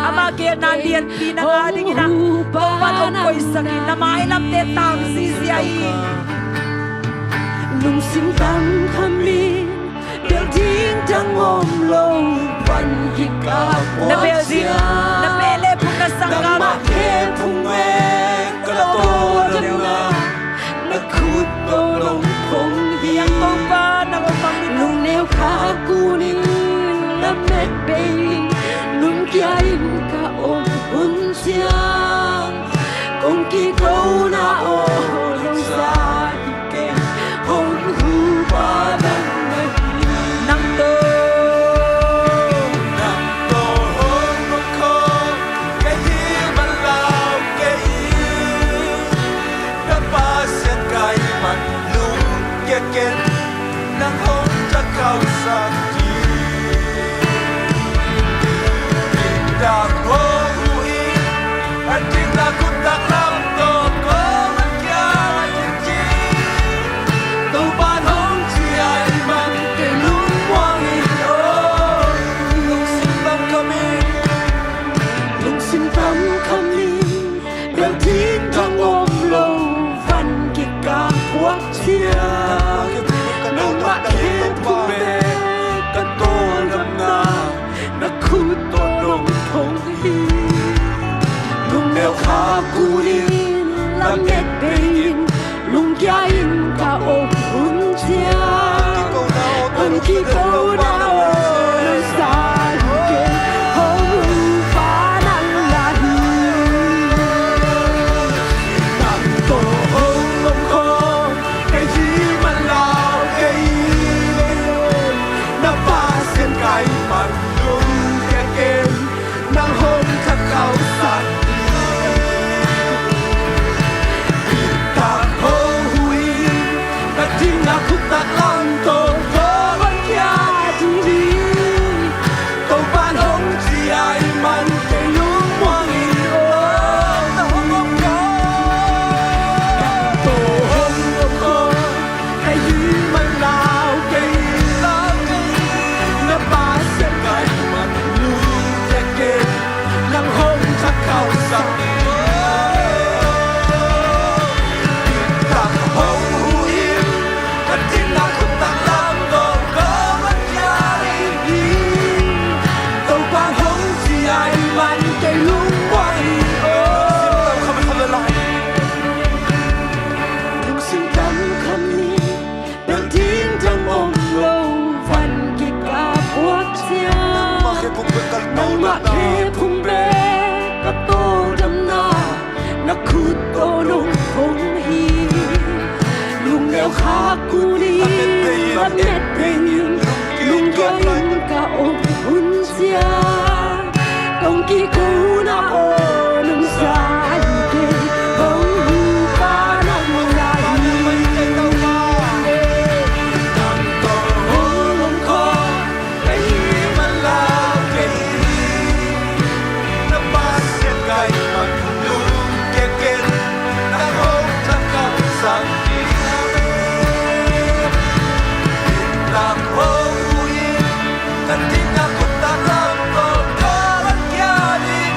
Ama geelna lianpi nang a dingin ah Topa'n hong koihsak in, na mailamte tang zihziah hi. Lungsim tam khamin, bel ding dang om lo, van kikap na bel ding, na bel le phung na sangkam. Nangmah khe phung ve ka tawldamna, na khut tawh nong phong hi. Topa nang hong mangngilh. Lungneu kha kunin lamet bei in, lungkia in ka om hun ciang. Kong kiko na aw lungsa hi kei, hong hupa nang na hi. Nang tawh, nang tawh hong om khawm ka hi man lau kei. Na Pasian ka hih man lungkia ken, nang hong thakhausak ding. Dik tak hong huh in, a dikna khut taklam tawh kong kia ding hi. Topa'n hong ci ahih man kei lungmuang hi aw. Lungsim tam khamin, lungsim tam khamin, bel ding dang om lo, van kikap puak ciang. Nangmah khe phung ve ka tawldamna, na khut tawh nong phong hi. Lungneu kha kunin lamet bei in, lungkia in ka om hun ciang. Hong kiko na aw lungsa hi kei, hong hupa nang na hi. Nang tawh hong om khawm ka hi man lau kei. Na Pasian ka hih man lungkia ken, nang hong thakhausak ding. Dik tak hong huh in, a dikna khut taklam tawh kong kia ding hi. Topa'n hong ci ahih man kei lungmuang hi aw. Nang tawh hong om khawm ka hi man lau kei. Na Pasian ka hih man lungkia ken, nang hong thakhausak ding. Dik tak hong huh in, a dikna khut taklam tawh kong kia ding hi. Topa'n hong ci ahih man kei lungmuang hi aw. Lungsim tam khamin, bel ding dang om lo, van kikap puak ciang. Nangmah khe phung ve ka tawldamna, na khut tawh nong phong hi. Lungneu kha kunin lamet bei in, lungkia in ka om hun ciang. Kong kiko na aw lungsa hi kei, hong hupa nang na hi. Nang tawh hong om khawm ka hi man lau kei. Na Pasian ka hih man lungkia ken, nang hong thakhausak ding. Dik tak hong huh in, ka dikna khut taklam tawh kong kia ding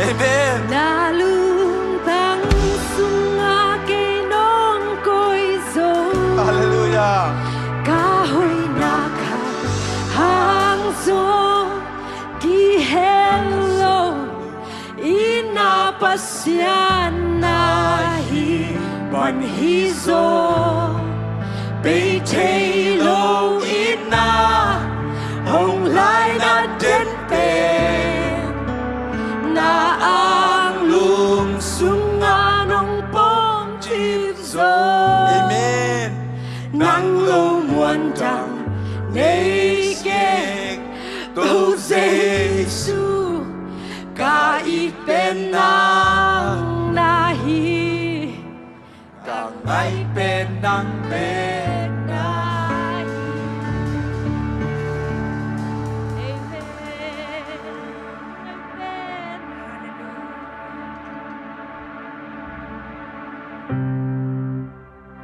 Amen. Na lungtang sungah kei nong koih zo. Halleluiah. Ka hoihna khat hang zaw kihel lo. Itna Pasian na hi man hi zaw. Bei thei lo itna hong laina den pen na anglum sungah nong pom cip zaw. Amen. Nang lo muan dang nei keng, Topa Jesu. Ka it pen nang na hi, ka ngai pen nang pen na hi. Amen. Amen. Hallelujah.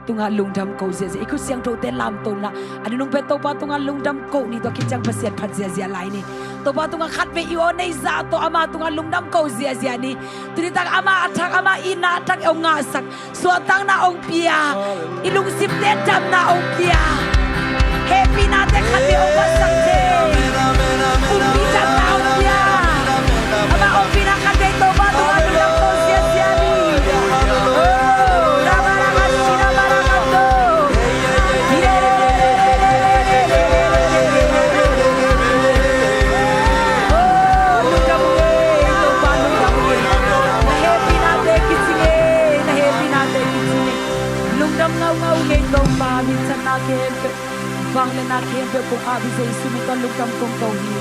Tungah lungdam ko ziahziah. I khut siangthote lamto inla, a nunung pen Topa tungah lungdam ko ni. Tua khit ciang Pasian phat ziahziah lai ni. Topa tungah khatvei i aw nei zah tawh ama tungah lungdam ko ziahziah ni. Tuni tak ama a thak, ama itna a thak i hong ngahsak, suahtakna hong pia, i lungsimte damna hong pia. Hehpihnate khatvei hong phatsak thei. Ompih damna hong pia. Ama ompihna khatvei Topa tungah lungdam ko ziahziah ni. Oh, rabarabashirabarakato. Oh, lungdam ung ei, Topa lungdam ung ei. Na hehpihnate kicing ei, na hehpihnate kicing ei. Lungdam ngaungau ung ei Topa, minthanna khempeuh, vangliatna khempeuh kong ap hi, Jesu min tawh lungdam kong ko hi.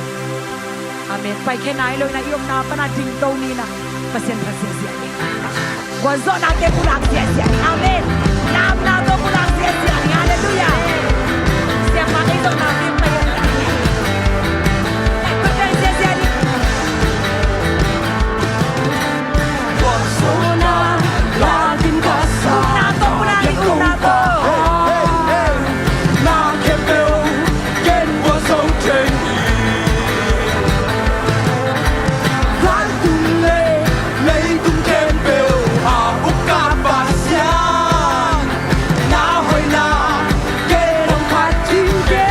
Amen. Paikhia nai lo in a, i omna pan a dingto ni in a, Pasian phat ziahziah ni. Gualzawhnate pulak ziahziah ni. Amen. Lamna tawh pulak ziahziah ni. Halleluiah. Siapa ei zawhna ding pai a, pulak ziahziah ni. Gualzawhna la ding ka sa. Utna tawh pulak ni, utna tawh. Hey, hey, hey. Na khempeuh ken gualzo thei hi. Vantung le leitung khempeuh a ukna Pasian, na hoihna ken hong phat ding hi.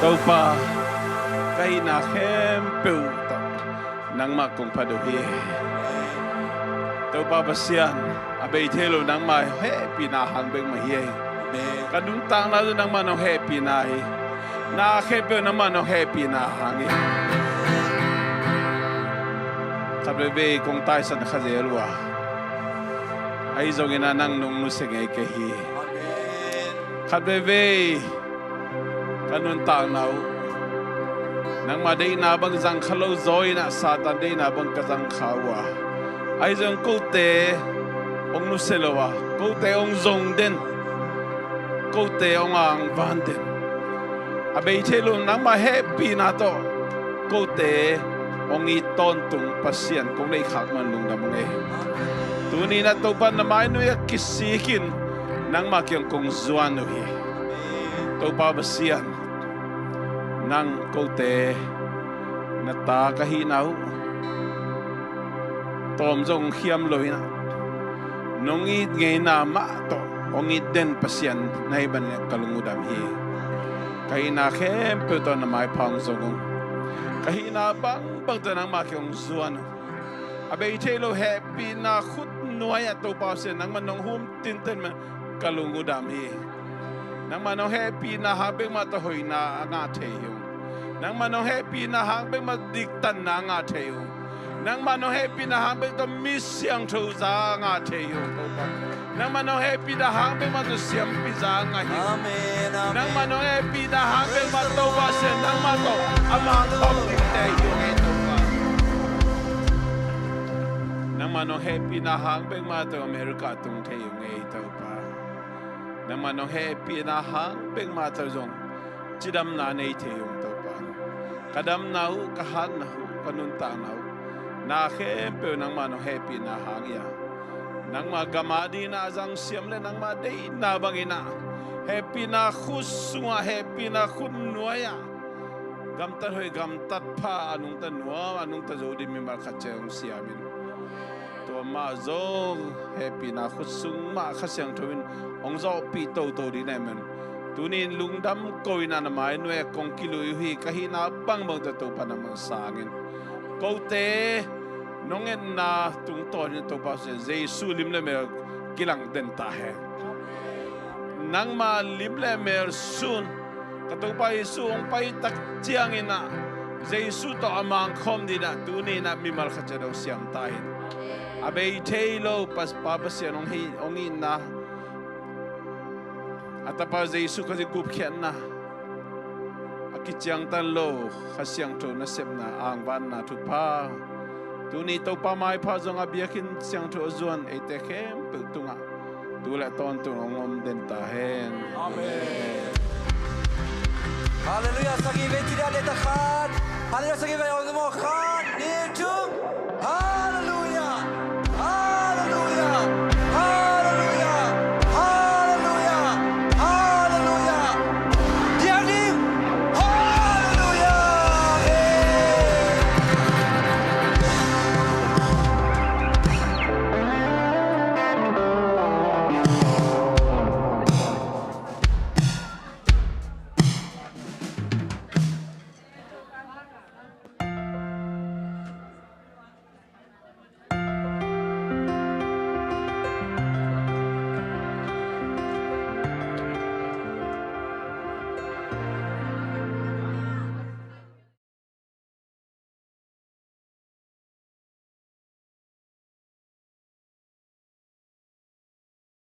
Topa, ka hihna khempeuh tawh nangmah kong phat uh hi. Topa Pasian, a bei thei lo nangmah hehpihna hang bek mah hi. Ka nuntakna uh nangmah nong hehpihna hi. Na khempeuh nangmah nong hehpihna hang hi. Khat veivei kong taisan kha zel uh a, ahi zongin ah nang nong nusia ngei ka hi. Khat veivei ka nuntakna uh nangmah deihna bang zang kha lo zaw in ah Satan deihna bang ka zang kha uh a, ahi zong kote hong nusia lo a, kote hong zong den, kote hong angvan den, a bei thei lo nangmah hehpihna tawh kote hong it tawntung Pasian kong neih khak man lungdam ung ei. Tuni in ah Topa na mai nuai ah kisik in nangmah kiang kong zuan uh hi. Topa Pasian, nang kote na ta ka hihna uh tawm zong khiam lo in ah nong it ngeina mah tawh hong it den Pasian na hi manin ka lung uh dam hi. Ka hihna khempeuh tawh na maipha hong zong ung. Ka hihna bangbang tawh nangmah kiang hong zuan ung. A bei thei lo hehpihna khut nuai ah Topa Pasian nangmah nong hum tinten man ka lung uh dam hi. Nangmah nong hehpihna hang bek mah tawh hoihna a ngah thei hi ung. Nangmah nong hehpihna hang bek mah diktanna a ngah thei hi ung. Nangmah nong hehpihna hang bek tawh mi siangtho za a ngah thei hi ung Topa. Nangmah nong hehpihna hang bek mah tawh siampi za a ngah hi ung. Amen, amen. Nangmah nong hehpihna hang bek mah Topa Pasian nangmah tawh a mangkhawm dingte hi ung ei Topa. Nangmah nong hehpihna hang bek mah tawh America tung thei hi ung ei Topa. Nangmah nong hehpihna hang bek mah tawh zong cidamna nei thei ung Topa. Ka damna uh, ka hatna uh, ka nuntakna uh, na khempeuh nangmah nong hehpihna hang hi a, nangmah gam a dingin a zangsiam le nangmah deihna bangin ah hehpihna khut sungah, hehpihna khut nuai ah gamtat hoih, gamtat pha, a nungta nuam, a nungta zo ding mimal khat ciat hong siam in. Tua mah zong hehpihna khut sung mah Kha Siangtho in hong zawhpih toto ding na hih man, tuni in lungdam ko in ah na mai nuai ah kong kilui uh hi. Ka hihna bangbang tawh Topa nangmah sang in. Kote nong etna tungtawn in Topa Jesu lim le mel kilang den ta hen. Nangma lim le mel sun ka Topa Jesu hong pai tak ciangin ah Jesu tawh a mangkhawm dingin ah tuni in ah mimal khat ciat hong siam ta hen. A bei thei lo Pa, Pa Pasian hong hi, hong itna, a Tapa Jesu Khazih gupkhiatna, a kiciangtan lo Kha Siangtho nasepna, angvanna thupha, tuni Topa maipha zong a biakinn siangtho a zuan eite khempeuh tungah tu le tawntung hong om den ta hen. Amen. Halleluiah, sagih vei ci dia le ta khat. Halleluiah, sagih vei hong zumawh khat.